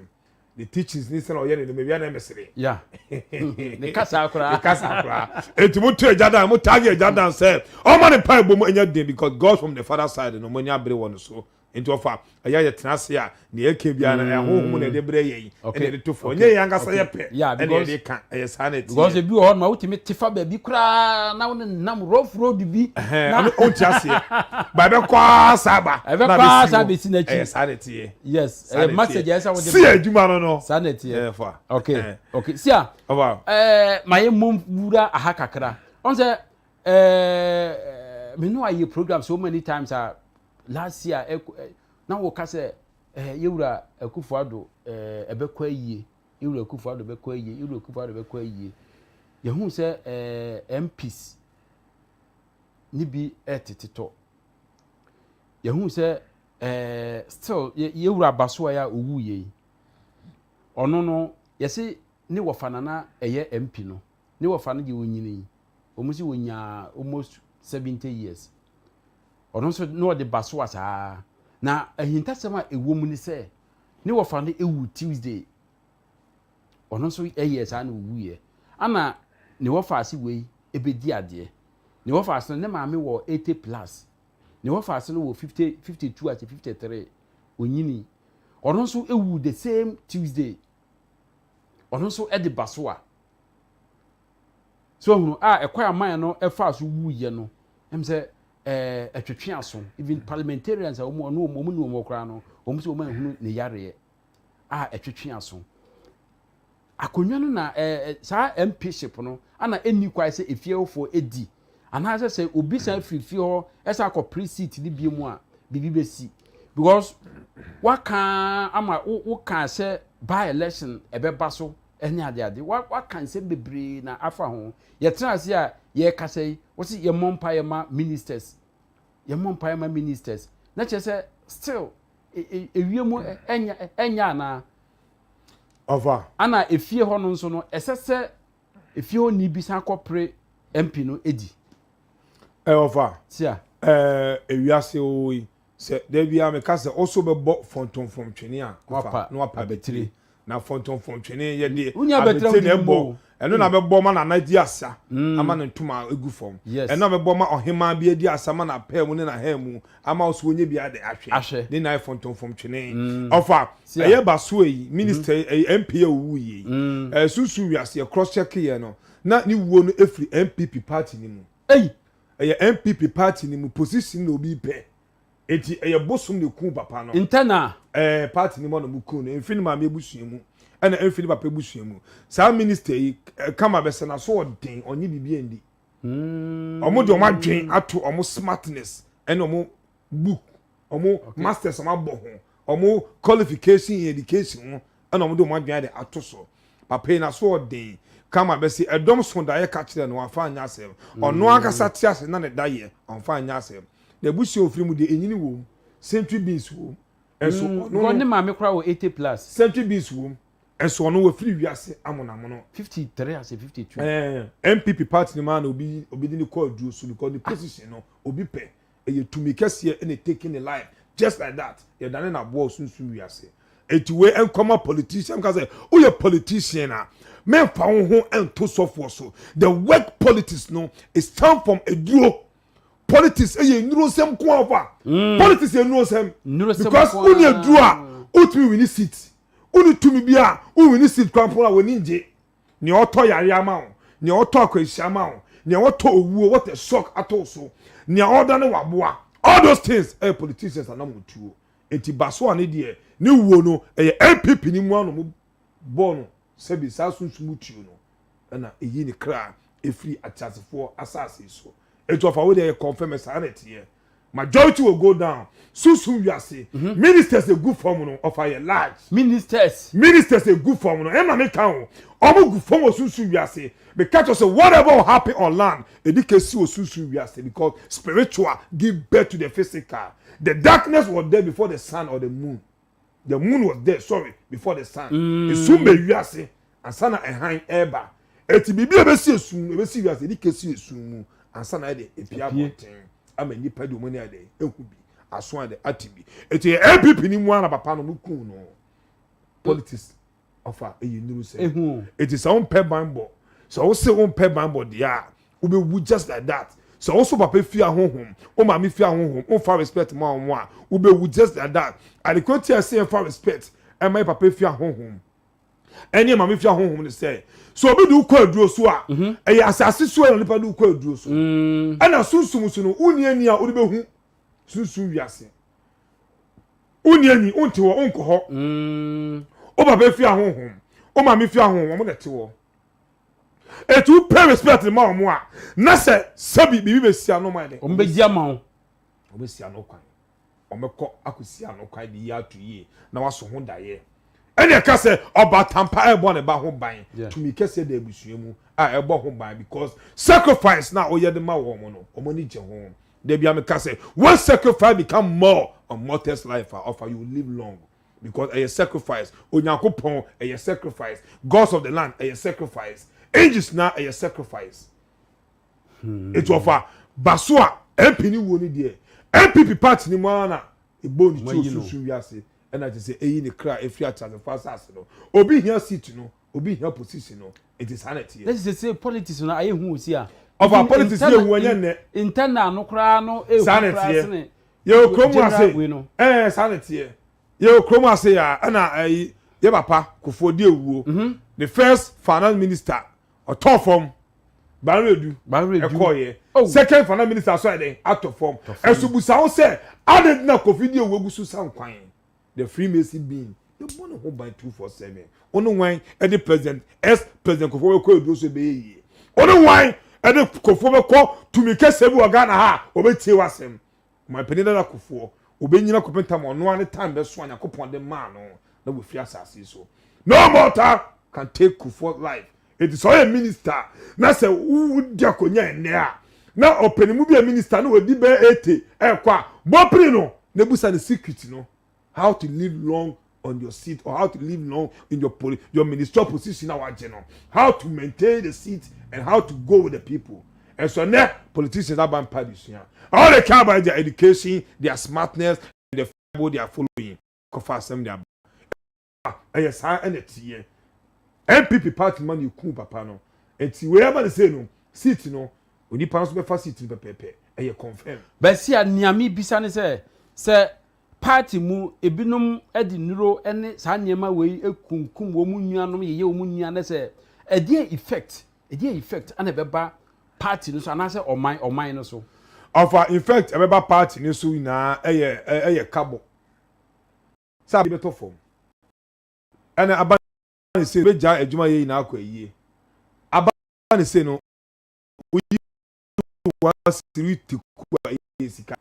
Ne teachings ne sɛnea ɔyɛ ne nneɛma bi a na ɛmesere. Yeah. Ne kasa koraa. Ne kasa koraa. Eti mo to Agya Dan, mo tag Agya Dan sɛ ɔma ne mpaebɔ mu ɛnyɛ den because God from the father side no mo ani abere wɔ ne so. Nti ɔfa ɛyɛ yɛ tena ase a nea ɛka biara no ɛyɛ honhom na ɛde brɛ yɛn ɛna ɛde to fam. Ɛnyɛ yɛn ankasa yɛ pɛ ɛna yɛde ka ɛyɛ saa na ɛteɛ. Because ebi wɔ hɔ no ma wotumi te fa baabi koraa na wo nenam rough road bi. Ɛhɛn, ɔnte aseɛ. Ba ɛbɛkɔ ara saa ba. Ɛbɛkɔ ara saa bɛsi n'akyi. Ɛyɛ saa na ɛteɛ. Yes, ɛyɛ message ɛyɛ sɛ wode. Si adwuma no no. Saa na ɛteɛ. Ɛfa. Okay, okay. Si a. Ɛɛ ma yɛ mmom wura aha kakra. Ɔn sɛ ɛɛ me no ayɛ program so many times a last year ɛ na wɔka sɛ ɛɛ yɛwura Akufo Addo ɛɛ ɛbɛkɔ ayie yɛwura Akufo Addo bɛkɔ ayie yɛwura Akufo Addo bɛkɔ ayie. Yɛhu sɛ ɛɛ MPs ne bi ɛtetetɔ. Yɛhu sɛ eh, still yɛ wura Abasoa yi a owuiɛ yi, ɔno no yɛse ne wɔfa na na ɛyɛ MP no, ne wɔfa no deɛ ɔnyini, wɔn se ɔnyaa almost 70 years. Ɔno nso na ɔde Basoa saa. Na ahintasɛm a ɛwɔ mu ne sɛ, ne wɔfa no ɛwu Tuesday, ɔno nso ɛyɛɛ saa na ɔwuiɛ. Ana ne wɔfa ase wei ɛbɛdi adeɛ. Ne wɔfa ase no, ne maame wɔ 80 plus. Ne wɔfaase no wɔ 50, 52 ase 53. Onyinii. Ɔno nso wu the same Tuesday. Ɔno nso de ba so a. So ahunu a ɛkwan a man no ɛfaa so wuiɛ no, ɛm sɛ ɛɛ ɛtwetwe aso. Even parliamentarians a wɔn ɔno wɔn ni wɔn koraa no, wɔn sɛ wɔn ahunu ne yareɛ a ɛtwetwe aso. Akonnwa no na ɛɛ saa MPship no ana ɛnni kwan sɛ efie hɔfoɔ ɛdi anaasɛ sɛ obi san firi fie hɔ ɛsan akɔ pere seat no bio mu a biribi bɛsi because waka ama woka sɛ by election ɛbɛba so ɛne adeade waka nsɛm bebree na afa ho yɛtena ase a yɛrekasa yi wɔsi yɛmmɔ mpaeɛ ma ministers yɛmmɔ mpaeɛ ma ministers na kyerɛ sɛ still ewiem ɛnyɛ ɛnyɛ anaa Ɔfa. Ana efie hɔ no nso no, ɛsɛ sɛ efie hɔ ni bi san kɔ pere MP no di. Ɛ ɔfa. Tia. Ɛɛ ewiase oo yi, sɛ da biara meka sɛ ɔso bɛbɔ fɔntɔmfrɔm twene a, ɔfa, na wapa abatire. Na fɔntɔmfɔntwene yɛde Wonya bɛtena abete na wodi mu ɛbɔ. o. Ɛno na bɛbɔ ma nana di asa ama ne ntoma egu fam. Ɛno na bɛbɔ ma ɔhemaa bi adi asa ma n'apaa mu ne n'ahan mu ama ɔso onye bi ade ahwɛ. Ahwɛ. Ne nyinaa yɛ fɔntɔmfɔntwene. Ɔfa Sia. ɛyɛ basoa yi minister yi ɛyɛ MP a owu yie yi. Ɛyɛ sunsun wiase yɛ cross check yɛ no na ne wuo no efiri NPP party ne mu. Ei! Ɛyɛ NPP party ne mu position na obi pɛ. Eti ɛyɛ bosom na eku papa no. Ntɛna. Ɛɛ party ne mu na ɔmo ku no. Emfi ne maame ebusua mu ɛna emfi ne papa ebusua mu. Saa minister yi kama bɛsɛ na so ɔden ɔnye biribi ndi. Ɔmo de ɔmo adwen ato ɔmo smartness ɛne ɔmo book ɔmo masters ɔmo abɔ ho ɔmo qualification in education ho ɛna ɔmo de ɔmo adwen de ato so. Papa yi na so ɔden kama bɛsi ɛdɔm so da yɛ ka kyerɛ no wafa anya asɛm. Ɔno ankasa te ase na ne da yɛ ɔnfa anya asɛm. Na ebusua ofiri mu deɛ enyini wɔ mu, century beans wɔ mu. Ɛnso ɔno Because ne no maame koraa wɔ 80 plus. Century beans wɔ mu. Ɛnso ɔno wafiri wiase amonamono. 53 ase 52. NPP party ni maa na obi de ne kɔ aduro so because ne position no obi pɛ ɛyɛ tumi kɛseɛ ɛna taking ne life just like that. Yɛdane na aboa osunsun wiase eti wei nkɔma politician ka sɛ woyɛ politician a mɛnfa wo ho ɛnto sɔfoɔ so. The work politics no is time from aduro. Politics ɛyɛ nnuro nsɛm ko afa. Politics yɛ nnuro nsɛm Nnuro nsɛm because nko wonni ara. aduro a wotumi win seat, wonni tumi bi a wowin seat kwan po a wɔni ngye. Nea ɔtɔ yare ama wo, nea ɔtɔ akwanhyia ama wo, nea ɔtɔ owuo, what a shock ato so, nea ɔda ne waboa, all those things ɛyɛ politicians anam otuo. Eti baso a ne deɛ ne wuo no ɛyɛ NPP ne mu ano mo bɔɔ no sɛbi saa sunsun tuo no ɛna eyi ne kra efiri ateasefoɔ asase yi so. Etu ɔfa wo deɛ yɛ confirm saa na ɛteɛ. Majority will go down. Sunsun wiase ministers egu fam no ɔfa yɛ large. Ministers. Ministers egu fam no ɛna mi ka ho ɔmo gu fam wɔ sunsun wiase because sɛ whatever will happen on land edi kesi wɔ sunsun wiase because spiritual give birth to the physical. The darkness was there before the sun or the moon. The moon was there, sorry, before the sun. Esum bɛ wiase ansa na ɛhan ɛɛba. Eti biribi a ebesi esum ebesi wiase edi kesi esum mu ansa na ɛde epia Epie. abɔnten ama nipa de wɔn ani ayɛ ehu bi aso ayɛ ate bi. Eti NPP ni mu ara papa no mo kun no. Politics ɔfa eyi nuru sɛ Ehu. Eti sɛ wɔn ban bɔ sɛ wɔn sɛ wɔn pɛ ban bɔ deɛ a wobɛwu just like that. Sɛ wɔn so papa fi ahohom wɔn maame fi ahohom wɔn fa respect mu a wɔn a wobɛwu just like that. Adeɛ tí a ɛsɛ yɛn fa respect ɛma yɛ papa fi ahohom ɛne maame fi ahohom ne sɛ so obi de wokɔ aduro so a ɛyɛ asase so ɛna nipa de wokɔ aduro so ɛna sunsun so no wunni ani a wode bɛhu sunsun wiase wunni ani wonte hɔ wonkɔ hɔ. Wo papa fi ahohom wo maame fi ahohom wɔn na te hɔ etu pay respect ma wɔn a na sɛ sɛbi biribi bɛ si ano ma yɛ dɛ. Wɔn bɛ di ama wo. Wɔn bɛ si ano kwan wɔn bɛ kɔ akɔsi ano kwan de yi ato yie na waso ho daeɛ ɛna ɛka sɛ ɔba tampa ɛbɔ ne ba ho ban. Tumi kɛseɛ da abusua mu a ɛbɔ ho ban because sacrifice na ɔyɛ de ma wɔn no wɔn ani gye ho. Debi ameka sɛ when sacrifice become more on mortal's life a ɔfa you live long because ɛyɛ sacrifice. Onyankopɔn ɛyɛ sacrifice, gods of the land ɛyɛ sacrifice, angels na ɛyɛ sacrifice. Etu ɔfa baso a MP ni wo ni deɛ NPP party ni mu ara na ebo ne Wɔn ti ayi no. osunsun wiase ɛna kyerɛ sɛ eyi ne kra efiri akyasefo asase no obi hia seat no obi hia position no eti saa na ɛteɛ. Lɛsi sɛ politics no ayɛ hu osi a. Ɔfa politics yɛ hu ɛnyɛ nnɛ. Internal no koraa no ehu Saa na koraa ɛteɛ. sene. Yɛwɔ kurom general ase wei no. Saa na ɛteɛ. Yɛwɔ kurom ase a ɛna ɛyi yɛ papa Kufuor di ewuo the first finance minister ɔtɔ fam Baredu. Baredu. Ɛkɔɔyɛ. Oh. Second finance minister so yɛ dɛ atɔ fam. Ɛso busa ho sɛ adi na Kofi di ewu egu so san kwan the freemason being yɛbɔ ne ho ban 247 ɔno wan ɛde president ex president Kufuor bɛkɔ eduro so ɛbɛyɛ yie. Ɔno wan ɛde Kufuor bɛkɔ tumi kɛseɛ bi wɔ Ghana ha a ɔbɛtie w'asɛm. Ɔmanpanin dada Kufuor obɛnyina kɔpem tam ɔno ara ne time bɛso a Nyankopɔn de maa no na wafiri asase yi so. No mortal can take Kufuor life. Eti sɛ ɔyɛ minister na sɛ wodi akonnwa ɛnɛ a na ɔpanimu bi yɛ minister na wadi bɛyɛ 80 ɛkɔ a bɔpere no na ebusa ne secret no, how to live long on your seat or how to live long in your ministerial position na wagye no, how to maintain the seat and how to go with the people. And so ne politicians aba mpa adesua. All they care about is their education, their smartness and the people they are following. Kɔfa asɛm de aba. Ɛyɛ saa ɛna ɛteɛ. NPP party ma no eku papa no. Eti wei ama no sei no, seat no, onipa no nso bɛfa seat no pɛpɛɛpɛ. Ɛyɛ confirm. Basia, nea mebisa ne sɛ, sɛ party mu ebinom de nnuro ne saa nneɛma wei kunkum wɔn nuanom, yeyɛ wɔn nua ne sɛ, ɛdeɛn effect, ɛdeɛn effect na ɛbɛba party no so anaasɛ ɔman, ɔman no so? Ɔfa effect ɛbɛba party no so nyinaa ɛyɛ ɛyɛ kabɔ sɛ ade bɛtɔ fam ɛna aba ne sei no bɛgyae adwuma yɛ nyinaa akɔ ayie aba ne sei no woyi wasiri teku a ɛyɛ sika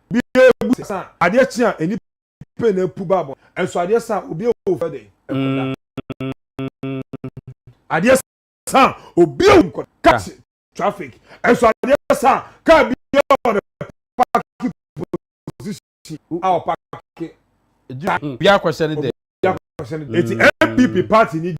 bi ebu sa adeɛ kye a nnipa na apu ba abɔ nso adeɛ sa obi ewu fɛ dɛ ɛkɔda adeɛ sa obi ewu nkɔda catch traffic nso adeɛ sa kaa bi wɔ ne parking position a ɔpake obi akɔhyɛ ne dɛ akɔhyɛ ne dɛ eti npp party ni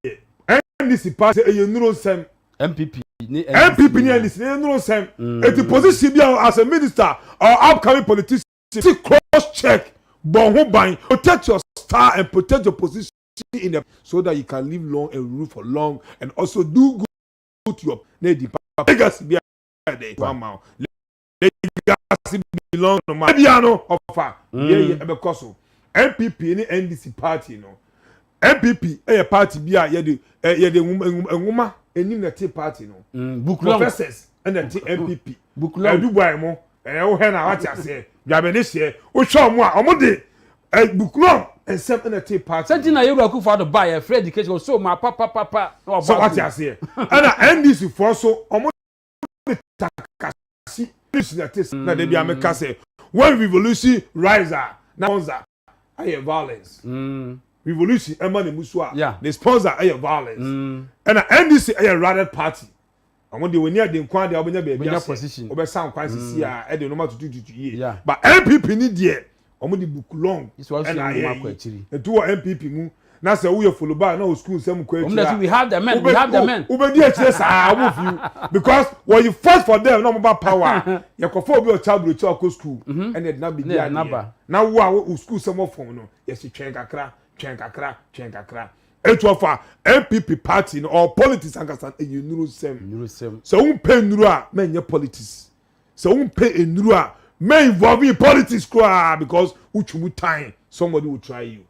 deɛ ndc party ɛyɛ nnuro nsɛm npp ne npp ne ndc ne nnuro nsɛm eti position bi a as a minister or upcoming politician ti cross check bɔ ho ban, protect your star and protect your position in the so that you can live long and rule for long and also do good to your na edi papa legacy bi a ɛdɛ ama o legacy belong no ma ebia no ɔfa yɛ yɛ ɛbɛkɔ so. NPP ne NDC party no, NPP ɛyɛ party bi a yɛde ɛ yɛde nwoma nwoma enim na ɛte party no. Book long. Professors ɛna ɛte NPP. Book long. Ɛdubuae mo ɛyɛ wohɛ na wate aseɛ dwabɛne hyɛ wohwɛ ɔmo a ɔmo de ɛ book long nsɛm ɛna ɛte party. Sɛ nti na Yewura Akufo Addo ba yɛ free education so ma papapapa na wabɔ sɛ wate aseɛ ɛna NDC foɔ so ɔmo de takasi na ɛte na de bi a meka sɛ when revolution rise a na sponsor ayɛ violence. Revolution ɛma ne mu so a ne sponsor ɛyɛ violence. Ɛna NDC ɛyɛ ratted party. Ɔmo de wɔn ni adi nkwan deɛ ɔbɛnya baabi Ɔbɛnya ase position. Ɔbɛsa nkwan sisi a ɛde nneɛma tutututu yie. But NPP ni deɛ ɔmo de book long This one ɛna nwoma ayɛ akɔ yi akyiri. Etu wɔ NPP mu na sɛ woyɛ foloba na o school nsɛm kɔ Ɔmo akyiri na sɛ we have the men, we have the men. Wobɛdi akyire saa ɔmo fi because when you fight for them na ɔmo ba power yɛkɔfɔ obi ɔkyɛ aburokyi akɔ school ɛna ɛde na bedi Na ɛde adeɛ naba. Na wo a wo school sɛm wɔ fam no yɛsi twɛn kakra, twɛn kakra, twɛn kakra. Etu ɔfa NPP party no or politics ankasa ɛyɛ nnuro sɛm. Nnuro sɛm. Sɛ wo mpɛ nnuro a mɛnyɛ politics, sɛ wo mpɛ nnuro a mɛ involve in politics koraa because wotwi mu time somebody will try you.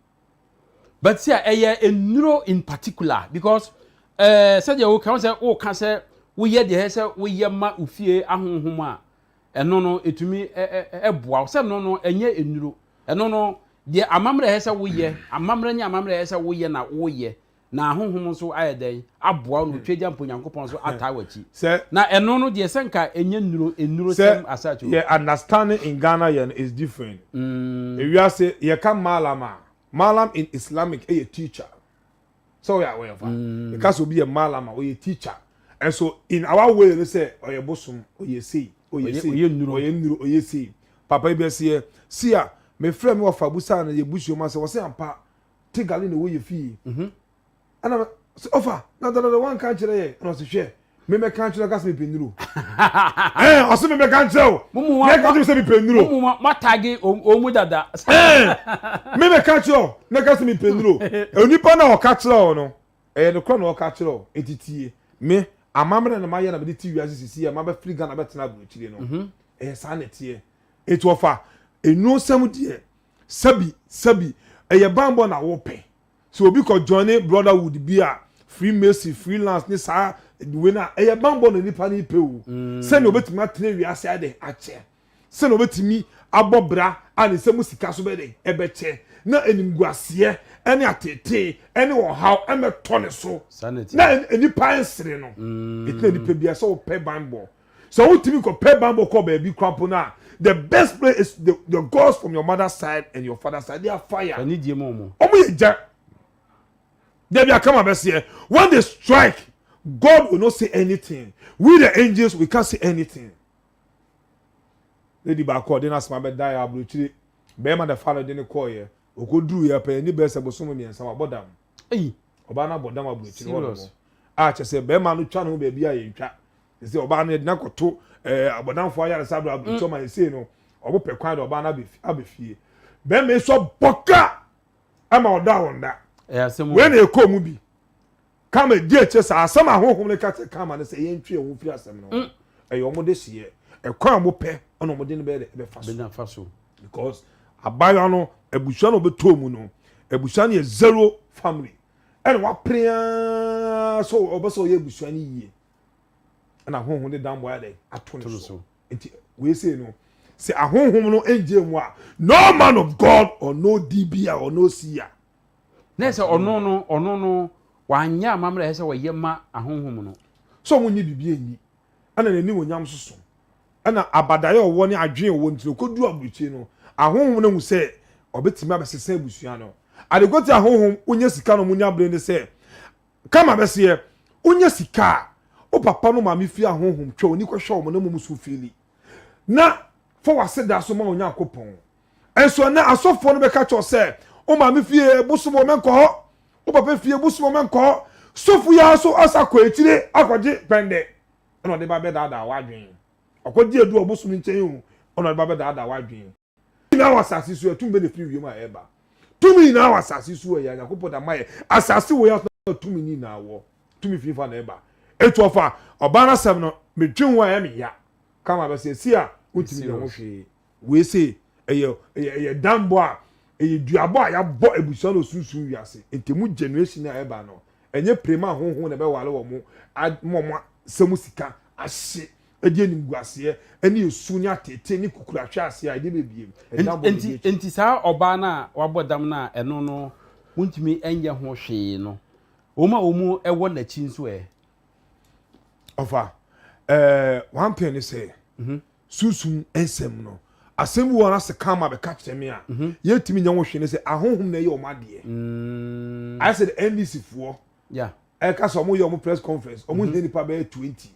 But see, ɛyɛ nnuro in particular because sɛdeɛ woka wo sɛ woka sɛ woyɛ deɛ ɛyɛ sɛ woyɛ ma wo fie ahonhom a ɛno no ɛtumi ɛboa wo sɛ no no ɛnyɛ nnuro ɛno no deɛ amammerɛ ɛyɛ sɛ woyɛ amammerɛ ne amammerɛ ɛyɛ sɛ woyɛ na woyɛ na ahonhom nso ayɛ dɛn aboa wo na otwa gya mpo Nyankopɔn nso ataa w'akyi sɛ na ɛno no deɛ sɛ nka ɛnyɛ nnuro nnuro sɛ sɛm asakye. Yɛ understanding in Ghana yɛ no is different. Ewiase yɛka malam a, malam in Islamic ɛyɛ teacher. Sɛ ɔyɛ awɔ yɛfa yɛka sɛ obi yɛ malam a ɔyɛ teacher, and so in our way no sɛ ɔyɛ bosom, ɔyɛ sei, ɔyɛ sei, ɔyɛ nnuro. Ɔyɛ nnuro, ɔyɛ sei. Papa yi bɛ se yɛ si a mefrɛ mi wɔfa busa na yɛ busuo ma sɛ wɔsɛ ampa tigali na wɔyɛ fie ɛna sɛ ɔfa na dadada wanka nkyerɛ yɛ ɛna ɔsɛ hwɛ memɛka nkyerɛ ka sɛ mepɛ nnuro ɛn ɔsɛ memɛka nkyerɛ o Mumu na ɛka kyerɛ sɛ mepɛ nnuro. Mumu matagi ɔmu dada. Ɛn memɛka kyerɛ o na ɛka sɛ mepɛ nnuro. Onipa na ɔka kyerɛ o no ɛyɛ nokorɛ na ɔka kyerɛ o. Eti tie me amammerɛ na mayɛ na mede ti wiase sisi a mabɛfiri Ghana bɛtena aburokyire no ɛyɛ saa na ɛteɛ. Eti ɔfa nnuro sɛm deɛ sɛbi sɛbi ɛyɛ banbɔ na wɔpɛ sɛ obi kɔ join brotherhood bi a freemason freelance ne saa wei na ɛyɛ banbɔ na nipa ne pɛ o sɛnea obetumi atena wiase ade akyɛ sɛnea obetumi abɔ bra a ne nsɛm sika so bɛ de ɛbɛkyɛ na enimguaseɛ ɛne atete ɛne ɔhaw ɛmɛtɔ ne so Saa na ɛteɛ. Na nipa nsere no etina nipa bi a sɛ ɔpɛ banbɔ sɛ wotumi kɔ pɛ banbɔ kɔ baabi krampo na the best place is the gods from your mother side and your father side. They are fire. Ɛni die mu ɔmo. Ɔmo yɛ gya debi akama bɛseɛ. When they strike, God will not say anything. We the angels, we can't say anything. Lady baako a ɔde n'asoma bɛda yɛ aburokyire bɛrima da fa no de ne kɔɔyɛ okoduru yɛ pɛ ni bɛyɛ sɛ bosom 3 wabɔ dam. Eyi. Ɔbaa no abɔ dam aburokyire hɔ nom Serious? A kyerɛ sɛ bɛrima no twa ne ho baabi a yɛntwa sɛ ɔbaa no yɛde no akɔto abɔdamfoɔ ayaresa aburo aburokyire ɔma yɛsei no ɔmo pɛ kwan de ɔbaa no abɛ fie. Bɛrima yi so bɔ ka ama ɔda wɔn da. Ɛyɛ asɛm o. Wei na ɛkɔɔ mu bi. Kama di akyire saa asɛm a honhom no ka kyerɛ Kama no sɛ yɛntwe yɛn ho mfiri asɛm no ho. Ɛyɛ wɔn de hyeɛ. Ɛkwan a wɔpɛ ɛna wɔde no bɛyɛ dɛ ɛbɛfa so. Bɛnya fa so. Because abaayewa no abusua na ɔbɛtɔɔ mu no abusua no yɛ zero family ɛna wapere ara sɛ ɔbɛ sɛ ɔyɛ abusua no yie ɛna honhom de danbɔ ayɛ dɛ ato ne so. Nti wei sei no sɛ ahonhom no ngye mu a no man of God or no DBA or no seer. Na sɛ ɔno no ɔno no wanyɛ amammerɛ a ɛsɛ sɛ ɔyɛ ma ahonhom no. Sɛ ɔmo nye biribi anni ɛna n'animuonyam soso ɛna abadaeɛ a ɔwɔ ne adwene a ɔwɔ nti no ɔkɔduru aburokyire no ahonhom no ahu sɛ ɔbɛtumi abɛsesa abusua no. Adekote ahonhom wonya sika na ɔmo nya bere ne sɛ Kama bɛseɛ, wonya sika a, wo papa no maame fie ahonhom twa w'ani kɔhwɛ wɔn na mmom so feeli. Na fa w'aseda so ma Onyankopɔn. Nso ɛnnɛ asɔfoɔ no bɛka kyerɛ wo sɛ, wo maame fie bosom wɔ mɛnkɔ hɔ, wo papa fie bosom wɔ mɛnkɔ hɔ. Sɔfo yi ara nso asa kɔ akyire akɔgye pɛndɛ ɛna ɔde ba bɛdaadaa w'adwene. Ɔkɔgye aduru ɔbosom nkyɛn o, ɛna ɔde ba bɛdaadaa w'adwene. nyinaa wɔ asase so ɛ, tumi bɛ na ɛfiri wiem a ɛreba. Tumi nyinaa wɔ asase so ɛ, yɛ Nyankopɔn da ma yɛ. Asase wɔ yɛ so na tumi nyinaa wɔ. Tumi firi fa na ɛba. Etu ɔfa, ɔbaa no asɛm no, medwen ho a ɛyɛ me ya. Kama bɛsɛ esi a, wontumi nyɛ ho hwee. Wei se, ɛyɛ, ɛyɛ, ɛyɛ danbɔ a, ɛyɛ duabɔ a yɛabɔ abusua na osunsum wiase. Nti emu generation a ɛba no, ɛnyɛ prema honhom na ɛbɛwale wɔn, ama wɔn asɛm sika ahye Ɛde animguaseɛ ne esu ne ateetee ne kukurahweaseɛ a ɛde bɛbiem. Ɛda bɔ Enti, ne akyi. enti saa ɔbaa no a wabɔ dam no a ɛno no wontumi nyɛ ho hwee no, wɔn a wɔn wɔ n'akyi nso ɛ? Ɔfa, ɛɛ, one thing ne sɛ, sunsum nsɛm no, asɛm bi wɔ hɔ na sɛ karma bɛka kyerɛ me a, yɛntumi nyɛ ho hwee ne sɛ ahonhom na ɛyɛ wɔn adeɛ. Ayɛ sɛ the NDC foɔ ɛka sɛ wɔn yɛ wɔn press conference, wɔn hia nipa bɛyɛ 20.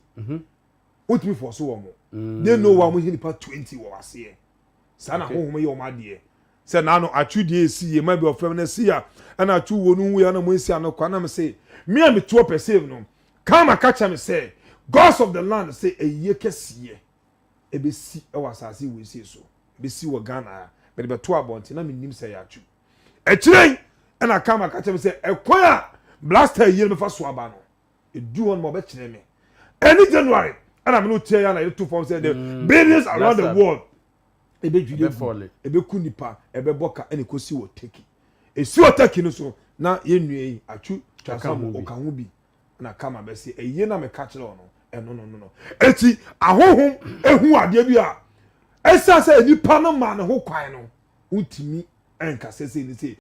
Wontumi fɔ so wɔn. They know why wɔn hia nipa 20 wɔ aseɛ. Saa na honhom yɛ wɔn adeɛ. Sɛ naano atwo deɛ esi yie ma bi ɔfrɛ me na si a ɛna atwo wo no wu ya na mo nsi ano kwa na me se me a me tuo pɛ save no karma ka kyerɛ me sɛ gods of the land sɛ ayie kɛseɛ ɛbɛsi ɛwɔ asase wɔ esie so ɛbɛsi wɔ Ghana ha mede bɛto abɔnten na menim sɛ yɛ atwo akyire yi ɛna karma ka kyerɛ me sɛ ɛkwan a blaster ayie no bɛfa so aba no Edu hɔ no ma ɔbɛkyerɛ me. Ɛne January ɛna me no tia ya na yɛto fam sɛ the mm, buildings around the world ebedwiri egu ebeku nipa ɛbɛbɔ ka ɛna ekosi wɔ Turkey. Esi wɔ Turkey no so na yɛn nua yi atwu twasa mu ɔka ho bi na kama bɛsi ɛyie na mɛka kyerɛ ɔno ɛno no no no. Eti ahohom ehu adeɛ bi a ɛsan sɛ nipa no ma ne ho kwan no ntumi ɛnkasa sɛ ne sɛ.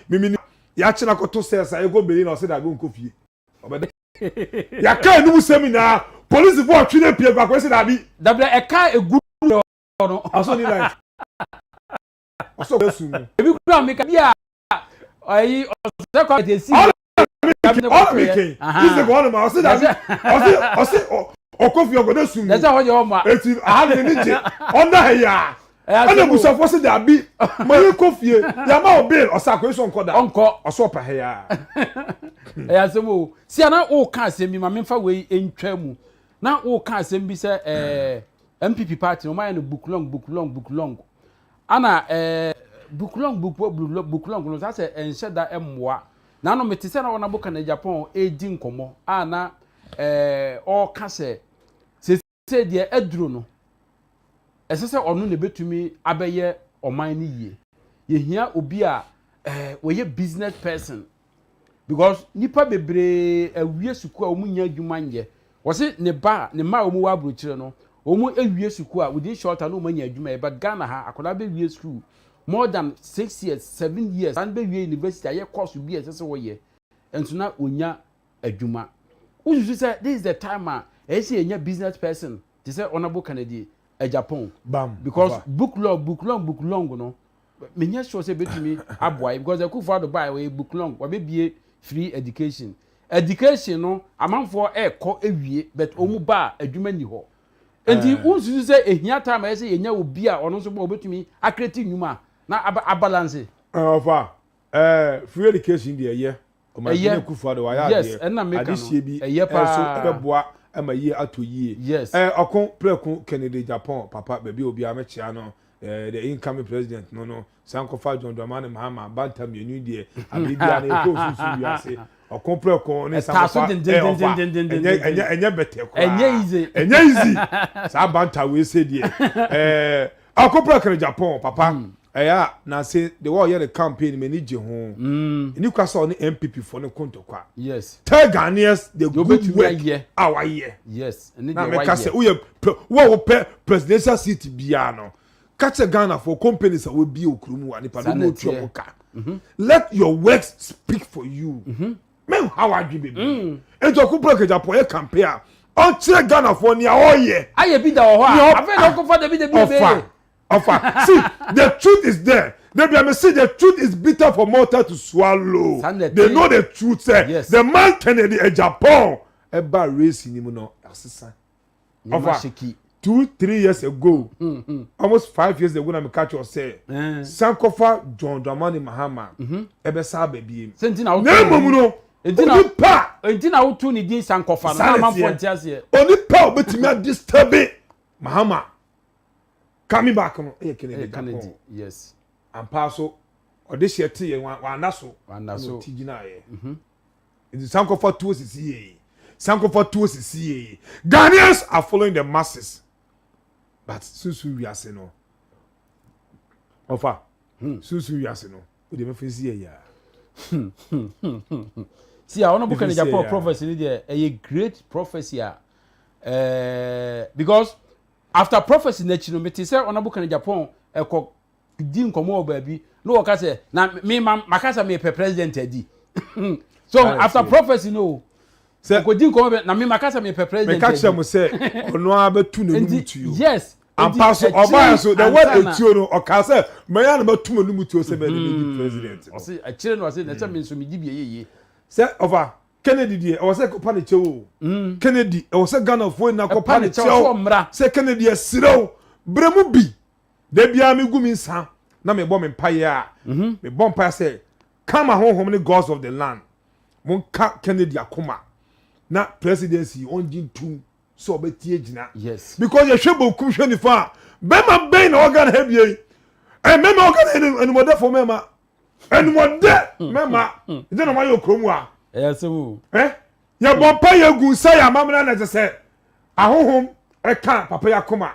Mimi ni yɛakye no akɔto sɛ sa yɛkɔ Berlin na ɔsɛ dabi ɔnkɔ fie. Ɔbɛda. Yɛaka anum sɛm nyinaa polisifo ɔtwe no apue akɔ sɛ dabi. Dabi ɛka egu no. Ɔsɔ ni light. Ɔsɔ ɔbɛ sum mu. Ebi kura mi ka bi a ayi ɔsɛ kɔ esi. Ɔna mi kɛn. Isi kɔ ɔna ma ɔsɛ dabi ɔsɛ ɔsɛ ɔkɔ fie ɔkɔ dɛ sum mu. Ɛsɛ hɔ deɛ ɔma. Eti aha de ne gye ɔnda ha yi a. Ɛna abusuafoɔ sɛ dabi ma yɛ kɔ fie yɛama wo bail ɔsɛ akɔyɛ sɛ ɔnkɔ da. Ɔnkɔ. Ɔsɛ ɔpɛ ha yi a. Ɛyɛ asɛm o. Sia na woka asɛm bi ma memfa wei ntwa mu. Na woka asɛm bi sɛ ɛɛ NPP party no wɔayɛ no book long book long book long. Ana ɛɛ book long book book long no saa sɛ ɛnhyɛ da mmoa. Nanom mete sɛ na wɔn aboka na Japan redi nkɔmmɔ a na ɛɛ ɔreka sɛ sɛ deɛ aduro no ɛsɛ sɛ ɔno na ebetumi abɛyɛ ɔman no yie. Yɛhia obi a ɛɛ wɔyɛ business person because nipa bebree awie sukuu a wɔn nya adwuma nyɛ. Wɔsi ne ba ne mma a wɔn wɔ aburokyire no wɔn awie sukuu a within short time na wɔn anya adwuma yɛ but Ghana ha akwadaa bɛwie sukuu more than 6 years 7 years san bɛwie university ayɛ course bi a ɛsɛ sɛ wɔyɛ nso na wɔnya adwuma. Wosusu sɛ this is the time a ɛyɛ sɛ yɛnya business person te sɛ Honourable Kennedy Agyapong Bam. because book long book long book long no menyɛ sure sɛ ebetumi aboa yi because Akufo Addo baa wɔyɛ book long wɔabɛbie free education education no amanfoɔ ɛɛkɔ ewie but wɔn ba a adwuma ni hɔ nti wonsusu sɛ ehia time a ɛyɛ sɛ yɛnya obi a ɔno nso bɔ obetumi acreate nnwuma na aba abalance. Ɔfa free education deɛ ɛyɛ. Ɔmanpanin Ɛyɛ. Akufo Addo wayɛ Yes, adeɛ. ɛna meka no. Adehyie bi Ɛyɛ ɛnso paa. ɛbɛboa. Ɛma yie atɔ yie. Yes. Ɛɛ ɔko prɛko Kennedy Agyapong papa baabi a obiara mɛkyea no ɛɛ the incoming president no no san kɔfa John Dramani Mahama banta mmienu yi deɛ abere biara no yɛkɔ osunsum wiase ɔko prɛko ne san Ɛtaa so kɔfa ɛɛ ɔfa dendendendendenden. ɛnyɛ ɛnyɛ ɛnyɛ bɛtɛ koraa Ɛnyɛ easy. ɛnyɛ easy saa banta wei sɛ deɛ ɛɛ ɔko prɛko ne Japan papa ɛyɛ a na se de wɔyɛ ne campaign m'ani gye ho ɛni kwa sɛ ɔne NPP foɔ no ko ntɔkwa Yes. Tell Ghanaians the Deɛ good wobɛtumi work ayɛ. a wayɛ. Yes. Ɛne Na deɛ meka sɛ wayɛ. woyɛ pre wo a wopɛ presidential seat biara no ka kyerɛ Ghanafoɔ companies a wɔabie wɔ kurom a nipa Saa dodoɔ na tua ɛteɛ. wɔn ka. Let your works speak for you. Menha w'adwene bebree. Nti ɔko prɛ Agyapong yɛ campaign a ɔnkyerɛ Ghanafoɔ nea ɔyɛ. Ayɛ bi da wɔ hɔ Nea a ɔ afei na ah ɔkɔfa dabi dabi ɔfa ɛbɛyɛ. ɔfa see the truth is there dabi ame see the truth is bitter for mortal to swallow Saa na they ɛte. know the truth sɛ Yes. the man Kennedy Agyapong ɛba race ni mu no asesa Nneɛma ɔfa shaky. 2 3 years ago almost 5 years ago na mi ka kyerɛ sɛ Eh. sankɔfa John Dramani Mahama ɛbɛsa aba biem Sɛ nti na woto na ne mmom din. no Nti na onipa nti na woto ne din sankɔfa no saa na na amanfoɔ ɛteɛ nte aseɛ. onipa a obetumi adisturbe Mahama coming back no ɛyɛ Kennedy Ɛyɛ Kennedy. Agyapong Yes. ampa so ɔde hyɛ te yɛ wanda so Wanda ɛna so. ɔti gyina yɛ nti sankɔfa tuo sisi yie sankɔfa tuo sisi yie Ghanaians are following the masses but sunsun wiase no ɔfa sunsun wiase no o de mɛfin si yɛ yaa See, a Honorable mɛfin Kennedy si yɛ Agyapong yaa prophecy ni deɛ ɛyɛ great prophecy a ɛɛ because after prophecy n'akyi no mete sɛ Honorable Kennedy Agyapong ɛkɔ di nkɔmɔ wɔ baabi na wɔka sɛ na me ma maka sɛ mepɛ president adi so saa na after ɛteɛ prophecy no sɛ ɔkɔ di nkɔmɔ bɛ na me maka sɛ mepɛ president mɛka kyerɛ adi mo sɛ ɔno ara bɛtu n'anum nti tuo yes nti ampa so ɔbaayɛ akyire so the word ansa na etuo no ɔka sɛ mɛyɛ na bɛtu m'anum tuo sɛ mɛde mɛdi president no ɔse akyire no ɔse na sɛ me nso megye bi ɛyɛ yie sɛ ɔfa Kennedy deɛ ɛwɔ sɛ kɔpa ne kyɛw o Kennedy ɛwɔ sɛ Ghanafoɔ nyinaa ɛpa kɔpa ne ne kyɛw sɛ kyɛw ɔmmra sɛ Kennedy ɛserɛ berɛ mu bi da biara megu me nsa na mebɔ me mpaeɛ a mebɔ mpaeɛ sɛ kama honhom ne gods of the land monka Kennedy akoma na presidency ɔngye ntum sɛ ɔbɛtie gyina yes because yɛhwɛ bonkum hwɛ nifa a bɛrima bɛn na ɔga na ha bie yi ɛ mɛma ɔga na animɔdɛfoɔ mɛma animɔdɛ mɛma ɛdɛ na ɔmayɛ okurom a ɛyɛ asɛm o ɛ yɛbɔ mpa yɛ gu nsa yɛ amammerɛ na ɛsɛ sɛ ahohom ɛka papa yi akoma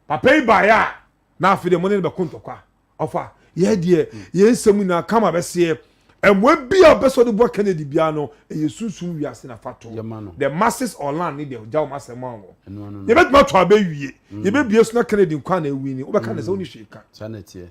papa yi baeɛ a na afei deɛ mo ne no bɛko ntɔkwa ɔfa yɛ deɛ yɛn nsɛm nyinaa kama bɛseɛ ɛmoa bi a ɔbɛ sɛ ɔde boa Kennedy biara no ɛyɛ sunsum wiase na fa to yɛma no the masses on land ne deɛ gya wɔn asɛm a wɔn ɛno ano no yɛbɛtumi ato abɛwie yɛbɛbie so na Kennedy nkwa na ewi ni wobɛka ne sɛ wone hwee ka saa na ɛteɛ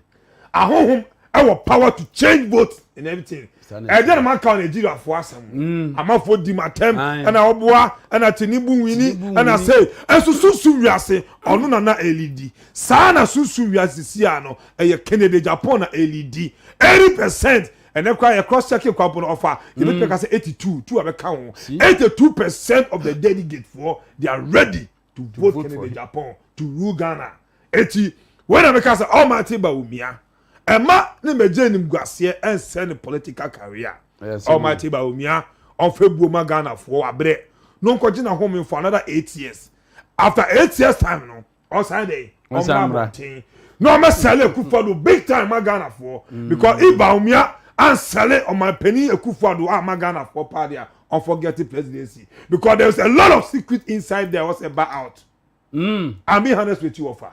ahohom ɛwɔ power to change vote and everything saa na ɛdeɛ na ɛteɛ ma ka Nigeriafoɔ asɛm amanfoɔ di ma tɛm Aye. ɛna ɔboa ɛna Tinubu wini Tinubu ɛna wini. sɛ ɛnso sunsun wiase ɔno na na elidi saa na sunsun wiase si a no ɛyɛ Kennedy Agyapong na elidi 80% ɛnɛ kora yɛ cross checking kwa no ɔfa yɛbɛtumi ka sɛ 82 two abɛka ho See? 82% of the delegates for they are ready to vote vote for Kennedy him. Agyapong to rule Ghana eti wɔn na meka sɛ Almighty Bawumia ɛma ne mɛgye nimguaseɛ ɛnsɛ ne political career ɛyɛ asɛm o Almighty Bawumia ɔfɛ buo ma Ghanafoɔ wabrɛ no nkɔgye na home for another 8 years after 8 years time no ɔsan de Ɔsan ɔmmra mmra. abɔnten na ɔmɛsɛle Akufo-Addo big time ma Ghanafoɔ because if Bawumia ansɛle ɔmanpanin Akufo-Addo ama Ghanafoɔ paa deɛ ɔnforget the presidency because there is a lot of secret inside there ɔsɛ ba out I'm being honest with you ɔfa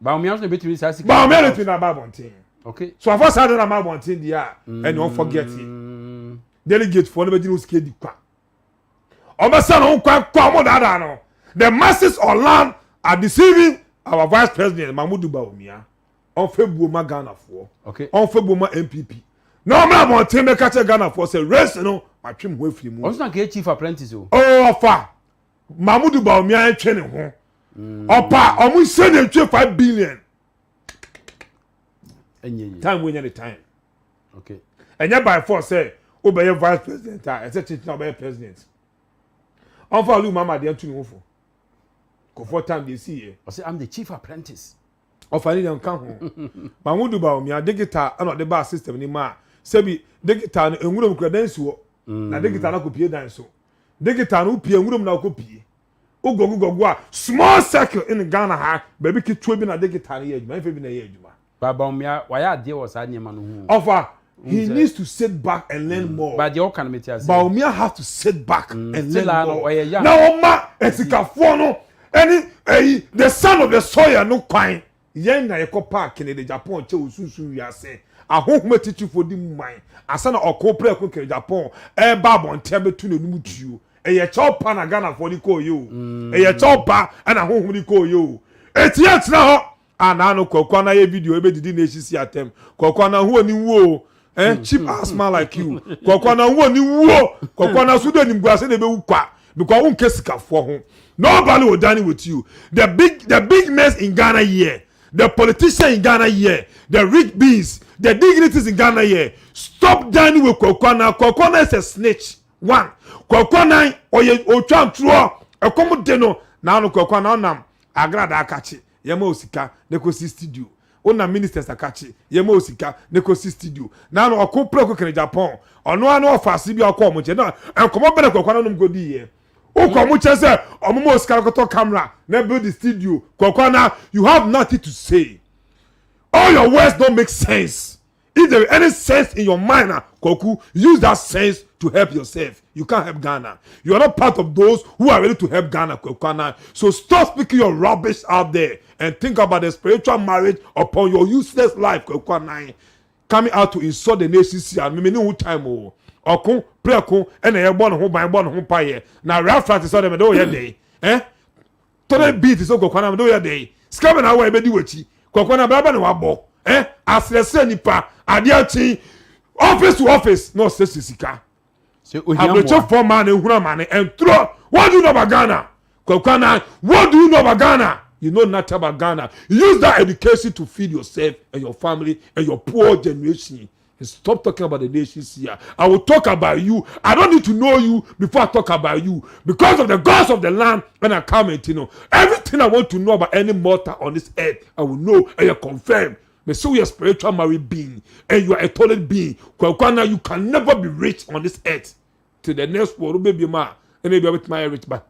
Bawumia nso na ebetumi saa sika Bawumia de tumi na aba abɔnten okay so afa saa de na ama abɔnten deɛ a ɛna ɔnforget it delegate foɔ no bɛgye ne sika di kwa ɔbɛsa ne ho kwan kwa ɔmo daadaa no the masses on land are deceiving our vice president Mahmudu Bawumia ɔnfɛ buo ma Ghanafoɔ okay ɔnfɛ buo ma NPP na ɔmo abɔnten bɛka kyerɛ Ghanafoɔ sɛ race no matwe mu ho afiri mu ɔno nso na nkɛyɛ chief apprentice o ɔfa Mahmudu Bawumia ntwe ne ho ɔpa ɔmo nhyɛ ne ntwe 5 billion ɛnyɛ yie time wo nyɛ ne time okay ɛnyɛ by force sɛ wobɛyɛ vice president a ɛsɛ kyenkyen a wobɛyɛ president ɔnfa Aliu Mahama deɛ nto ne ho fo kɔfɔ time deɛ esi yɛ ɔsɛ i'm the chief apprentice ɔfa ne deɛ nka ho Mahmudu Bawumia digital ɛna ɔde baa system ni mu a sɛbi digital no nwuram kura dan si hɔ na digital no akɔ pie dan so digital no pie nwuram na akɔ pie. Wo gɔgu gɔgu a small circle in Ghana ha baabi ketewa bi na digital no yɛ adwuma ɛnfɛ bi na ɛyɛ adwuma. Ba Bawumia wayɛ adeɛ wɔ saa nneɛma no ho o. Ɔfa Wohu he sɛ needs to sit back and learn more. Ba deɛ ɔka no mete aseɛ. Bawumia has to sit back and learn Still a no more. ɔyɛ young. Na ɔma asikafoɔ no ɛne ɛyi the son of the soil no kwan. Yɛn na yɛkɔ paa Kennedy Agyapong kyɛ wɔ sunsum wiase ahonhom atitirifoɔ di mu man ansa na ɔko prɛko Kennedy Agyapong ɛreba abɔnten abɛtu n'anum tuo. Ɛyɛ kyɛw pa na Ghanafoɔ de kɔɔyɛ o. Ɛyɛ kyɛw pa na honhom de kɔɔyɛ o. Eti yɛntena hɔ a naano Kwaku Anaa yɛ video ɛbɛdidi na ɛsisi atɛm. Kwaku Anaa ho ani wuo o. Eh, cheap ass man like you. Kwaku Anaa ho ani wuo. Kwaku Anaa so de animguase na ɛbɛwu kwa. Because wonka sikafoɔ ho. Nobody will dine with you. The big men in Ghana here, the politicians in Ghana here, the rich beings, the dignitaries in Ghana here. Stop dining with Kwaku Anaa. Kwaku Anaa is a snitch. One. Kwaku Anaa ɔyɛ otwa ntorɔ. Ɛkɔm de no. Na ano Kwaku Anaa ɔnam agrada akakye. Yɛma o sika na kɔsi studio. Wonam ministers akakye. Yɛma o sika na kɔsi studio. Na ano ɔko prɛko kene Japan. Ɔno ano ɔfa ase bi a ɔkɔ ɔmo nkyɛn. Na nkɔmɔ bɛrɛ Kwaku Anaa nom kɔdi yɛ. Wokɔ ɔmo kyɛ sɛ ɔmo ma o sika kɔtɔ camera na build the studio. Kwaku Anaa, you have nothing to say. All your words don't make sense. If there is any sense in your mind, ah, Kwaku, use that sense to help yourself. You can't help Ghana. You are not part of those who are ready to help Ghana, Kwaku Anaa. So stop speaking your rubbish out there and think about the spiritual marriage upon your useless life, Kwaku Anaa. Coming out to insult the nation, see, I mean, no time, oh. Ɔko prɛko ɛna ɛbɔ ne ho ban bɔ ne ho payɛ na rafra te sɛ ɔdɛmɛ de oyɛ dɛ ɛ tɔlɛ bii te sɛ Kwaku Anaa de oyɛ dɛ sika bɛ na awɔ ɛbɛdi w'akyi. Kwaku Anaa bɛrɛ bɛ na wabɔ ɛ asrɛsrɛ nipa adeɛ akyi office to office na ɔsrɛsrɛ sika. Sɛ ohia mmoa. Aburokyefoɔ maa na ehunu amane ɛntorɔ. What do you know about Ghana, Kwaku Anaa? What do you know about Ghana? You know nothing about Ghana. Use that education to feed yourself and your family and your poor generation and stop talking about the nations here. I will talk about you. I don't need to know you before I talk about you because of the gods of the land. And I come and everything I want to know about any mortal on this earth, I will know and you confirm. But so you're a spiritual married being and you are a toilet being. Kwaku Anaa, you can never be rich on this earth. To the next world, baby ma, and maybe with my rich but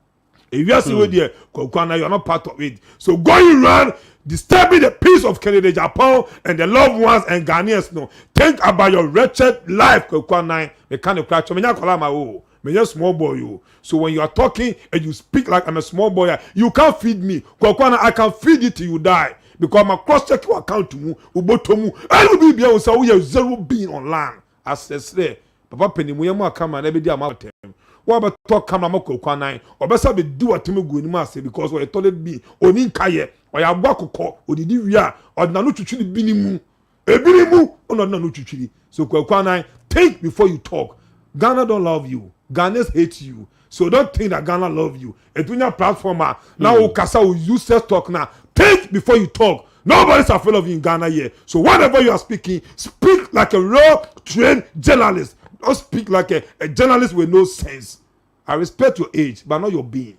ewiase wey deɛ, Kwaku Anaa, you are not part of it. So going round disturbing the peace of Kennedy Agyapong and the loved ones and Ghanaians no, think about your wretched life, Kwaku Anaa. Meka ne kora kyerɛ menya akwadaa ma wo menya small boy o. So when you are talking and you speak like I'm a small boy, you can't feed me, Kwaku Anaa. I can feed you till you die because my cross check your account mu uboto mu ɛnu bi bia o sɛ woyɛ zero being on land asɛsrɛ papa panimu yɛ mu a camera na ɛbɛdi ama tɛm wɔbɛtɔ camera ma Kwaku Anaa ɔbɛsa bɛdi wɔtɛm gu anim ase because ɔyɛ toilet bi oni nkayɛ ɔyɛ aboa kokɔ odidi wie a ɔde n'ano twitwiri bi ne mu ebi ne mu ɔna ɔde n'ano twitwiri. So Kwaku Anaa, think before you talk. Ghana don't love you. Ghanaians hate you, so don't think that Ghana love you. Etunya platform a na o kasa o useless talk na think before you talk. Nobody's afraid of you in Ghana here. So whatever you are speaking, speak like a real trained journalist. Don't speak like a journalist with no sense. I respect your age but not your being.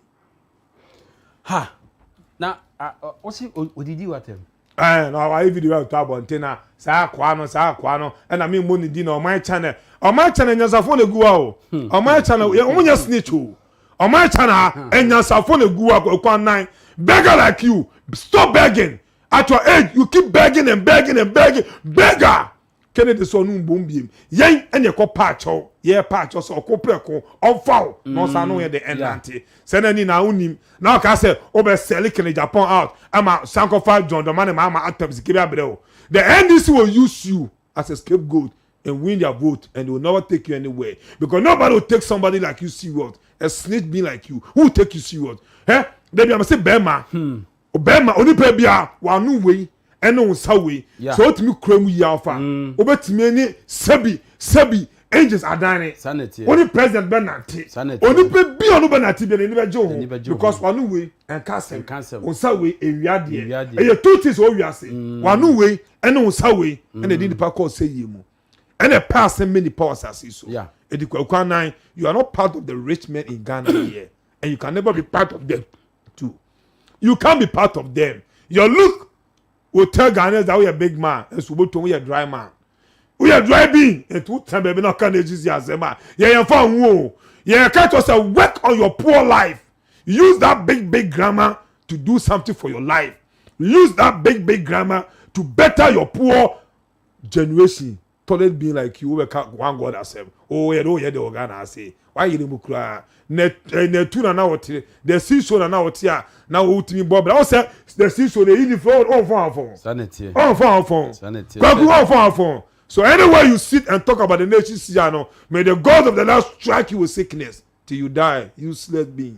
Ha na ɔsi odidi watɛm. Ɛɛ na wayɛ video a ɔtɔ abɔnten na saa akoa no ɛna mi mo ne di na Ɔman Channel, Ɔman Channel nyansafo na egu wa o. Ɔman Channel ɔmo nyɛ snitch o. Ɔman Channel ha nyansafo na egu wa. Kwaku Anaa, beggar like you, stop begging. At your age you keep begging and begging and begging. Beggar Kennedy sɛ ɔno mbom biem yɛn ɛna ɛkɔ paakyɛw yɛ paakyɛw sɛ ɔko prɛko ɔmfa wo na ɔsan no yɛ de ɛnante sɛ na ni na wonim na ɔka sɛ wobɛ sell Kennedy Agyapong out ama sankɔfa John Dramani Mahama atam sika bi abrɛ wo. The NDC will use you as a scapegoat and win their vote and they will never take you anywhere because nobody will take somebody like you serious. A snitch being like you, who will take you serious? Eh, debi ama sɛ bɛrima bɛrima onipa bi a wano wei ɛne wo nsa wei sɛ wotumi kura mu yi afa wobɛtumi ne sɛbi sɛbi angels adane Sanity. wo ne president bɛ nante. Sanity. Onipa bi a ɔno bɛ nante bi a n'ani bɛgye wo N'ani ho bɛgye wo because ho. wano wei ɛnka asɛm. Ɛnka asɛm. Wo nsa wei ewia deɛ. Ewia deɛ. Ɛyɛ two things wɔ wiase: wano wei ɛne wo nsa wei ɛna ɛde nipa kɔɔ sɛ yie mu ɛna ɛpɛ asɛm mɛ nipa wɔ asase yi so. Edi Kwaku Anaa, you are not part of the rich men in Ghana here and you can never be part of them too. You can't be part of them. Your look will tell Ghanaians that we are big man nso wobotom we are dry man, we are dry bean. Etu tɛn baabi na ɔka na esi asɛm a yɛn yɛn fa ho o. Yɛn ka kyerɛ sɛ work on your poor life. Use that big big grammar to do something for your life. Use that big big grammar to better your poor generation. Toilet being like you wobɛka one God asɛm. Oh yɛ de woyɛ de wɔ Ghana ase. Wayere mu koraa. Na eh, na tu na na wɔte. The sea show na na wɔte a na wotumi bɔ bra. Wo sɛ the sea show na eyi ni fɛ ɔnfɔn afɔn. Saa na ɛteɛ. Ɔnfɔn afɔn. Saa na ɛteɛ. Kwaku ɔnfɔn afɔn. So anywhere you sit and talk about the nation sia no, may the God of the land strike you with sickness till you die, useless being.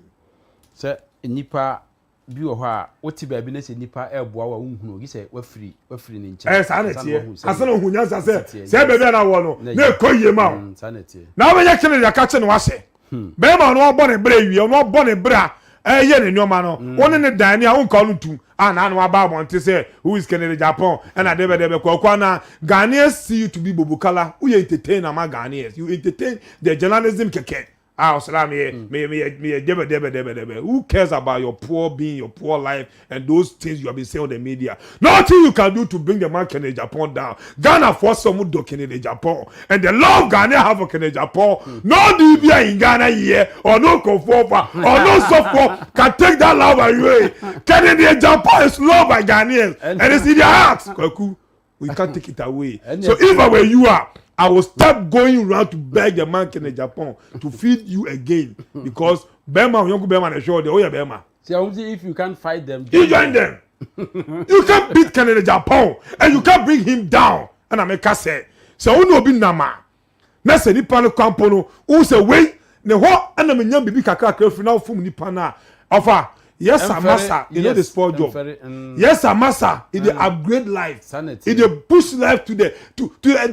Sɛ nnipa bi wɔ hɔ a, wote baabi na sɛ nnipa reboa wo a wonhunu, gye sɛ woafiri woafiri ne nkyɛn Ɛyɛ saa na ansa na ɛteɛ. woahu Ansa na sɛdeɛ ohu nyansa ɛsi sɛ teɛ. sɛ Yes. baabi a na wɔ no Na na yɛ. ɛkɔ yie ma wo. Saa na ɛteɛ. Na wobɛyɛ kene de aka kye ne wahyɛ. Bɛrima a ɔno abɔ ne bra awie, ɔno abɔ ne bra ɛyɛ ne nneɛma no, wo ne ne dan ni a wonka ɔno ntum. A na ano aba abɔnte sɛ who is Kennedy Agyapong ɛna dɛbɛ dɛbɛ kwaku anaa Ghanaians see you to be bobokala. Woyɛ entertain ama Ghanaians. You entertain the journalism kɛkɛ. Ah, ɔsra meyɛ meyɛ meyɛ meyɛ dɛbɛ dɛbɛ dɛbɛ dɛbɛ. Who cares about your poor being, your poor life, and those things you have been saying on the media? Nothing you can do to bring the man Kennedy Agyapong down. Ghana for some do Kennedy Agyapong, and the love Ghana have for Kennedy Agyapong. No DBA in Ghana here, or no Kofofa, or no Sofo can take that love away. Kennedy Agyapong is loved by Ghanaians, and it's in their hearts. Kwaku, we can't take it away. So if I were you, ah, I will start going round to beg the man Kennedy Agyapong to feed you again because Bema, Yonku Bema, na sure, oh yeah, Bema. See, I won't say if you can't fight them, You join them. You can't beat Kennedy Agyapong and you can't bring him down. And I make say, so who no be nama? Na sɛ nipa no kwampo no, wo sɛ wei ne hɔ ɛna menya biribi kakrakra firi na wofom nipa no a ɔfa yes sir Ɛmfɛre, massa you know the yes, spoil job ɛmfɛre, yes sir massa e dey upgrade life Saa na e ɛteɛ. dey push life to the to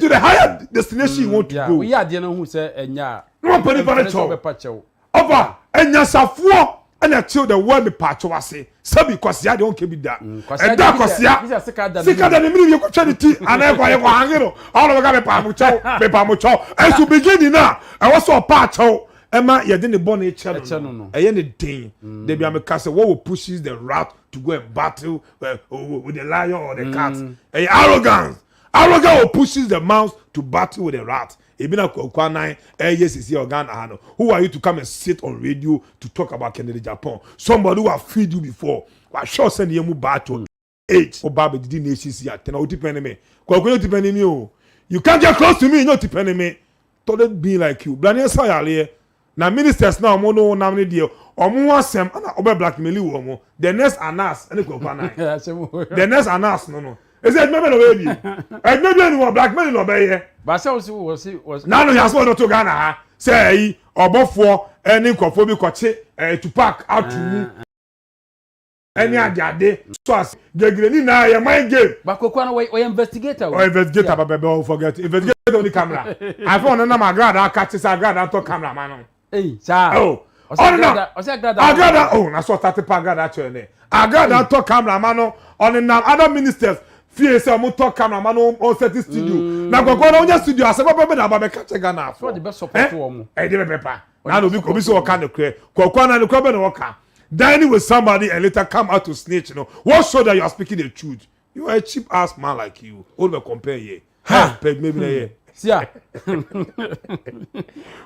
the higher destination you want to Yeah, go. woyɛ adeɛ no hu sɛ ɛnyɛ a, Na wɔpɛ nipa no ɛmfɛre sɛ kyɛw. wobɛpa kyɛw. Ɔfa anyansafoɔ ɛna ɛtew the word mepaakyɛw ase sɛbi kwasia deɛ ɔnkɛ bi da Kwasia ɛda deɛ bi sɛ- kwasia bi sɛ sika da ne sika da mu. ne mene yɛkɔtwa ne ti anaa yɛkɔ yɛkɔ hange no ɔna bɛka mepaamokyɛw mepaamokyɛw ɛnso beginning a ɛwɔ sɛ ɔpa akyɛw ɛma yɛde ne bɔne Ɛkyɛ kyɛ no no no. no ɛyɛ ne den dabi ameka sɛ what will pushes the rat to go and battle with the lion or the cat ɛyɛ arrogance arrogance will pushes the mouse to battle with the rat ebi na kwaku anan ɛyɛ sisi ɔghana ha no who are you to come and sit on radio to talk about Kennedy Agyapong somebody who have feed you before wahwɛ ɔsɛ ne yɛ mu battle age ɔba abɛdidi na esisi atena o ti pɛn ne mi kwaku yɛ o ti pɛn ne mi o you can't get close to me nyɛ o ti pɛn ne mi toilet being like you blani ɛsɛ yareɛ na ministers na ɔmo no nam ne deɛ ɔmo ho asɛm ɛna ɔbɛ blackmail wɔ ɔmo the next anas ɛne kwaku anan Asɛm wɔ. the next anas no no esi adwuma bɛ na ɔbɛyɛ bi adwuma bi ɛni wɔ blackmail na ɔbɛyɛ Baasa wo se wɔ se wɔ se. nanu yasọ ɔdɔ to Ghana ha sɛ ɛyi ɔbɔfoɔ ɛne nkurɔfoɔ bi kɔkye ɛɛ Tupac ato mu ɛne adeade so ase gegere ni na yɛ mind game. Ba Kwaku no wɔyɛ investigator o. Ɔ investigator bɛbɛ bɛ forget investigator oni camera afɛ ɔno nam agrada aka kye sɛ agrada ntɔ camera ma no. Eyi saa. Oh Ɔsɛ ɔno nam agrada ɔsɛ agrada. agrada oh na so ɔtate pa agrada kyerɛ ne agrada ntɔ camera ma no ɔne nam other ministers fie sɛ ɔmo tɔ camera ma no ɔnsɛti studio na Kwaku no ɔnyɛ studio asɛ bɛbɛ bɛ na aba bɛka kyɛ Ghana afɔ. So ɔde bɛ support wɔn. Ɛde bɛ bɛ pa na obi obi sɛ ɔka ne korɛ Kwaku ana ne korɛ bɛ na ɔka dining with somebody and later come out to snitch no what show that you are speaking the truth you are a cheap ass man like you o de bɛ compare yɛ ha pɛ maybe na yɛ Sia.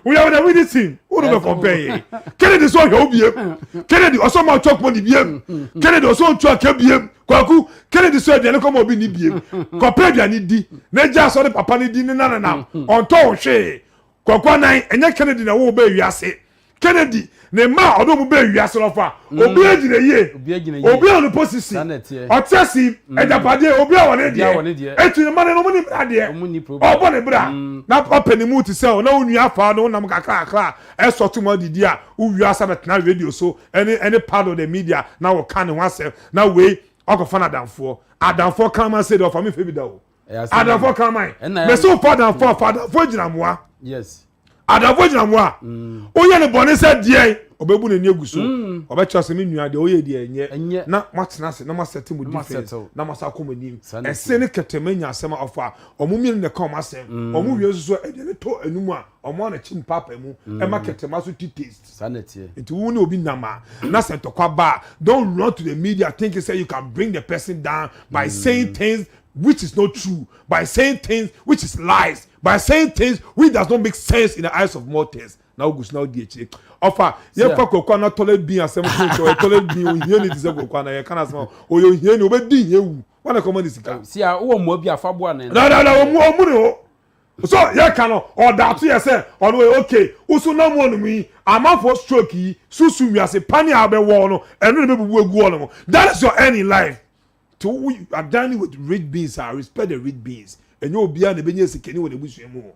we are the winning team o de bɛ compare yɛ Kennedy sɔ ɔhwɛ o biem Kennedy ɔsɔ ma chop money biem Kennedy ɔsɔ otu ake biem Kwaku Kennedy sɔ aduane kɔma obi ni biem kɔpɛ aduane di n'egya asɔ ne papa ne di ne nananam ɔntɔ ɔhwee Kwaku anan ɛnyɛ Kennedy na wo bɛ wiase Kennedy ne mma a ɔde ɔmo bɛ wiase lɔfa obi egyina yie Obi egyina yie. obi a ɔno posisi Saa na ɛteɛ. ɔte ase agyapadeɛ obi a wɔ ne Obi a wɔ ne deɛ deɛ. etu ne mma ne no ɔmo ne bra deɛ Ɔmo ni problem. ɔbɔ ne bra na ɔpɛ ne mu te sɛ ɔna onua afa no wonam kakrakra ɛsɔ to mu adidi a wowia asa bɛtena radio so ɛne ɛne part of the media na wɔka ne ho asɛm na wei ɔkɔfa no adamfoɔ adamfoɔ kraman sɛ deɛ ɔfa me fɛ bi da o Ɛyɛ asɛm. adamfoɔ kraman Ɛna mɛ sɛ wofa adamfoɔ fa adamfoɔ gyina mmoa Yes. adamfoɔ gyina mmoa woyɛ ne bɔne sɛ deɛ ɔbɛbu n'ani agu so ɔbɛkyerɛ sɛ me nua deɛ woyɛ deɛ Ɛnyɛ. ɛnyɛ na moatena ase na moasɛte mo Na mo difference asettle. na moasa akɔ mo anim Saa na ɛse ne kɛtɛma nya asɛm a ɔfa ɔmo mmienu na ɛka ɔmo asɛm ɔmo wie nso so aduane tɔ anum a ɔmo ana kyi mpaapa mu ɛma kɛtɛma so ti taste Saa na ɛteɛ. nti wo ne obi nam a na sɛ ntɔkwa ba a don't run to the media thinking say you can bring the person down by saying things which is not true by saying things which is lies by saying things which does not make sense in the eyes of mortals. Na wogu so na wodi akyire. Ɔfa, yɛmfa Kwaku Anah toilet bin asɛm to nkyɛn, ɔyɛ toilet bin, ohiani te sɛ Kwaku Anah, yɛka n'asɛm a, ɔyɛ ohiani, ɔbɛdi hia wu, hwan na ɛkɔma no sika? Sia, wowɔ mmoa bi a, fa boa no. Na, na, na, ɔmmu, ɔmmu ne ho. So, yɛka no, ɔda to yɛ sɛ, ɔno ɔyɛ okay, wo so nam hɔnom yi, amanfoɔ stroke yi, sunsum wiase, pane a wobɛwɔ no, ɛno na ɛbɛbubu agu hɔnom. That is your end in life. To wo, you are dining with rich beings a, respect the rich beings. Ɛnyɛ obiara na ɛbɛnya sikani wɔ n'abusua mu o.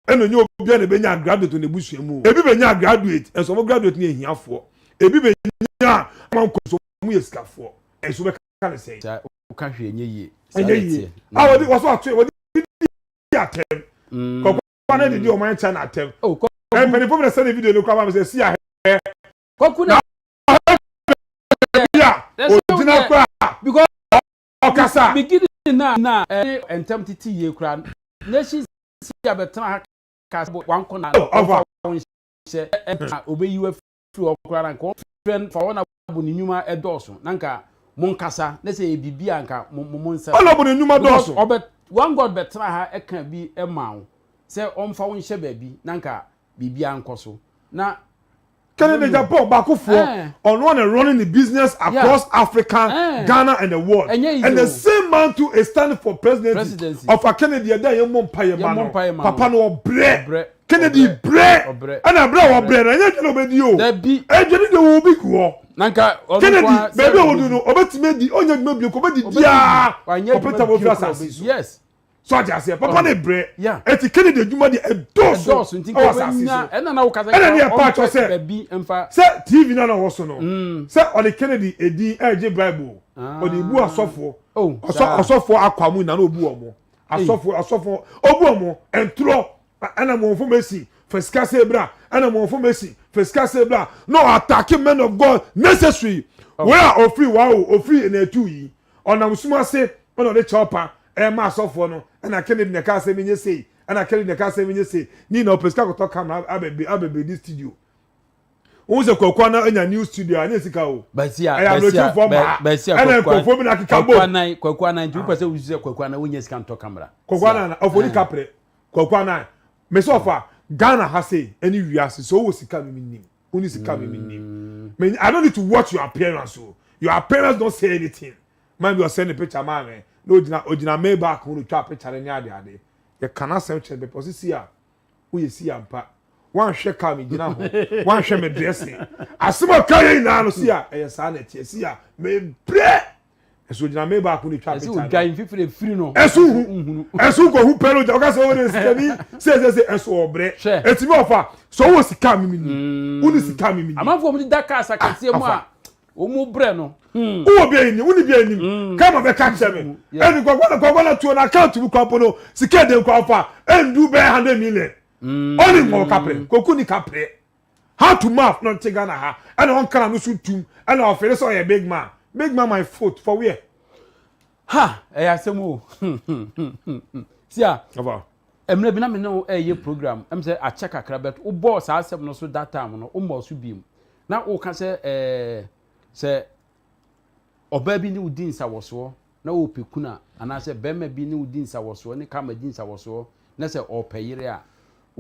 Ɛna ɛnyɛ obiara na ɛbɛnya graduate wɔ n'abusua mu o. Ebi bɛnya graduate, nso wɔn graduate no yɛ ahiafoɔ. Ebi bɛnya amankɔ, nso wɔn yɛ sikafoɔ. Ɛnso wobɛka no sɛn? Saa woka hwee ɛnyɛ yie. Saa Ɛnyɛ na yie. ɛteɛ. A wɔde wɔso ato wɔde di atɛm. Kɔkɔ na didi ɔman China atɛm. Oh, kɔ Mpanyinfoɔ bi na sɛne video no koraa ma me sɛ si ahɛ. Kɔku na Bi a ogyina koraa because ɔkasa. Beginning na na ɛne ntɛm tete yie koraa nation si abɛtena ha ka sɛ wankɔ na ɔmfa wo nhyɛ ɛna obeyi wo afiri hɔ koraa na nka ɔmfrɛ fa wɔn abo ne nnwuma ɛdɔɔso na nka mo nkasa na sɛ yɛ biribi a nka mo mo nsa Ɔna bo ne nnwuma dɔɔso. Ɔbɛ one God bɛtena ha ɛka bi ɛma wo sɛ ɔmfa wo nhyɛ baabi na nka biribi ankɔ so na Kennedy Agyapong baakofoɔ ɔno na running the business across Africa, Ghana and the world and the same man too is standing for presidency. Ɔfa Kennedy ɛdɛ yɛn mmɔ mpa yɛ ma no papa no ɔbrɛ Kennedy brɛ ɛna brɛ a ɔbrɛ no ɛnyɛ adwene ɔbɛdi o adwene deɛ wɔ obi gu hɔ Kennedy baabi a wɔdu no ɔbɛtumi adi ɔnyɛ adwuma bio kɔ ɔbɛdi diaa ɔpɛta wɔfiri asase so. So ate aseɛ papa ne brɛ eti Kennedy adwuma deɛ ɛdɔɔso ɛwɔ asase so ɛna ne ɛpa akyɛw sɛ sɛ TV na na ɔwɔ so no mm. sɛ ɔde Kennedy edin ɛregye bribe o ah. ɔde ebu asɔfoɔ oh, ɔsɔ asɔfoɔ akɔ amu na na obu wɔn asɔfoɔ asɔfoɔ obu wɔn ntorɔ ɛna mo information fɛ sika sɛ ebira ɛna mo information fɛ sika sɛ ebira no attacking men of God necessary oh. wei a ofiri wa o ofiri na etu yi. Ɔnam sum ase na ɔde kyɛwpa rema asɔfoɔ no, ɛna Kennedy na ɛkaa sɛ menyɛ sei, ɛna Kennedy na ɛkaa sɛ menyɛ sei. Ne nyinaa ɔpɛ sika kɔtɔ camera abɛbe abɛbɛdi studio. Wohu sɛ Kwaku Annan anya new studio a, ɛnyɛ sika o. Basia, Ɛyɛ Basia, aburokyefoɔ mmaa, Basia, ɛna Kwaku nkurɔfoɔ bi na akeka Kwaku bom. Annan, Kwaku Annan, nti wopɛ sɛ wosu sɛ Kwaku Annan wonya sika ntɔ camera? Kwaku Sia. Annan, ɔfɔ ni kaprɛ. Kwaku Annan, me sɛ ɔfa Ghana ha sei ɛne wiase, sɛ wowɔ sika a me mennim. Wonni sika mi mi nim. Me I don't need to watch your appearance o. Your appearance don't say anything. Man bi ɔsɛn ne picture maa me. Na ogyina ogyina Maybach ho na otwa picture no ne ade ade. Yɛ ka n'asɛm kyerɛ no pɛpɛ ɔsi si a woyɛ si ampa. Wanhwɛ car me gyina ho. Wanhwɛ me dressing. Asɛm a ɔka yɛ nyinaa no si a ɛyɛ saa na ɛteɛ si a me brɛ. Ɛso ogyina me baako na etwa picture no. Ɛso odwan fifiri efiri no. Ɛso hu. Ɛso nkɔhu pɛ no gya. Ɔka sɛ ɔwɔ sikani sɛ sɛ sɛ ɛso ɔbrɛ. Etimi ɔfa sɛ ɔwɔ sika mi mi ni. Woni sika mi mi ni. Amanfoɔ wɔn da cars akɛseɛ mu a wɔn brɛ no. Wowɔ bi anim, woni bi anim. Kama bɛka kyerɛ me. Ɛni kwakwa na kwakwa na tuo na account mu kwa mpo no sika ɛdɛn kwa ɔfa ɛndu bɛyɛ 100 million. Ɔni nkɔ kaprɛ. Koku ni kaprɛ. How to mouth na ɔnte Ghana ha ɛna ɔnka n'ano so ntum ɛna ɔfeele sɛ ɔyɛ big man. Big man my foot for where? Ha! Ɛyɛ asɛm o. Sia, mmerɛ bi na me ne wo ɛyɛ program, ɛm sɛ akyɛ kakra but wobɔɔ saa asɛm no so that time no, wommɔɔ so biom. Na woka sɛ ɛɛ sɛ ɔbaa bi ne wo di nsawɔsoɔ na ɔrepɛ kunu a, anaasɛ barima bi ne wo di nsawɔsoɔ ne karma di nsawɔsoɔ na sɛ ɔrepɛ yere a,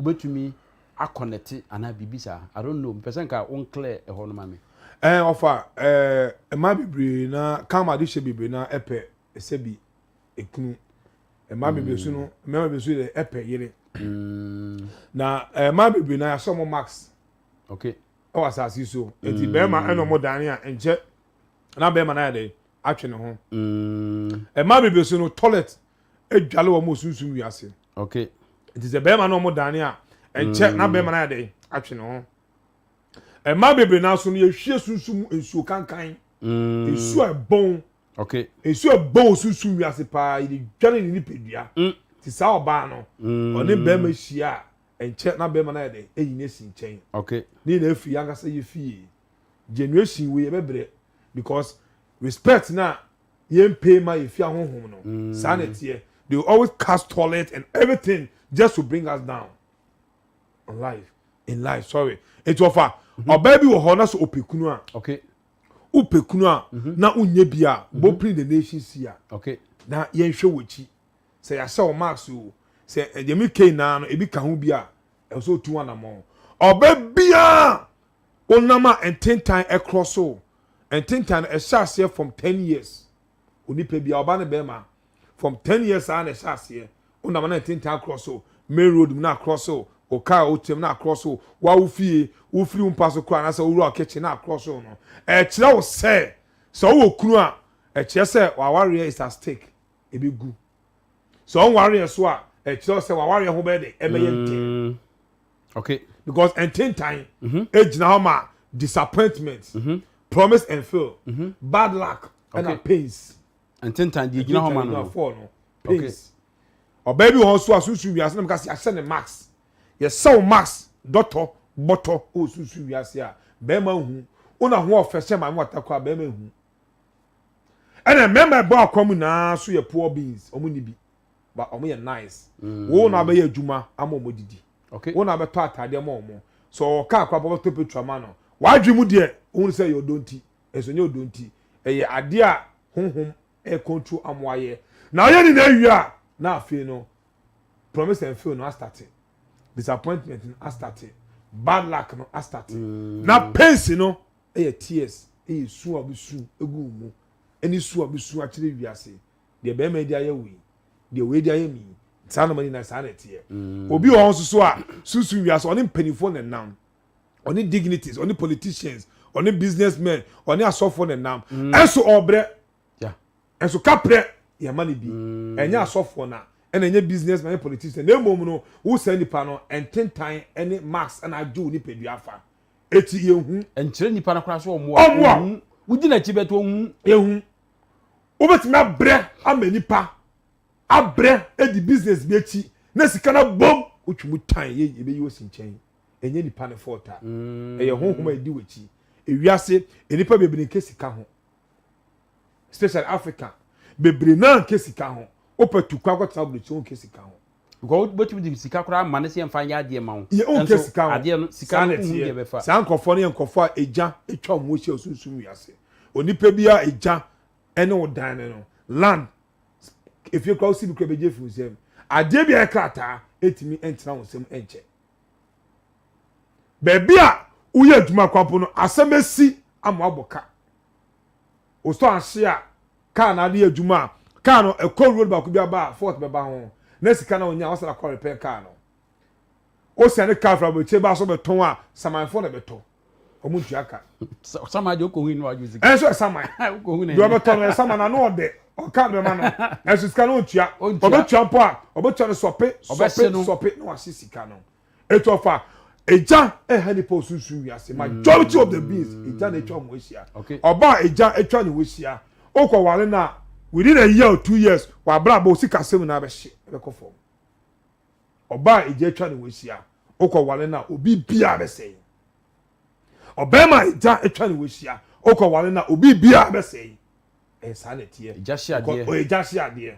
wobɛtumi akɔnɛte anaa biribi saa. I don't know, mepɛ sɛ nka wo nclear ɛhɔ no ma me. Ɛɛ ɔfa ɛɛ mmaa bebree na karma de hyɛ bebree na ɛpɛ sɛbi ekunu. Mmaa bebree so no mmarima bebree so yɛ ɛpɛ yere. Na mmaa bebree na yɛasɔ wɔn max. Okay. Ɛwɔ asase so. Eti bɛrima ɛna wɔn dane a nkyɛ na bɛrima na yɛ dɛ atwe ne ho. Mmaa bebree so no toilet adwale wɔn wɔ sunsum wiase. Okay. Nti sɛ bɛrima na wɔn dane a nkyɛ na bɛrima na yɛ dɛ atwe ne ho. Mmaa bebree na so no yɛhwie sunsum mu nsuo kankan. Nsuo a ɛbɔn. Okay. Nsuo a ɛbɔn wɔ sunsum wiase paa yɛde dwale ne nipadua. Nti saa ɔbaa no ɔne bɛrima hyia a nkyɛ na bɛrima na yɛ dɛ ɛyi ne si nkyɛn. Okay. Ne nyinaa firi ankasa yɛ fie. Generation wei yɛbɛbrɛ because respect na yɛn pay ma yɛ fi ahohom no saa na ɛteɛ. They will always cast toilet and everything just to bring us down on life in life sorry. Eti ɔfa ɔbaa bi wɔ hɔ na so ɔpɛ kunu a. Okay. Wopɛ kunu a na wonyɛ bi a bɔ the nation si a. Okay. Na yɛnhwɛ wɔ akyi sɛ yɛahyɛ wɔ marks o sɛ ɛdeɛ mi kei naa no ebi ka ho bi a ɛwɔ sɛ otu anamɔ. Ɔbɛ biara wonam a ntentan ɛkorɔ so. Ntentan no ɛhyɛ aseɛ from 10 years. Onipa biara, ɔba ne bɛrima, from 10 years saa na ɛhyɛ aseɛ. Wonam na ntentan akorɔ so, main road mu na akorɔ so, o car o kyɛm na akorɔ so, wawo fie, wofiri wo mpa so koraa anaasɛ wowura kitchen na akorɔ so no, ɛkyerɛ wo sɛ wowɔ kunu a, ɛkyerɛ sɛ wawareɛ is at stake, ebi gu. Sɛ ɔnwareɛ so a, ɛkyerɛ sɛ wawareɛ ho bɛyɛ de ɛbɛyɛ ntɛn. Because ntentan egyina hɔ ma disappointment, promise and fail, bad luck, ɛna pains. Ntentan deɛ gyina hɔ ma no. Four no, pains. Ɔbaa bi wɔ hɔ so a sunsun wiase na mo ka se yɛahyɛ ne mask, yɛsɛ wo mask dɔtɔ bɔtɔ wɔ sunsun wiase a, bɛrima hu wona ho ɔfɛ hyɛ maame wata kɔ a, bɛrima hu. Ɛna mmarima ɛbɔ akwa mu nyinaa so yɛ poor beings, ɔmo ni bi, but ɔmo yɛ nice. Wo na abɛyɛ adwuma ama ɔmo didi. Wo na abɛtɔ ataadeɛ ama ɔmo. So ɔwɔ kaa kora bɔbɛtɔ petrol ama no. Wadwi mu deɛ, ohun sɛ ɛyɛ ɔdɔ nti, ɛnso nyɛ ɔdɔ nti, ɛyɛ adeɛ a honhom ɛ control amo ayɛ. Na ɔyɛ ne na awie a, na afei no promise and fail no astart, disappointment no astart, bad luck no astart, na pains no ɛyɛ tears, ɛyɛ su a bi su egu wo mu, ɛne su a bi su akyerɛ wiase deɛ bɛrima yi de ayɛ wei, deɛ wei de ayɛ mi. Saa na ma nyinaa saa na ɛteɛ. Obi wɔ hɔ nso so a sunsun wiase, ɔne mpanimfoɔ na nam, ɔne dignities, ɔne politicians, ɔne businessmen, ɔne asɔfoɔ na nam, ɛnso ɔbrɛ. Ɛnso kaprɛ yɛma no bi. Ɛnyɛ asɔfoɔ na ɛna ɛnyɛ businessman, ɛnyɛ politician, na emom no wosan nipa no ntentan ɛne mask ɛna agye wo nipadua afa eti yɛhu. Nkyerɛ nipa no koraa so ɔmoa. Ɔmmoa. Wodi n'akyi bɛtɔ ɔhu. Yɛhu wobɛtumi abrɛ ama nipa abrɛ edi business bi akyi na sika na bom wotwi mu tan yɛ, yɛbɛyi wɔ si nkyɛn. Ɛnyɛ nipa ne fault a, ɛyɛ honhom a ɛdi w'akyi. Ewiase nipa bebree nke sika ho, especially Africa, bebree naa nke sika ho. Wopɛ tu kwan akɔtena aburokyi, wo nke sika ho. Because wobɛtumi de sika koraa ma ne sɛ yɛmfa nyɛ adeɛ ma wo. Yɛ wo nke Ɛnso sika ho. Adeɛ no sika Saa no na wohu deɛ ɛteɛ. bɛfa. Saa nkɔfoɔ no yɛ nkɔfoɔ a egya atwa wɔn ahyia. Osunsun wiase onipa bi a egya ɛne wo dan ne no land efie kora osi bi kora bɛgye firi nsam. Adeɛ bi a ɛyɛ krataa etumi ntena wɔn nsam nkyɛ. Beebi a woyɛ adwuma kwapo no, asɛm esi ama wabɔ ka, wosɔ ahye a kaa na ade yɛ adwuma a, kaa no ɛkɔ road baako bi aba a, fault bɛba ho na sika na onya wɔsɛ akɔ repair kaa no. Osia ne kaa fira abɔkyire ba so bɛtɔn a, samanfoɔ na bɛtɔ, ɔmo ntua ka. Sama deɛ wokɔhu no wadwo sika. Ɛnso ɛsaman. Wokɔhu ne deɛ ɔbɛtɔ no ɛsaman na ano ɔdɛ ɔka bɛma no, ɛnso sika no ɔntua. Ɔntua. Ɔbɛtua mpo a, ɔbɛtua no sɔpe Ɔbɛhye sɔpe no. Sɔpe na wahye sika no. Etu ɔfa egya ɛha nipa osunsun wiase, majority of the beings egya na etwa wɔn ahyia. Ɔbaa egya atwa ne ho ahyia, okɔ wale na within a year or 2 years, wabrabɔ osika sɛm na abɛhye ɛbɛkɔ fam. Ɔbaa egya atwa ne ho ahyia, okɔ wale na obi bia bɛsɛe. Ɔbɛrima egya atwa ne ho ahyia, okɔ wale na obi bia bɛsɛe. Ɛyɛ saa na ɛteɛ. Egya hye adeɛ. Ɔyɛ egya hye adeɛ.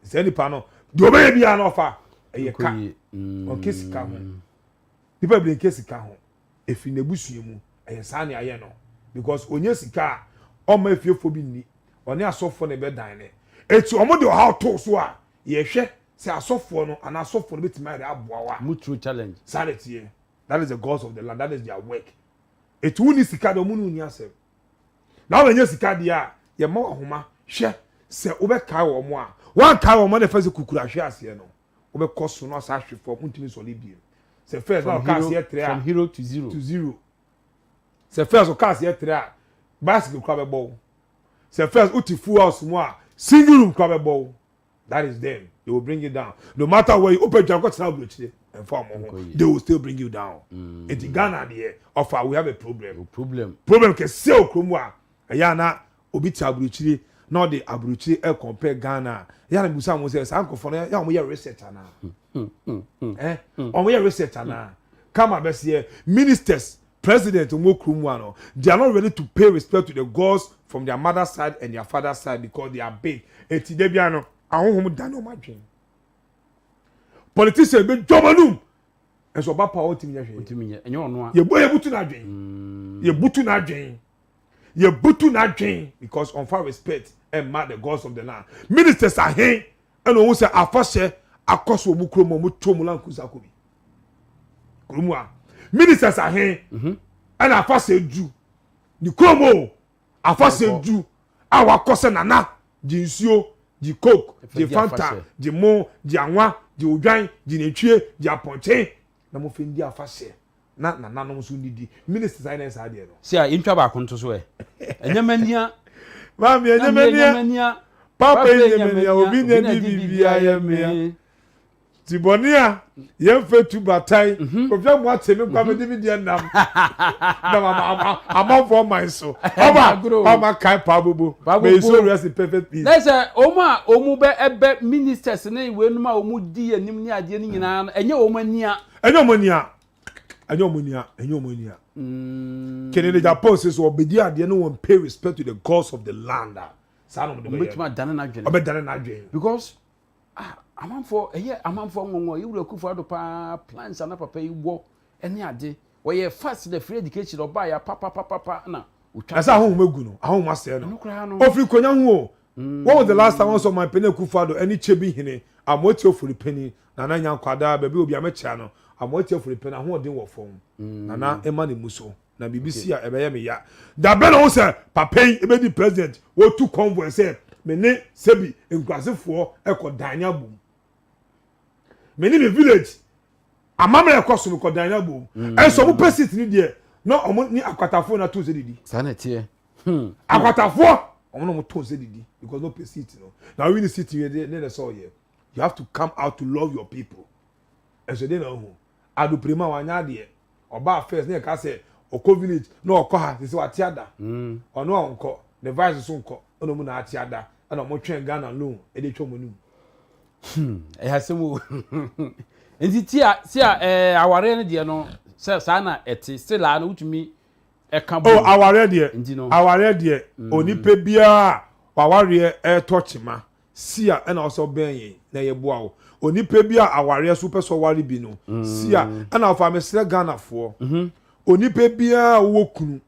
Sɛ nipa no deɛ ɔbɛyɛ biara na ɔfa ɛyɛ ka. Nkɔ yie. Ɔnke sika ho. Nipa bebree nke sika ho, efiri n'ebusua mu. Ɛyɛ saa ne ayɛ no because onye sika a, ɔmma efiefo bi nni, ɔne asɔfoɔ na ɛbɛdan ne eti. Ɔmo de ɔhaw to so a, yɛhwɛ sɛ asɔfoɔ no anaa asɔfoɔ no betumi ayɛ de aboa wa. Mutru challenge. Saa na ɛteɛ. That is the gods of the land, that is their work. Eti wuni sika deɛ, ɔmo ne wuni asɛm na wɔn nyɛ sika deɛ a, yɛma wɔ ahoma hwɛ sɛ wobɛkae wɔn a wɔankae wɔn a, na ɛfɛ sɛ kukuru ahwɛ aseɛ no, wobɛkɔ so na ɔsa ahwe fam, ntumi nsɔle biem. Sɛ first na From ɔka hero, aseɛ tere a, from hero to zero. To zero. Sɛ first ɔka aseɛ tere a, bicycle kora bɛbɔ wo. Sɛ first wote full house mu a, single room kora bɛbɔ wo. That is them. They will bring you down no matter where you open dwan kɔtena aburokyire, ɛnfa wɔn ho, they will still bring you down. Eti Ghana deɛ, ɔfa, we have a problem. No problem. Problem kɛseɛ wɔ kurom a ɛyɛ ana obi te aburokyire na ɔde aburokyire ɛ compare Ghana a, ɛyɛ ana busa wɔn sɛ saa nkurɔfoɔ no yɛ a wɔn yɛ research anaa wɔn yɛ research anaa kama bɛseɛ ministers, president wɔn wɔ kurom ano, they are not ready to pay respect to the gods from their mother side and their father side because they are big. Eti debi ano ahohom dan wɔn adwene. Politician bɛ dwom anum, ɛnso ɔba pa, ɔntumi nyɛ hwee. Ntumi nyɛ, ɛnyɛ ɔno a. Yɛbɔ yɛbutu n'adwen, yɛbutu n'adwen, yɛbutu n'adwen because ɔnfa respect ɛmma the gods of the land. Ministers ahen ɛna ohun sɛ afahyɛ akɔ so wɔn kurom a, wɔn to wɔn Land Cruiser akɔ bi kurom a? Ministers ahe ɛna afahyɛ du ne kurom o, afahyɛ du a wakɔ sɛ nana gye nsuo, gye coke, gye fanta, gye mo, gye anwa, gye odwan, gye nantwie, gye apɔnkye na mo fɛ ndi afahyɛ na nananom nso ndidi. Ministers ayɛ na saa deɛ no. Si a yɛntwa baako nto so ɛ. Ɛnyɛ mania. Maame ɛnyɛ mania. Papa ɛnyɛ mania. Obi na di biribi ayɛ mea. Ti bɔne a yɛmfa tu batae. Kofi Amoah te me nkwa mede me deɛ nam nam amanfoɔ man so. Ɔba ɔma kae paa bobo. May his soul rest in perfect peace. Na sɛ wɔn a wɔn bɛ ɛbɛ ministers ne weinom a wɔn di anim ne adeɛ no nyinaa no ɛnyɛ wɔn ania. Ɛnyɛ wɔn ania. Ɛnyɛ wɔn ania. Ɛnyɛ wɔn ania. Kennedy Agyapong sɛ sɛ ɔbɛdi adeɛ no wɔn pay respect to the gods of the land a saa na wɔn de bɛyɛ. Wɔbɛtumi adane n'adwene. Ɔbɛdane n'adwene. Because Ah amanfoɔ ɛyɛ amanfoɔ nwonwa yɛwura Akufo Addo paa plans a na papa yi wɔ ɛne ade wɔyɛ fast na free education ɔbaa ya papapapapa na otwa. Ɛsɛ ahohom egu no ahohom asɛe no ofiri konya ho o when was the last time wɔn sɛ ɔman panyin Akufo Addo ɛne Kyebi hene Amoatia Ofori panyin Nana Nyankwadaa baabi obi a mɛkyea no Amoatia Ofori panyin ahoɔden wɔ fam Nana ema ne mu so. Na biribi si a ɛbɛyɛ me ya. Da bɛn na wohu sɛ papa yi bɛdi president wɔtu convoy sɛ me ne sɛbi nkurasefoɔ ɛkɔ dan ne abom. Me ne me village amammerɛ ɛkɔ so mekɔ dan ne abom. Ɛnso ɔmo pɛ seat ne deɛ na ɔmo ne akwatafoɔ na to nsa didi. Saa na ɛteɛ. Akwatafoɔ ɔmo na ɔmo to nsa didi because no pɛ seat no. Na owi ne seat yɛ de ne na ɛsɛ ɔyɛ. You have to come out to love your people. Ɛnso ɛdeɛ na ohu. Adoprema wanyɛ adeɛ. Ɔbaa first na yɛka sɛ ɔkɔ village na ɔkɔ ha sese wate ada. Ɔno a ɔnkɔ, ne vice nso nkɔ ɛna ɔmo na ate ada ɛna ɔmo twɛn Ghana loan ɛde atwa ɔmo anim. Hmm, ɛyɛ asɛm o. Nti tia tia ɛɛ awareɛ no deɛ no sɛ saa na ɛte still a no wotumi ɛka bom. Oh awareɛ deɛ, Nti no. awareɛ deɛ onipa biara a wawareɛ ɛretɔ kyema Si a ɛna ɔsɛ ɔbɛn yɛn na yɛboa wo. Onipa bi a awareɛ so wopɛ sɛ ɔware bi no, si a ɛna ɔfa mesrɛ Ghanafoɔ. Onipa biara a wowɔ kunu,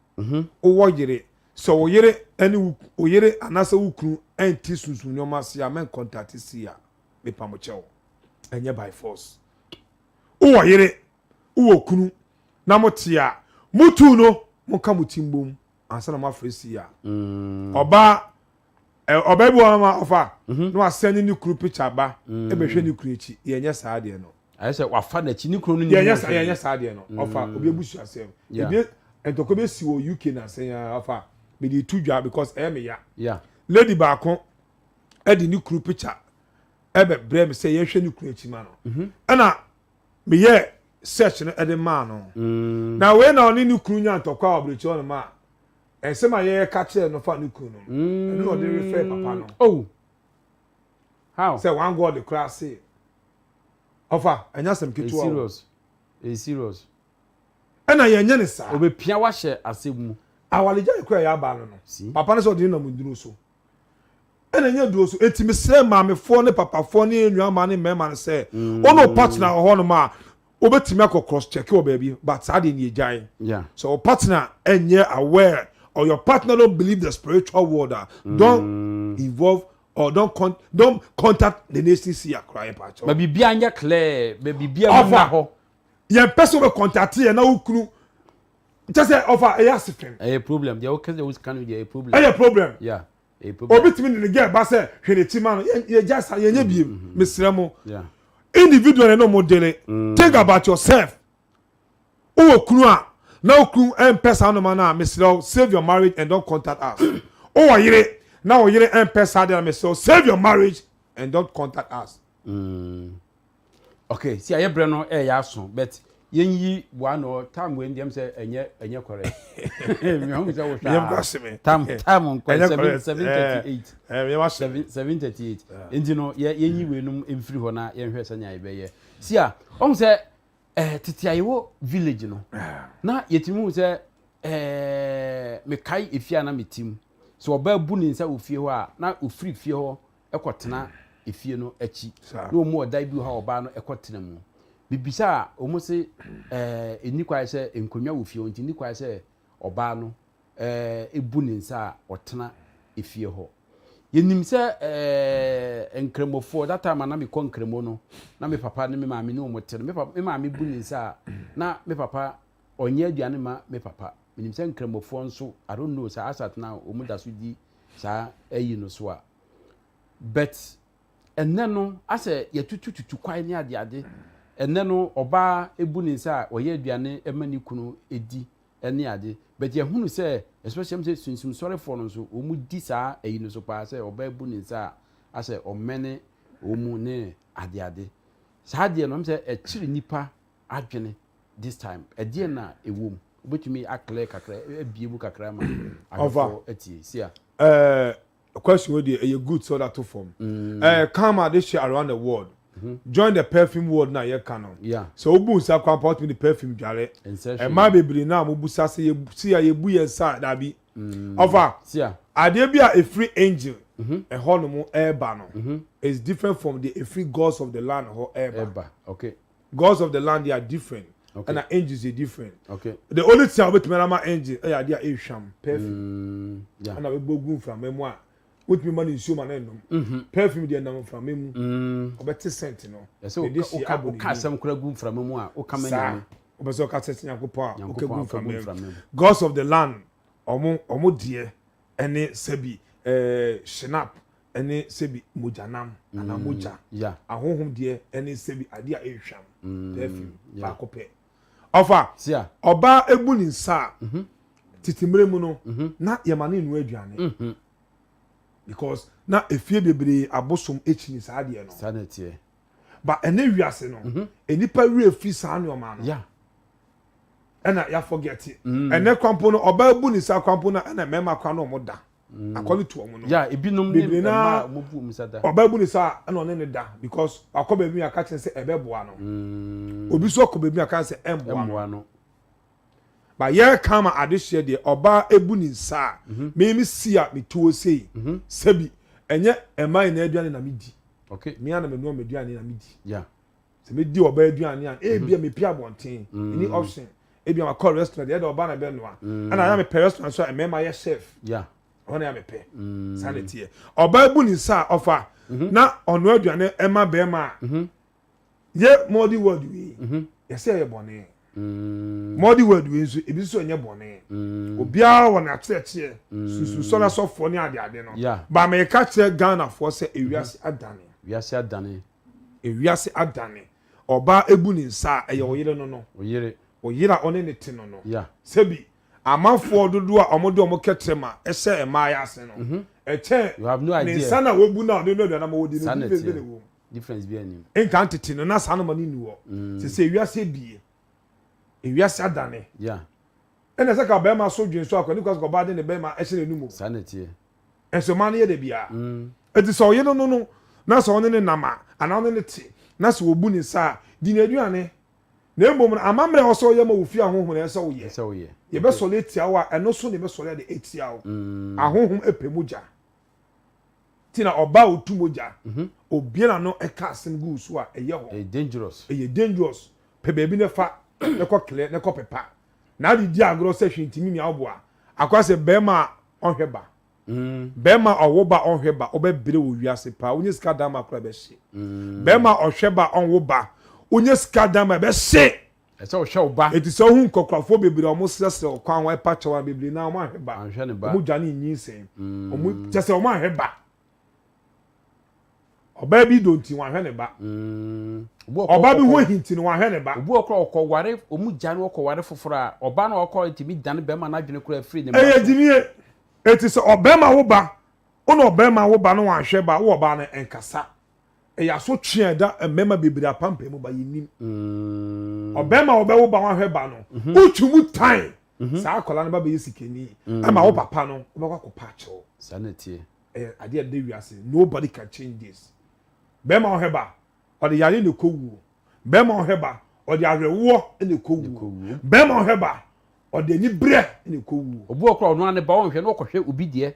wowɔ yere, sɛ wo yere ɛne wo wo yere anaasɛ wo kunu ɛnte sunsum nneɛma ase a mɛn contact si a mepa mo kyɛw. Ɛnyɛ by force. Wowɔ yere, wowɔ kunu na mo te a, mo tu no monka mo ti mbom ansa na moafrɛ si a. Ɔbaa Ɔbaa bi wɔ hɔ ma ɔfa mhm. na wasɛn ne kunu picture ba mm. ɛbɛhwɛ ne kunu akyi yɛnyɛ saa adeɛ no. Ayɛ sɛ wafa n'akyi ne kunu no nyɛ yɛnyɛ saa yɛnyɛ saa adeɛ no ɔfa mm. obi ebusu asɛm ebi ntɔkwa bi esi wɔ UK na asɛn ya ɔfa mede tu dwa because ɛyɛ me ya lady baako ɛde ne kunu picture ɛbɛ brɛ mi sɛ yɛhwɛ ne kunu akyi ma no mhm. ɛna meyɛ search no ɛde maa no mm. na wei na ɔne ne kunu nya ntɔkwa wɔ aburokyerɛ hɔ no ma. Nsɛm a yɛka kyerɛɛ no fa ne kunu no, ɛno na ɔde refrɛ papa no. Oh. How? Sɛ one God koraa se. Ɔfa, ɛnyɛ asɛm ketewa o. Serious. It's serious. Ɛna yɛnyɛ ne saa. Obepia wahyɛ asɛm mu. Awaregyae koraa yɛ aba no no. See? Papa no sɛ ɔde ne nam nnuro so. Ɛna ɛnyɛ aduro so. Enti mesrɛ maamefoɔ ne papafoɔ ne nnuamaa ne mmarima no sɛ, wo ne wo partner wɔ hɔnom a, wobɛtumi akɔ cross check wɔ baabi, but saa deɛ no yɛgyae. Sɛ wo partner ɛnyɛ aware or your partner don't believe the spiritual world a, don't involve or don't con don't contact the nation seer koraa yɛ paakyɛw. Ma biribiara nyɛ clear, ma biribiara mu nna hɔ. Yɛmpɛ sɛ wobɛ contact yɛn na wo kunu kyɛ sɛ ɔfa ɛyɛ ase fɛm. Ɛyɛ problem deɛ woka sɛ woka no deɛ ɛyɛ problem. Ɛyɛ problem. Yeah. Ɛyɛ problem. Obi tumi de ne girl ba sɛ hwɛ n'akyi ma no yɛ gya sa yɛnyɛ biem mesrɛ mo. Individual na ɛna ɔmo dele. Think about yourself. Wowɔ kunu a na wo kunu ɛmpɛ saa nneɛma no a mesrɛ wo save your marriage and don't contact us. Wowɔ yere na wo yere ɛmpɛ saa deɛ a mesrɛ wo save your marriage and don't contact us. Mm. Okay, si ayɛ brɛ no ɛyɛ aso but yɛnyi one or time wei deɛ sɛ ɛnyɛ ɛnyɛ correct. Mehu sɛ wohwɛ a time time nkɔ 7:38 7:38 nti no yɛ yɛnyi wei nom mfiri hɔ na yɛnhwɛ sɛnea yɛbɛyɛ. Si a ɔhu sɛ eh, tete a yɛwɔ village no na yɛtumi hu sɛ eh, mekae efie a na metim sɛ ɔbaa bu ne nsa wɔ fie hɔ a na ofiri fie hɔ kɔtena efie no akyi na wɔn mu ɔdan bi wɔ hɔ a ɔbaa no kɔtena mu. Mebisa a, wɔn se ɛɛ nni kwan sɛ nkonnwa wɔ fie hɔ nti nni kwan sɛ ɔbaa no ɛɛ bu ne nsa a ɔtena efie hɔ. Yɛnim sɛ ɛɛ nkramofoɔ, that time a na mekɔ nkramo no, na me papa ne me maame ne wɔn te no, me papa, me maame bu ne nsa a, na me papa. ɔnyɛ aduane ma me papa. Menim sɛ Nkramofoɔ nso, I don't know sɛ as at now wɔn da so di saa ayi no so a. But ɛnnɛ no asɛ yɛtutu tutu kwan ne adeade. Ɛnnɛ no ɔbaa bu ne nsa a ɔyɛ aduane ma ne kunu di ne ade. But yɛhunu sɛ especially sɛ sunsum sɔrefoɔ no nso wɔn di saa ayi no so paa sɛ ɔbaa bu ne nsa a asɛ ɔmmɛne wɔn ne adeade. Saa adeɛ no ɛm sɛ ɛkyere nipa adwene this time. Ɛdeɛn na ɛwɔ mu? Wobɛtumi a clear kakra, abie mu kakra ama ahwɛfoɔ atie. Sia. Ɛɛ question wei deɛ ɛyɛ good sɛ ɔde ato fam. Ɛɛ karma de hyɛ around the world. Join the perfume world na yɛka no. Sɛ wobu nsa koraa mpo a wotumi de perfume dware. Mmaa bebree no a mobusa sɛ yɛ si a yɛbu yɛn nsa a daabi. Ɔfa adeɛ bi a ɛfiri angel ɛhɔ nom ɛreba no is different from the ɛfiri gods of the land hɔ ɛreba. Gods of the land they are different ɛna angels yɛ different. The only thing a wobɛtumi ama angel ɛyɛ adeɛ a ɛrehwam perfume ɛna wobɛbɔ gu mframa mu a wotumi ma no nsuo ma no nnom. Mhm. Perfume deɛ nam mframa mu. Mm. Ɔbɛte scent no. Ɛsɛ woka woka asɛm kora gu mframa mu a woka ma nyame. Wopɛ sɛ ɔka sɛ Nyankopɔn a woka gu mframa mu. Gods of the land ɔmo ɔmo deɛ ɛne sɛbi ɛɛ shinap ɛne sɛbi mogyanam mm. anaa mogya. Ahohom deɛ ɛne sɛbi adeɛ a ɛrehwam mm. perfume baako pɛ. Ɔfa ɔbaa ebu ne nsa a mhm. tete mmerɛ mu no mhm. na yɛma ne nua aduane. Mhm. Because na efie bebree abosom ekyini saa adeɛ no. Saa na ɛteɛ. Ba ɛnɛ wiase no, nnipa werɛ fi saa nneɛma no. Yeah. Ɛna ya forget. Mm. Ɛnɛ kwampo no ɔbaa bu ne nsa kwampo no ɛna mmarima kwa no ɔmo da. Mm. According to ɔmo no. Yeah, ebinom ne mmaa ɔmo bu ɔmo nsa da. Ɔbaa bu ne nsa ɛna ɔne ne da because wakɔ baabi aka kyerɛ sɛ ɛbɛboa no. Mm. Obi nso akɔ baabi aka sɛ ɛmboa no. Ba yɛreka ma adehyeɛ deɛ ɔbaa ebu ne nsa a mhm. me me si a me tuo sei mhm. sɛbi ɛnyɛ ɛmaa nyinaa aduane na me di me ana me noa me aduane na me di sɛ me di ɔbaa aduane a ebi a me pia abɔnten mm. any option ebi a ma kɔ restaurant yɛ de ɔbaa na bɛ noa mm. ɛna ayɛ me pɛ restaurant so a mmarima yɛ chef ɔno na yɛ me pɛ mm. saa na ɛteɛ ɔbaa ebu ne nsa a ɔfa mhm. na ɔnoa aduane ɛma bɛrima a. Yɛ modern world wei mhm. yɛsɛ ɛyɛ bɔne mm. modern world wei nso ebi nso ɛnyɛ bɔne mm. obiara wɔ n'akyerɛkyerɛ mm. sususɔre asɔfoɔ ne adeade no ba mɛka kyerɛ Ghanafoɔ sɛ ewiase mhm. adane wiase adane ewiase adane ɔbaa ebu ne nsa a ɛyɛ ɔyere no no ɔyere a ɔne ne te no no sɛbi Amanfoɔ dodoɔ a wɔde wɔn kɛtrɛma hyɛ mmaa yi ase no, mhm. ɛkyɛn ne nsa no a wɔbu no a ɔde no aduane ama wɔdi no, difference bɛ na ɛwɔ mu. Difference bi anim. Nka tete no na saa noma no nni hɔ. Mm. Sɛ ewiase ebie, ewiase adane. Yeah. Ɛna sɛ ka bɛrima so dwen so akɔ ne kwa sɛ ɔbaa de ne bɛrima ɛhyɛ n'anum o. Saa na ɛteɛ. Ɛnso mmaa no yɛ da biara. Mm. Eti sɛ ɔyere no no na sɛ ɔne ne nam a anaa ɔne ne te na sɛ ɔbu ne nsa a di n'aduane. Na mmom no, amammerɛ a ɛwɔ sɛ woyɛ ma wo fie ahonhom na ɛsɛ sɛ woyɛ. Ɛsɛ woyɛ. Yɛbɛsɔre atia wo a, ɛno so na yɛbɛsɔre ade atia wo. Mm. Ahonhom pɛ mogya. Ti na ɔbaa a otu mogya, mhm. obia n'ano ɛka asɛm gu so a ɛyɛ hɔ. Ɛyɛ dangerous. Ɛyɛ dangerous. Pɛ baabi na fa, na kɔ klɛ, na kɔ pepa. Na ade di agorɔ sɛ hwee ntumi mia wo boa. Akɔyɛ sɛ bɛrima a ɔnhwɛ ba. Bɛrima a ɔwo ba ɔnhwɛ ba wobɛbrɛ wɔ wiase paa wonya sika dan ma koraa ɛbɛhye. Bɛrima a ɔhwɛ ba ɔnwo ba wonya sika dan ma ɛbɛhye. Ɛsɛ ɔhwɛ wo ba. Eti sɛ wohu nkɔkorafoɔ bebree a wɔsrɛsrɛ wɔ kwan ho ɛpa kyɛw a bebree naa wɔn anhwɛ ba. Wɔn dwane nyinsɛn. Wɔn kyɛ sɛ wɔn anhwɛ ba. Ɔbaa bi dɔ nti wanhwɛ ne ba. Mm. Ɔbaa bi ho ahi nti no wanhwɛ ne ba. Obi wɔ kora ɔkɔware ɔmu gya no ɔkɔware foforɔ a ɔbaa no ɔkɔ ntumi dane bɛrima no adwene kora firi ne mma. Ɛyɛ gyimie. Eti sɛ ɔbɛrima wo ba wo na ɔbɛrima wo ba no wanhwɛ ba wo ɔbaa no nkasa. Ɛyɛ asotwe a ɛda mmarima bebree apampam mu ba yɛnim. Mm. Ɔbɛrima ɔbɛwo ba wanhwɛ ba no mhm. wotwi mu tan. Mhm. Saa akwadaa no ba bɛyɛ sikani. Mm. Ɛma wo papa no wobɛkɔ akɔpa akyɛw. Saa na ɛteɛ. Ɛyɛ adeɛ a ɛda wiase. Nobody can change this. Bɛrima ɔhwɛ ba, ɔde yare na ɛkɔ wuo. Bɛrima ɔhwɛ ba, ɔde awerɛwoɔ na ɛkɔ wuo. Bɛrima ɔhwɛ ba, ɔde anibrɛ na ɛkɔ wuo. Obi wɔ koraa ɔno ara ne ba ɔnhwɛ na ɔkɔhwɛ obi deɛ.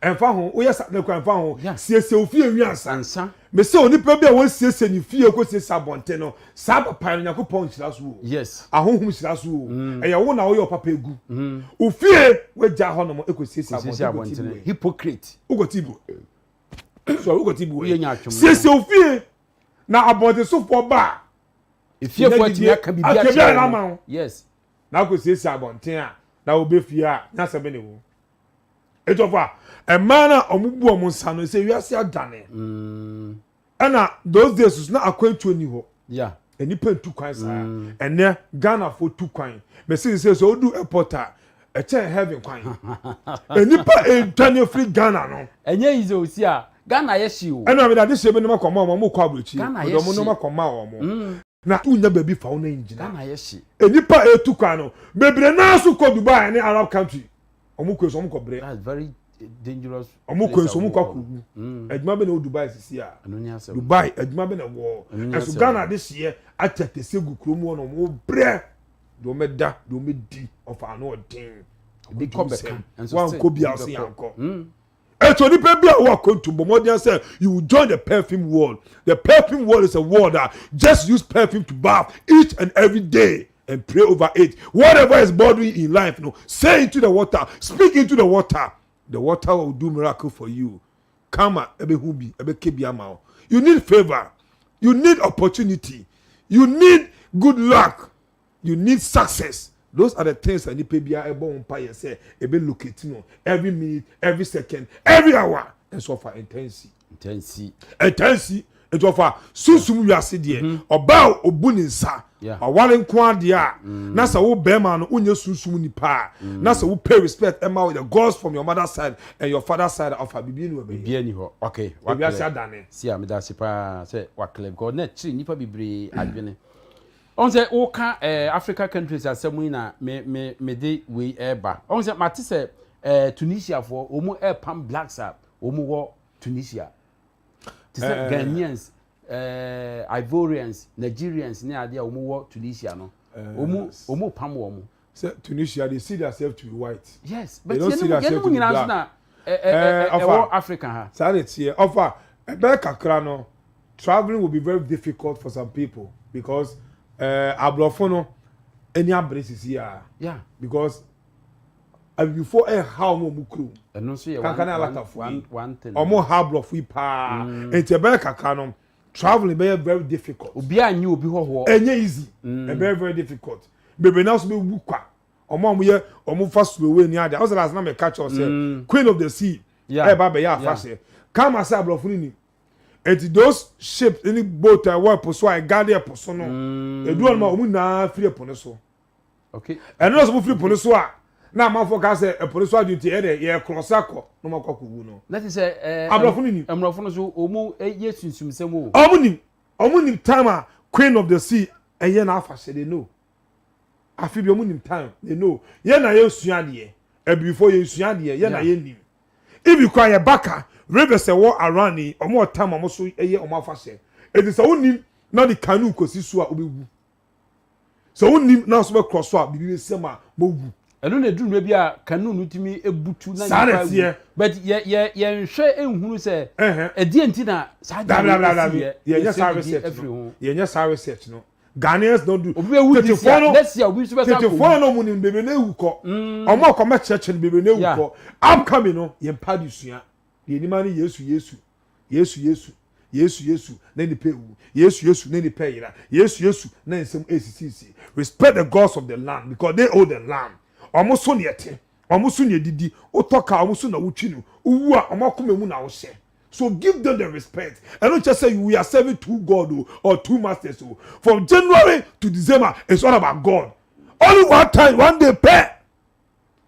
Ɛmfa ho, woyɛ saa no koraa ɛmfa ho. Siesie wo fie nwi ansa. Ansa. Mese onipa bi a wɔnsiesie ne fie kɔsiesie abɔnten no, saa papa no Nyankopɔn nhyira so o. Yes. Ahonhom hyira so o. Mm. Ɛyɛ wo na woyɛ ɔpapa egu. Mm. Wo fie wagya hɔ nom kɔsiesie abɔnten kɔti bi wɔ. Hypocrite. Wokɔti bi sorry wokɔti bi wɔ. Siesie wo fie na abɔntensofoɔ ba a. Efiefoɔ atumi aka biribi akyerɛ wɔn. Yes. Na akɔ siesie abɔnten a na wobɛ fie a nyansa bɛ na ɛwɔ mu. Etu ɔfa mmaa no a wɔn bu wɔn nsa no sɛ wiase adane. Ɛna those days so na akwantuo ni hɔ. Yeah. Nnipa ntu kwan saa. Ɛnɛ Ghanafoɔ tu kwan. Mesi sɛ sɛ wodu airport a ɛkyɛn heaven kwan. Nnipa edwane afiri Ghana no. Ɛnyɛ easy o si a Ghana yɛ hye o. Ɛna mede adehyeɛ bi nom akɔma wɔn, wɔn kɔ aburokyi. Ghana Mede yɛ wɔn hye. nneɛma kɔma wɔn. Na wonya baabi fa wo nan ngyina. Ghana yɛ hye. Nnipa a etu kwan no bebree naa so kɔ Dubai ne Arab country. Wɔn kɔ nso wɔn kɔ brɛ. That's very dangerous. Wɔn kɔ nso wɔn kɔ akɔwu. Adwuma bɛ na ɛwɔ Dubai sisi a. Dubai adwuma bɛ na ɛwɔ. Ɛso Ghana adehyeɛ akyɛ kɛse gu kurom hɔ na wɔn brɛ. Deɛ wɔn bɛda, deɛ wɔn bɛdi, ɔfa ano ɔden. Ebi kɔ bɛka. Wankɔ bi a ɔsi yankɔ. Ɛtɔ nipa bi a wɔ akwantu bɔ mmɔden sɛ you will join the perfume world. The perfume world is a world that just use perfume to bath each and every day and pray over it. Whatever is bothering you in life, no, say into the water, speak into the water. The water will do miracle for you. Kama ebe hu bi, ebe ke bi ama wo. You need favor. You need opportunity. You need good luck. You need success. Those are the things that nipa biara ɛbɔ ho mpaeɛ sɛ ebe locate no every minute, every second, every hour. Ɛnso ɔfa ntansi. Ntansi. Ntansi. Nti ɔfa sunsum wiase deɛ ɔbaa a obu ne nsa ɔware nko adeɛ a na sɛ wo bɛrima no wonyɛ sunsum nipa a na sɛ wo pay respect ɛma wo the gods from your mother side and your father side a ɔfa biribi ni wɔ bɛyɛ. Biribi ni hɔ. Okay. Ewiase adane. Si a meda ase paa sɛ waklɛ because na ɛkyere nnipa bebree adwene. Ɔhu sɛ woka eh, Africa countries asɛm yi na me me mede wei ɛreba. Ɔhu sɛ mate sɛ eh, Tunisiafoɔ wɔn ɛrepam blacks a wɔn wɔ Tunisia. Te sɛ eh, Ghanaians, eh, Ivorians, Nigerians ne adeɛ a wɔn wɔ Tunisia no. Wɔn wɔn pam wɔn. Sɛ Tunisia they see themselves to be white. Yes, but yɛn yɛn mu nyinaa nso na ɛwɔ Africa ha. Saa na ɛteɛ. Ɔfa ɛbɛyɛ kakra no travelling will be very difficult for some people because uh, aborɔfo no ani abere sisi a. Yeah. Because abibifoɔ ɛha wɔn wɔn kurom. Ɛno nso yɛ one one one one thing. Wɔn ha aborɔfo yi paa. Nti ɛbɛyɛ kakra no travelling bɛyɛ very difficult. Obiara nye obi hɔhoɔ. Ɛnyɛ easy. Ɛbɛyɛ very difficult. Bebree naa nso bɛ wu kwa. Wɔn a wɔyɛ wɔn fa slow ni ade. Ɔsɛ last na mɛ ka kyerɛ sɛ queen of the sea. Ɛyɛ ba bɛyɛ afahyɛ. Kama sɛ aborɔfo no ni. Eti those ships ne boat a ɛwɔ ɛpo so a ɛgade ɛpo so no. Edu wɔn ma wɔn nyinaa firi ɛpo no so. Okay. Ɛno na sɛ wɔn firi po no so a na amanfoɔ ka sɛ ɛpo no so adwene ti ɛdɛ yɛ krɔs akɔ na wɔn akɔ akɔwu no. Na ti sɛ ɛɛ aborɔfo no nim. Mmorɔfo no so wɔn yɛ sunsumsɛm o. Wɔn nim wɔn nim time a queen of the sea ɛyɛ n'afahyɛ they know. Afi bi wɔn nim time they know. Yɛn na yɛn sua adeɛ abibifoɔ yɛn sua adeɛ yɛn na yɛn nim. Ibi kora yɛ baka rivers ɛwɔ around yi wɔn wɔ time a wɔn so yɛ wɔn afahyɛ. Eti sɛ wɔn nim na de canoe kɔsi so a wɔbɛwu. Sɛ wonim na so bɛkorɔ so a biribi bɛsi ama moawu. Ɛno na ɛduru mmerɛ bi a canoe no tumi butu na Saa na nnipa wu. ɛteɛ. But yɛ yɛ yɛnhwɛ nhunu sɛ Ɛhɛn. ɛdeɛ nti na saa adeɛ Dabi wei dabi dabi dabi. ɛsiiɛ. Yɛnyɛ saa Yɛsua biribi research afiri no. ho. Yɛnyɛ saa research no. Ghanaians don't do. Obi bɛwu this Tetefoɔ year, no next year obi nso bɛsan tetefoɔ akɔwu. no na wɔn nim bebree na ewu kɔ. Wɔn a kɔmɛkyerɛkyerɛ no bebree na ewu Yeah. kɔ. Upcoming no yɛn mpa adesua. Deɛ yɛnim ara ne Yesu Yesu. Yesu Yesu. Yesu Yesu na nipa ewu. Yesu Yesu na nipa eyera. Yesu Yesu na nsɛm esisisi. Respect the gods of the land because they own the land. Wɔn so na ɛte. Wɔn so na edidi. Wotɔ kaa wɔn so na wotwi no. Wowu a wɔn akoma mu na wohyɛ. So give them the respect. Ɛno nkyɛ sɛ we are serving two God o or two masters o. From January to December it's all about God. Only one time one day pɛ.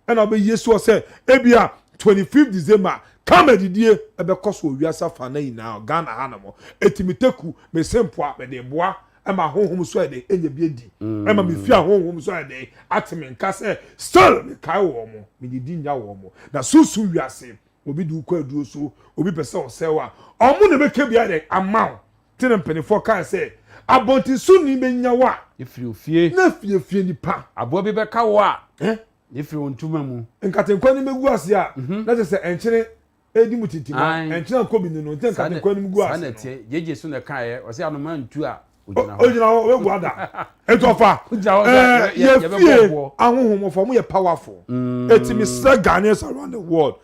Ɛna ɔbɛyie soɔ sɛ ebia 25 December kama adidie ɛbɛkɔ so wɔ wiase afanan nyinaa Ghana ha nom. Eti me teku, me se mpoa, mede boa ɛma ahonhom so ayɛ dɛn anya bi adi. Ɛma me fie ahonhom so ayɛ dɛn ate me nka sɛ still mekae wɔn mo, medidi nya wɔn mo. Na sunsum wiase, obi de wo kɔ aduro so, obi pɛ sɛ ɔsɛe wo a, wɔn na ɛbɛka bi ayɛ dɛn ama wo. Te na mpanimfoɔ kae sɛ, Abɔntensoni bɛnya wo a. Efiri ofie. Na fiefie nipa. Aboa bi bɛka wo a. Eh? Efiri wo ntoma mu. Nkatenkwan no bɛgu ase a, na kyerɛ sɛ nkyene redi mu tintima. Nkyene ankɔ bi no no, nti na nkatenkwan no gu ase no. Saa na ɛteɛ. Gyegye so na ɛkaeɛ. Ɔse anoma ntu a, ogyina hɔ. Ogyina hɔ, ɔbɛgu ada. Eti ɔfa, ɛɛ, yɛ fie ahonhom ɔfa, wɔn yɛ powerful. Eti mesrɛ Ghanaians around the world,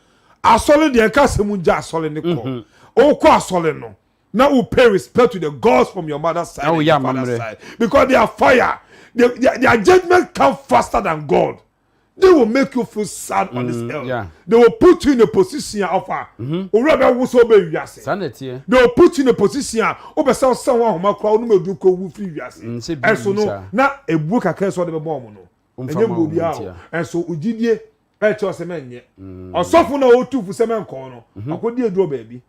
asɔre deɛ nka asɛm ngya asɔre ne kɔ. Wokɔ asɔre no. Na wo pay respect to the gods from your mother's side Na and woyɛ your father's amammerɛ. side because they are fire. They, their judgment come faster than God. They will make you feel sad on this earth. Yeah. They will put you in a position of a owura bɛ woso bɛ wiase. Saa na ɛteɛ. They will put you in a position a wobɛ sɛ ɔsɛn wɔn ahoma koraa ɔnum edu kɔ wu firi wiase. Sɛ bi Ɛnso wu no saa. na ebuo kakra sɛ ɔde bɛ bɔ ɔmo no. Womfa Ɛnyɛ ma buo wɔn biara ntia. o. Ɛnso ogyidie ɛkyɛ ɔsɛ mɛnyɛ. Ɔsɔfo na ɔtu fo sɛ mɛnkɔɔ no. Akɔdi eduro baabi.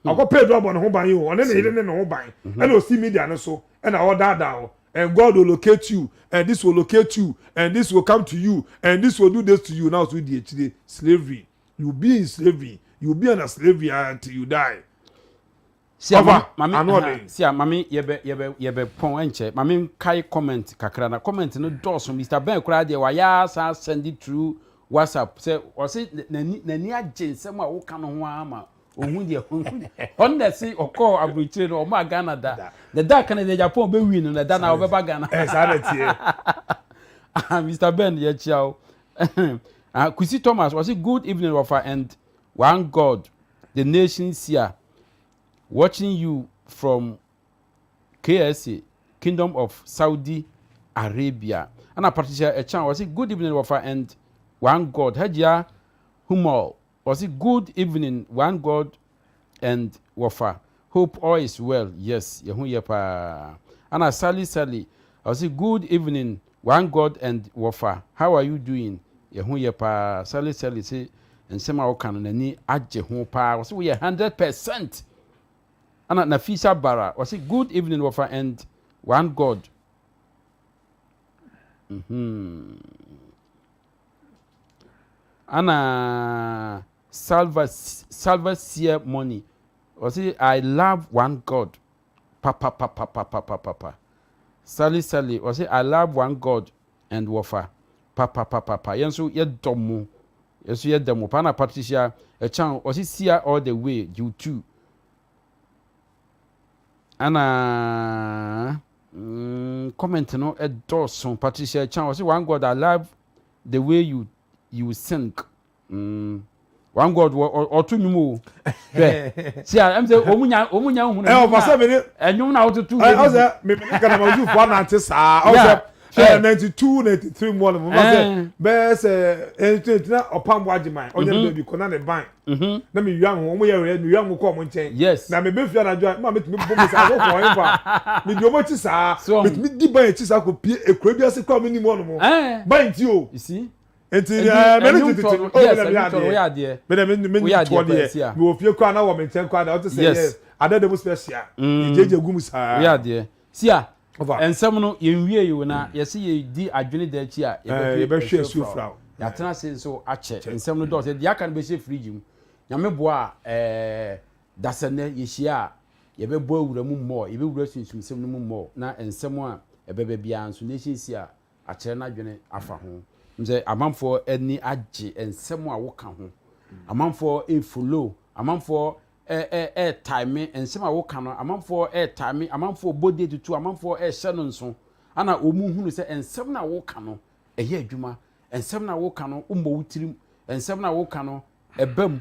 Akɔpɛ eduro abɔ ne ho ban yi o. Ɔne ne yere ne ne ho ban. Ɛna osi media no so ɛna ɔdaadaa o. And God will locate you, and this will locate you, and this will come to you, and this will do this to you. Now so di akyire slavery. You will be in slavery. You will be under slavery until you die. Sia Ɔfa, mame ano aha, ɔden. sia mame yɛbɛ yɛbɛ yɛbɛ pɔn ɛnkyɛ mame nkae comment kakra na comment no dɔɔso Mr Ben koraa deɛ wayɛ asan send it through WhatsApp sɛ ɔse n'ani n'ani agye nsɛm a woka no ho ara ma ohun deɛ ohun ɔno na ɛse ɔkɔɔ aburokyire no ɔmaa Ghana da na da kan deɛ Japan bɛwi no na da na ɔbɛba Ghana. Ɛ saa na ɛteɛ. Ah, Mr Ben yɛkyia wo. Ah, Kwesi Thomas ɔse good evening wɔfa and one God the nation seer watching you from KSA, Kingdom of Saudi Arabia. Ɛna Patricia Echan ɔse good evening wɔfa and one God. Hajia Humol ɔse good evening one God and wɔfa hope all is well. Yes, yɛho yɛ paa. Ɛna Sally Sally ɔse good evening one God and wɔfa how are you doing? Yɛho yɛ paa. Sally Sally se nsɛm a woka no n'ani agye ho paa. Ɔse woyɛ 100%. Ɛna Nafisa Bara ɔse good evening wɔfa and one God. Mhm. Ɛna Salva Salva Sear Money ɔse I love one God papapapapapapa. Sally Sally ɔse I love one God and wɔfa papapapapa. Yɛn nso yɛdɔ mo. Yɛn nso yɛdɔ mo paa. Na Patricia Ɛkyan ɔse Sia all the way Jew too. Ɛna mm, comment no ɛdɔɔso. Patricia Ɛkyan ɔse one God I love the way you you sing. Mm. One God wɔ ɔto nnwom o. Hwɛ. Si a ɛm sɛ wɔn nya wɔn nya nhunu. Ɛ ɔfa sɛ mene. Ɛnwom na wototo. Ɛ ɔsɛ me me kana ma zufu anante saa. Ɔsɛ ɛ 92 93 mu ɔno mo ma sɛ bɛyɛ sɛ ɛnti ɛnti na ɔpam bo agye man ɔnyɛ ne baabi kɔ na ne ban. Na me wia ho wɔn yɛ rɛ me wia ho kɔ wɔn nkyɛn. Yes. Na me bɛ fia anadwo a ma me tumi bɔ me saa kɔ kɔ ɛnfa me di wɔn akyi saa. Me tumi di ban akyi saa kɔ pie ekura bi ase kɔ a me nim wɔn mo. Ban ti o. You see? Nti ɛɛ mɛ ne tete o mɛ na mi adeɛ mɛ na mi mi toɔ deɛ mi wɔ fie koraa na wɔ mi nkyɛn koraa na ɔte sɛ yes adɛ de mu special gyegye gu mu saa. Woyɛ adeɛ sia nsɛm no yɛn wie yi o na yɛsi yɛ di adwene da akyi a yɛbɛhwɛ asuo fura o. Yɛatena ase nso akyɛ nsɛm no dɔɔso deɛ aka no bɛhyɛ fridge mu nyame boa a ɛɛ dasɛnɛ yɛhyia a yɛbɛbɔ awura mu mmɔɔ yɛbɛwura sunsumsɛm no mu mmɔɔ na nsɛm a ɛbɛba biara nso nation si a akyerɛ n'adwene afa ho. Wohu sɛ amanfoɔ ani agye nsɛm a woka ho. Amanfoɔ refollow, amanfoɔ ɛɛtaeme nsɛm a woka no, amanfoɔ ɛɛtaeme, amanfoɔ bɔ date tu, amanfoɔ ɛɛhyɛ no nso. Ana wɔn hunu sɛ nsɛm no a woka no ɛyɛ adwuma, nsɛm no a woka no wommɔ wo tirim, nsɛm no a woka no ɛba mu.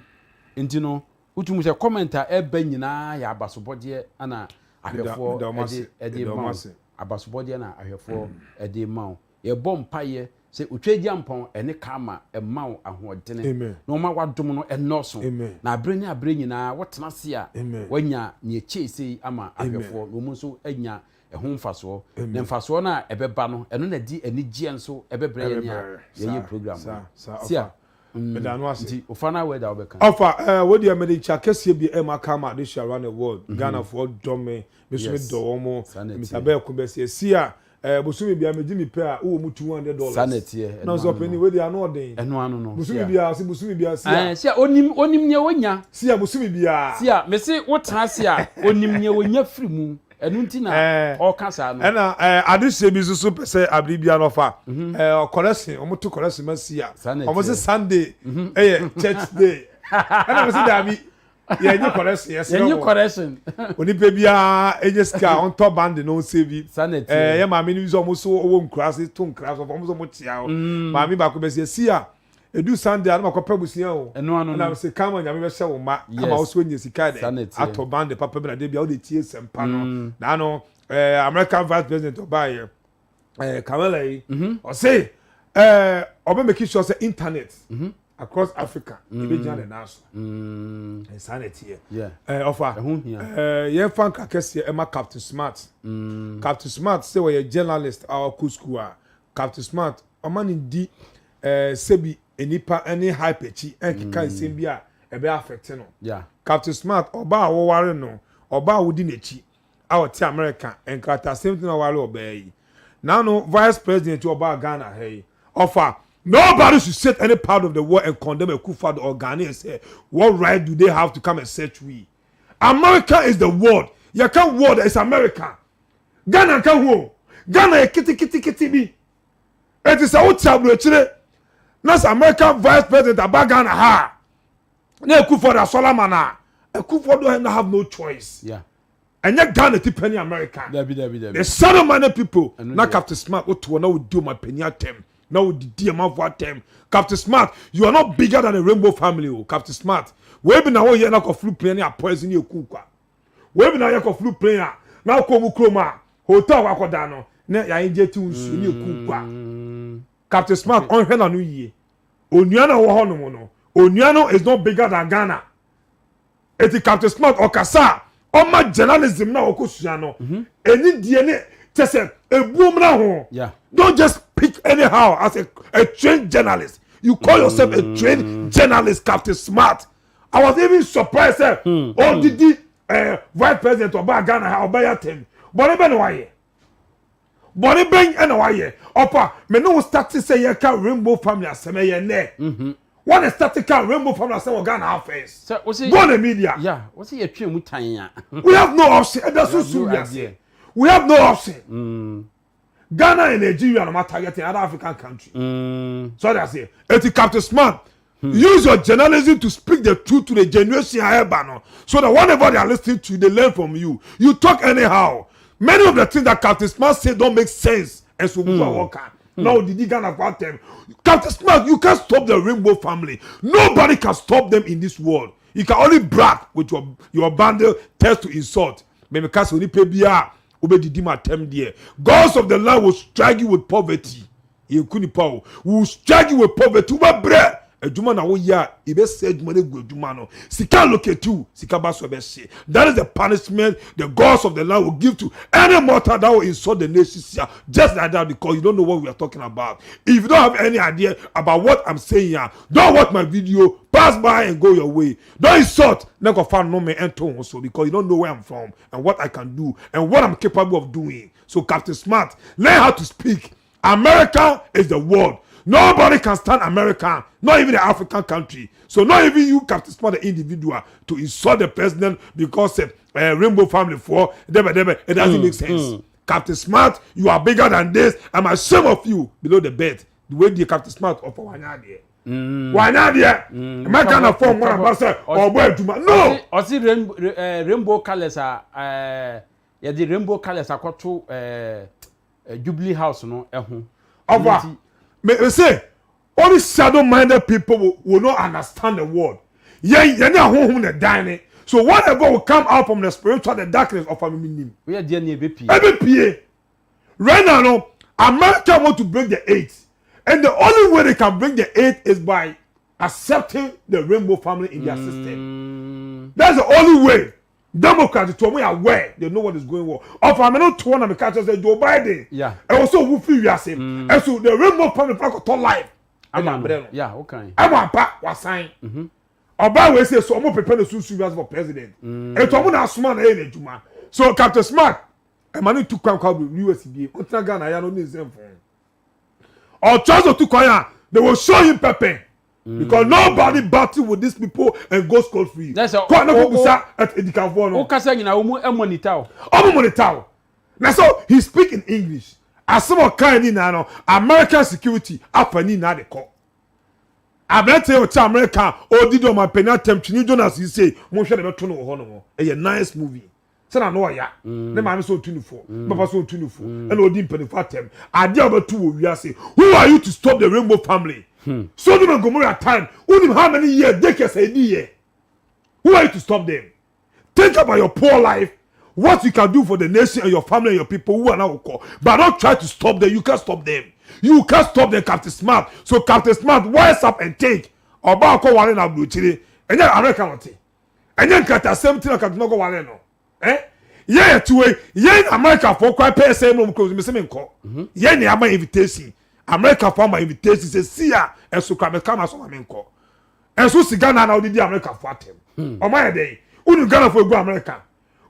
Nti no wotumi sɛ comment a ɛba nyinaa yɛ abasobɔdeɛ ana ahwɛfoɔ ɛde ɛde ma wo. Abasobɔdeɛ na ahwɛfoɔ de rema wo. Yɛbɔ mpaeɛ sɛ Otwaagyampɔn ɛne Karma mma wo ahoɔdene na ɔma w'adom no nnɔɔso na aberɛ ne aberɛ nyinaa wotena ase a woanya nea ɛkyɛe sei ama ahwɛfoɔ na wɔn nso anya ɛho mfasoɔ. Na mfasoɔ no a ɛbɛba no ɛno na ɛde anigyeɛ nso ɛbɛbrɛ yɛn a yɛyɛ program no. Sia, nti wo final word a wobɛka? Ɔfa, eh, wo deɛ mede nkyia kɛseɛ bi ɛma Karma Adesua around the world. Ghanafoɔ dɔ me. Me nso me dɔ wɔn mo. Mr. Bɛɛko bɛsi esi a ɛɛ bosome bia me gye me pɛ a wowɔ mu $200. Saa na ɛteɛ. Na nso ɔpɛni wei deɛ ano ɔden. Ɛno ano no. Bosome bia ɔsi bosome bia si a. Ɛɛ si a onim onim nea onya. Si a bosome bia. Si a mesi wotena ase a onim nea onya firi mu ɛno nti na ɔka saa no. Ɛna ɛɛ adehyɛ bi nso so pɛ sɛ abiri bia no ɔfa ɛɛ kɔlɛsin wɔn to kɔlɛsin ma si a wɔn se Sunday ɛyɛ church day ɛna wɔn se daabi. Yɛnye correction yɛsrɛ Yɛnye correction. Onipa biara enye sika a ɔntɔ bande na ɔnsɛ bi. Saa na ɛteɛ. Ɛɛ yɛ maame no bi sɛ ɔmo so ɔwɔ nkura ase to nkura so ɔmo sɛ ɔmo kyea o. Mm. Maame baako bɛsi esi a. Edu Sunday a na makɔpɛ abusua o. Ɛno ano Ɛna no. mese kama Nyame bɛhyɛ wo ma ama wo Yes. so anya sika Saa dɛ na ɛteɛ. atɔ bande papa bi na de bia wode tie sɛmpa no. Na ano eh, American Vice President ɔbaayɛ eh, Kamala yi ɔse eh, ɔbɛ make sure sɛ internet across Africa ebɛgyina ne nan so. Saa na ɛteɛ. Yeah. Eh, ɔfa Ɛho hia. eh, yɛmfa nkra kɛseɛ ɛma Captain Smart. Captain Smart sɛ ɔyɛ journalist a ɔkɔ school a Captain Smart ɔma no di eh, sɛbi nnipa ne hype akyi ɛnkeka nsɛm bi a ɛbɛ affect no. Yeah. Captain Smart ɔbaa a wɔware no ɔbaa a wodi n'akyi a ɔte America nkratasɛm ti na ɔware ɔbaa yi. Nano vice president yi ɔbaa Ghana ha yi ɔfa nobody should sit any part of the world and condemn Akufo-Addo or Ghanaians sɛ what right do they have to come and search we. America is the world. Yɛka world it's America. Ghana nka ho o. Ghana yɛ keteketekete bi. Eti sɛ wote aburokyire na sɛ American vice president aba Ghana ha a na Akufo-Addo asɔre ama no a Akufo-Addo have no choice. Yeah. Ɛnyɛ Ghana ti pɛ ne America. Dabi dabi dabi. The shadow money people Ɛno na deɛ. Captain Smart wote hɔ na wodi ɔmapanin atɛm na wodidi amanfoɔ atɛm. Captain Smart you are not bigger than the rainbow family o Captain Smart. Wei bi na woyɛ na kɔfuru plane ne apoison ne eku kwa. Wei bi na woyɛ kɔfuru plane a na wokɔ ɔmo kurom a hotel hɔ akɔda no na yɛayɛ gye ti nsuo ne eku kwa. Captain Smart ɔnhwɛ n'ano yie. Onua na ɔwɔ hɔ nom no onua no is not bigger than Ghana. Eti Captain Smart ɔkasa a ɔma journalism na ɔkɔ sua no ɛni die ne kyɛ sɛ ebuom na ho. Yeah. Don't just speak anyhow as a trained journalist. You call yourself a trained journalist, Captain Smart. I was even surprised sɛ ɔdidi eh, vice president ɔbaa Ghana ha ɔbɛyɛ atɛm. Bɔne bɛ na wayɛ. Bɔne bɛn ɛna wayɛ. Ɔpa me ne wo start sɛ yɛka Rainbow Family asɛm ɛyɛ nnɛ. Wɔn start ka Rainbow Family asɛm wɔ Ghana ha first. Sɛ wosi. Go on the media. Yeah, wosi yɛtwe mu tan a. We have no option. Ɛda so have sum no wiase. idea. We have no option. Ghana and Nigeria no ma targeting other African country. So that's it. Eti Captain Smart, use your journalism to speak the truth to the generation ahead no, so that whenever they are listening to you, they learn from you. You talk anyhow. Many of the things that Captain Smart say don't make sense. And so we work. Now did you Ghana for them? Captain Smart, you can't stop the Rainbow Family. Nobody can stop them in this world. You can only brag with your bundle test to insult. Maybe cast onipa bi a wobɛdidi ma atɛm deɛ. Gods of the land will strike you with poverty. Yɛnku nipa o. We will strike you with poverty. Wobɛbrɛ adwuma na woyɛ a yɛbɛsɛ adwuma no agu adwuma no. Sika locate you, sika ba so ɛbɛhye. That is the punishment the gods of the land will give to any mortal that will insult the nation here. Just like that because you don't know what we are talking about. If you don't have any idea about what I'm saying here, don't watch my video, pass by and go your way. Don't insult na kɔfa nnome ɛnto ho so because you don't know where I'm from and what I can do and what I'm capable of doing. So Captain Smart, learn how to speak. America is the world. Nobody can stand America, not even the African country. So not even you, Captain Smart, the individual, to insult the president because Rainbow Family for debe, debe, it doesn't make sense. Captain Smart, you are bigger than this. I'm ashamed of you below the bed. The way the Captain Smart of our there. Wanya there. American na form one about say ɔbɔ adwuma. No. Ɔsi rainbow colours a yɛde rainbow colours akɔto Jubilee House no ɛho. Ɔfa me say only shadow minded people will not understand the word. Yɛn yɛn ne ahohom na dan ne. So whatever will come out from the spiritual, the darkness of our minim. Woyɛ deɛ ne ebe pie. Ebe pie. Right now, no, America want to break the eight, and the only way they can break the eight is by accepting the rainbow family in their system. That's the only way. Democrats to wɔn aware they know what is going on. Ɔfa mi no to wɔn na mi ka kyerɛ sɛ Joe Biden. Ɛwɔ sɛ owu firi wiase. Ɛso the rainbow family fa kɔtɔ life. Ama Ɛna no. abrɛ no. Yeah, okay. Ɛwɔ ampa wasan. Ɔbaa wei sɛ so ɔmo prepare no sunsun wiase for president. Etu ɔmo na asoma na ɛyɛ n'adwuma. So Captain Smart ɛma ne tu kwan kwan US bie. Ɔtena Ghana ya no ne nsɛm fɔn. Ɔtwa so tu kwan a they will show him pepper. Because nobody battle with these people and go scot free. That's a- Kɔ ne ko o- busa edikanfoɔ no. Wokasa nyinaa wɔn mu monitor o. Ɔmo monitor o. Na so he speak in English. Asɛm ɔkan ni nyinaa no American security afa ni nyinaa de kɔ. Aberante yɛ ɔkyɛ America a ɔdidi ɔmampanin atɛm Twene Jonas yi sei monhwɛ ne bɛto no wɔ hɔ nom. Ɛyɛ nice movie. Sɛ na no ɔya. Ne maame sɛ ɔtu ne fo. Ne papa sɛ ɔtu ne fo. Ɛna ɔdi mpanimfoɔ atɛm. Adeɛ a ɔbɛto wɔ wiase. Who are you to stop the rainbow family? Sodom and Gomorrah time, wonim how many years decades a ɛdi yɛ? Who are you to stop them? Think about your poor life, what you can do for the nation and your family and your people who are now wokɔ, but don't try to stop them. You can't stop them. You can't stop them, Captain Smart. So Captain Smart, wise up and think. Ɔbaa kɔ ware na aburokyire, ɛnyɛ America na ɔte. Ɛnyɛ nkratasɛm ti na Captain Smart kɔ ware no. Eh? Yɛn yɛ tiwe, yɛn America fo kwan pɛɛ sɛ ɛmu kuro mi sɛ mi nkɔ. Yɛn ni ama invitation. America fo ama invitation sɛ si a ɛso kura mi kama so ma mi nkɔ. Ɛnso si Ghana na ɔde di America fo atɛm. Ɔmo ayɛ dɛ. Wonim Ghana fo egu America.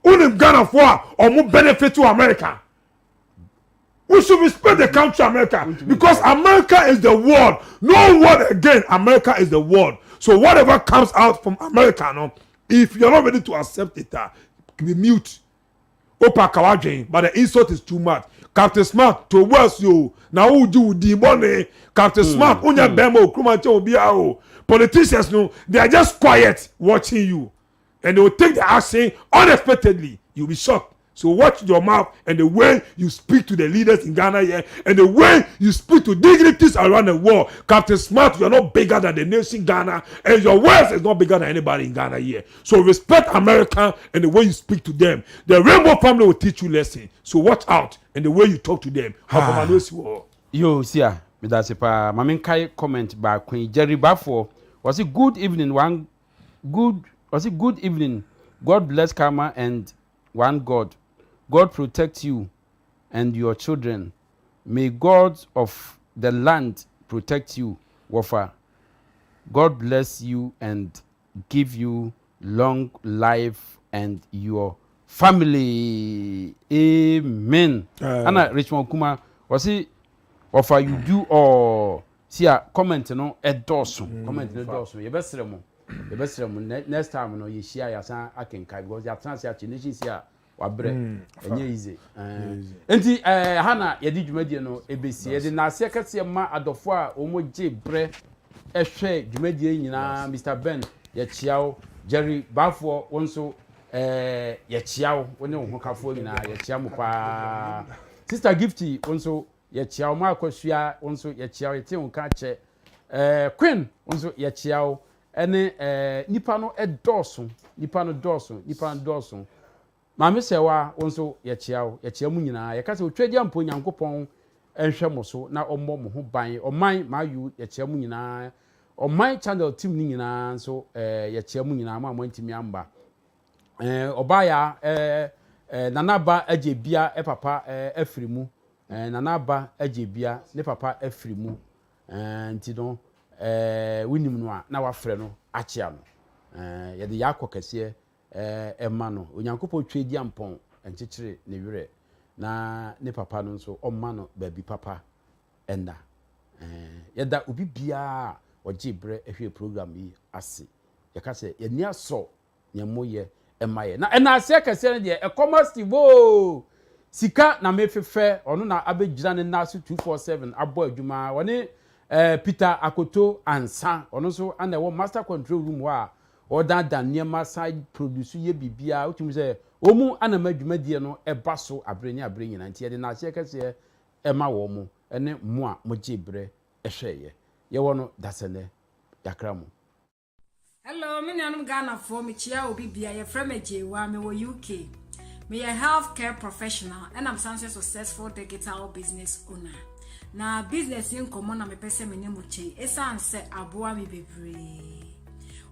Wonim Ghana fo a ɔmo benefit to America. We should respect the country America because America is the world. No word again. America is the world. So whatever comes out from America, no, if you're not ready to accept it, be mute. Opa kawadwen, but the insult is too much. Captain Smart to worse yo. Na wo di wo di bɔne. Captain Smart, unya bɛrima o kuruma nkyɛn obi a o. Politicians no, they are just quiet watching you, and they will take the action unexpectedly. You'll be shocked. So watch your mouth and the way you speak to the leaders in Ghana here and the way you speak to dignitaries around the world. Captain Smart, you are not bigger than the nation Ghana, and your words is not bigger than anybody in Ghana here. So respect America and the way you speak to them. The Rainbow family will teach you lesson. So watch out and the way you talk to them. Yo, sia, medase paa. Ma menkae comment baako yi. Jerry Bafoɔ, wɔse good evening one good, wɔse good evening. God bless Karma and one God. God protect you and your children. May God of the land protect you, Wɔfa. God bless you and give you long life and your family. Amen. Ana Richmond Kuma, wɔse Wɔfa you do all. Sia comment no ɛdɔɔso. Comment no dɔɔso. Yɛbɛsrɛ mo. Yɛbɛsrɛ mo next time no yɛhyia yɛasan akenka because yɛatena ase akyɛ nation si a wabrɛ ɛnyɛ easy. Nti ha na yɛde dwumadie no ebesi. Yɛde n'aseɛ kɛseɛ ma adɔfo a wɔn gye brɛ ɛhwɛ dwumadie nyinaa. Mr Ben, yɛkyia wo. Jerry Baafoɔ, wɔn nso yɛkyia wo. Wɔn ne wɔn ho kafoɔ nyinaa, yɛkyia mo paa. Sister Gifty, wɔn nso yɛkyia wo. Maa Akɔsua, wɔn nso yɛkyia wo. Yɛte wɔn ka kyɛ Queen, wɔn nso yɛkyia wo. Ɛne nipa no ɛdɔɔso, nipa no dɔɔso, nipa no dɔɔso. Maame Sɛwa, wɔn nso yɛkyia wo. Yɛkyia mu nyinaa. Yɛka sɛ otwa gya mpo Nyankopɔn nhwɛ mo so na ɔmmɔ mo ho ban. Ɔman Maayu, yɛkyia mu nyinaa. Ɔman Channel team no nyinaa nso, yɛkyia mu nyinaa. Mo a moantumi amba, ɔbaaya Nanaba agye bia papa afiri mu, Nanaba agye bia ne papa afiri mu, nti no wonim no a na wafrɛ no akyea no. Yɛde yɛ akɔ kɛseɛ ɛma no. Onyankopɔn twa di ampɔn nkyekyere ne werɛ na ne papa no nso ɔmma no baabi papa ɛnna. Yɛda obi biara a ɔgye berɛ ɛhwɛ program yi ase. Yɛka sɛ yɛni asɔ nea moyɛ ɛma yɛ na ɛna aseɛ kɛseɛ no deɛ ɛkɔma Steve o sika na mefefɛ ɔno na abɛgyina ne nan so 247 abɔ adwuma. Wɔne Peter Akoto Ansa, ɔno nso ana ɛwɔ master control room hɔ a ɔdandan nneɛma san produce yɛ biribiara. Wotumi sɛ wɔn mu anam adwumadie no ɛba so abere ne abere nyinaa, nti yɛde n'aseɛ kɛseɛ ɛma wɔn mo ɛne mo a mogye berɛ ɛhwɛ yɛ. Yɛwɔ no dasɛnɛ yakra mo. Hello, me nuanom Ghanafoɔ, mekyia obi bia. Yɛfrɛ me Gyewa, mewɔ UK. Meyɛ healthcare professional ɛna mesan so yɛ successful digital business owner. Na business yi nkɔmmɔ na mepɛ sɛ me ne mo kyɛ ɛsiane sɛ aboa me bebree.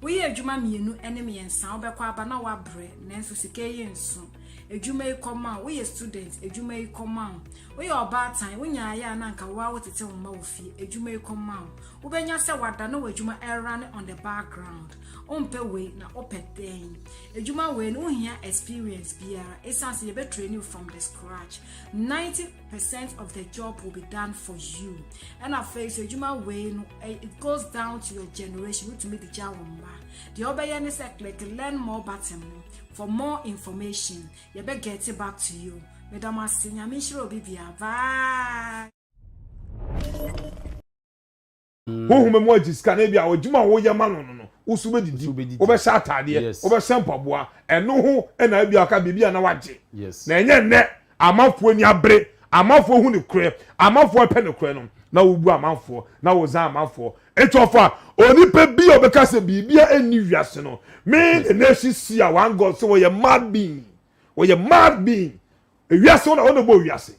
Woyɛ adwuma mmienu ne mmiɛnsa, wobɛkɔ aba na woabrɛ, nanso sika yi nso. Adwuma yi kɔma wo, woyɛ student, adwuma yi kɔma wo. Woyɛ ɔbaatan, wonya ayɛ a na anka woa wotete wo mma wɔ fie, adwuma yi kɔma wo. Wobɛnya sɛ wada na w'adwuma ɛrun on the background. Wompɛ wei na wopɛ dɛn? Adwuma wei no wohia experience biara ɛsiane sɛ yɛbɛtrain you from the scratch. 90% of the job will be done for you. Ɛna afei so adwuma wei no it goes down to your generation. Wotumi de gya wo mma. Deɛ wobɛyɛ ne sɛ click learn more button no for more information. Yɛbɛ get it back to you. Meda mo ase. Nyame nhyira obi bia. Bye. Honhom mu agye sika na ebi a adwuma a woyɛ ma no, woso bɛdidi, wobɛhyɛ ataadeɛ, wobɛhyɛ mpaboa, ɛno ho ɛna ebi aka biribi a na wagye. Na ɛnyɛ nnɛ amanfoɔ ani abere, amanfoɔ hu ne korɛ, amanfoɔ pɛ ne korɛ no na wobu amanfoɔ na wozan amanfoɔ. Eti ɔfa onipa bi a ɔbɛka sɛ biribia ɛnni wiase no, me the nation see a one God sɛ wɔyɛ mad being, wɔyɛ mad being. Ewiase wɔn na wɔn na bɔ wiase,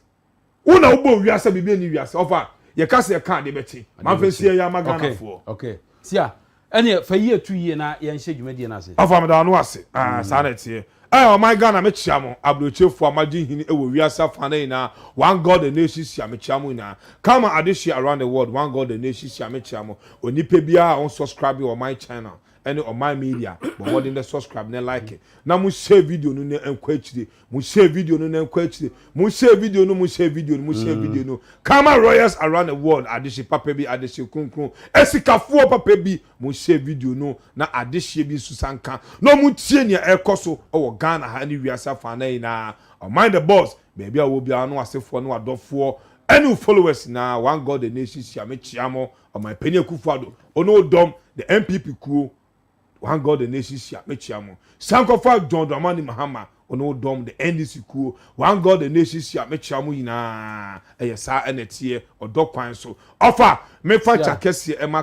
wɔn na wɔbɔ wiase, biribi ɛnni wiase. Ɔfa yɛka sɛ yɛka adeɛ bɛkye maa fɛn si yɛ ama Ghana foɔ. Okay, sia ɛne fa yie tu yie na yɛnhyɛ dwumadie no ase. Ɔfa meda ano ase. Ah, saa na ɛteɛ. Ɔman Ghana, mekyia mo. Aburokyefoɔ a magye hini wɔ wiase afa no nyinaa, one God the nation sia, mekyia mo nyinaa. Kama adehye around the world, one God the nation sia, mekyia mo. Onipa biara a ɔn subscribe wɔ ɔman channel ɛne Ɔman Media, bɔ mmɔden dɛ subscribe ne like na mo share video no ne nkɔ akyire. Mo share video no ne nkɔ akyire. Mo share video no, mo share video no, mo share video no. Kama royals around the world, adehye papa bi, adehye kronkron, esikafoɔ papa bi, mo share video no na adehye bi nso sanka na ɔmo tie nea ɛkɔ so ɛwɔ Ghana ha ne wiase afa na nyinaa. Ɔman the Boss, baabi a wɔ biara no, asefoɔ ne wadɔfoɔ ɛne followers na one God the nation hyia, mekyia mo. Ɔman panyin Akufo Addo, ɔne odɔm the NPP kuo, one God the nation hyia, mekyia mo. Sankɔfa John Dramani Mahama, ɔne odɔm the NDC kuo, one God the nation hyia, mekyia mo nyinaa. Ɛyɛ saa ɛna ɛteɛ ɔdɔ kwan so. Ɔfa mefa kya kɛseɛ ɛma.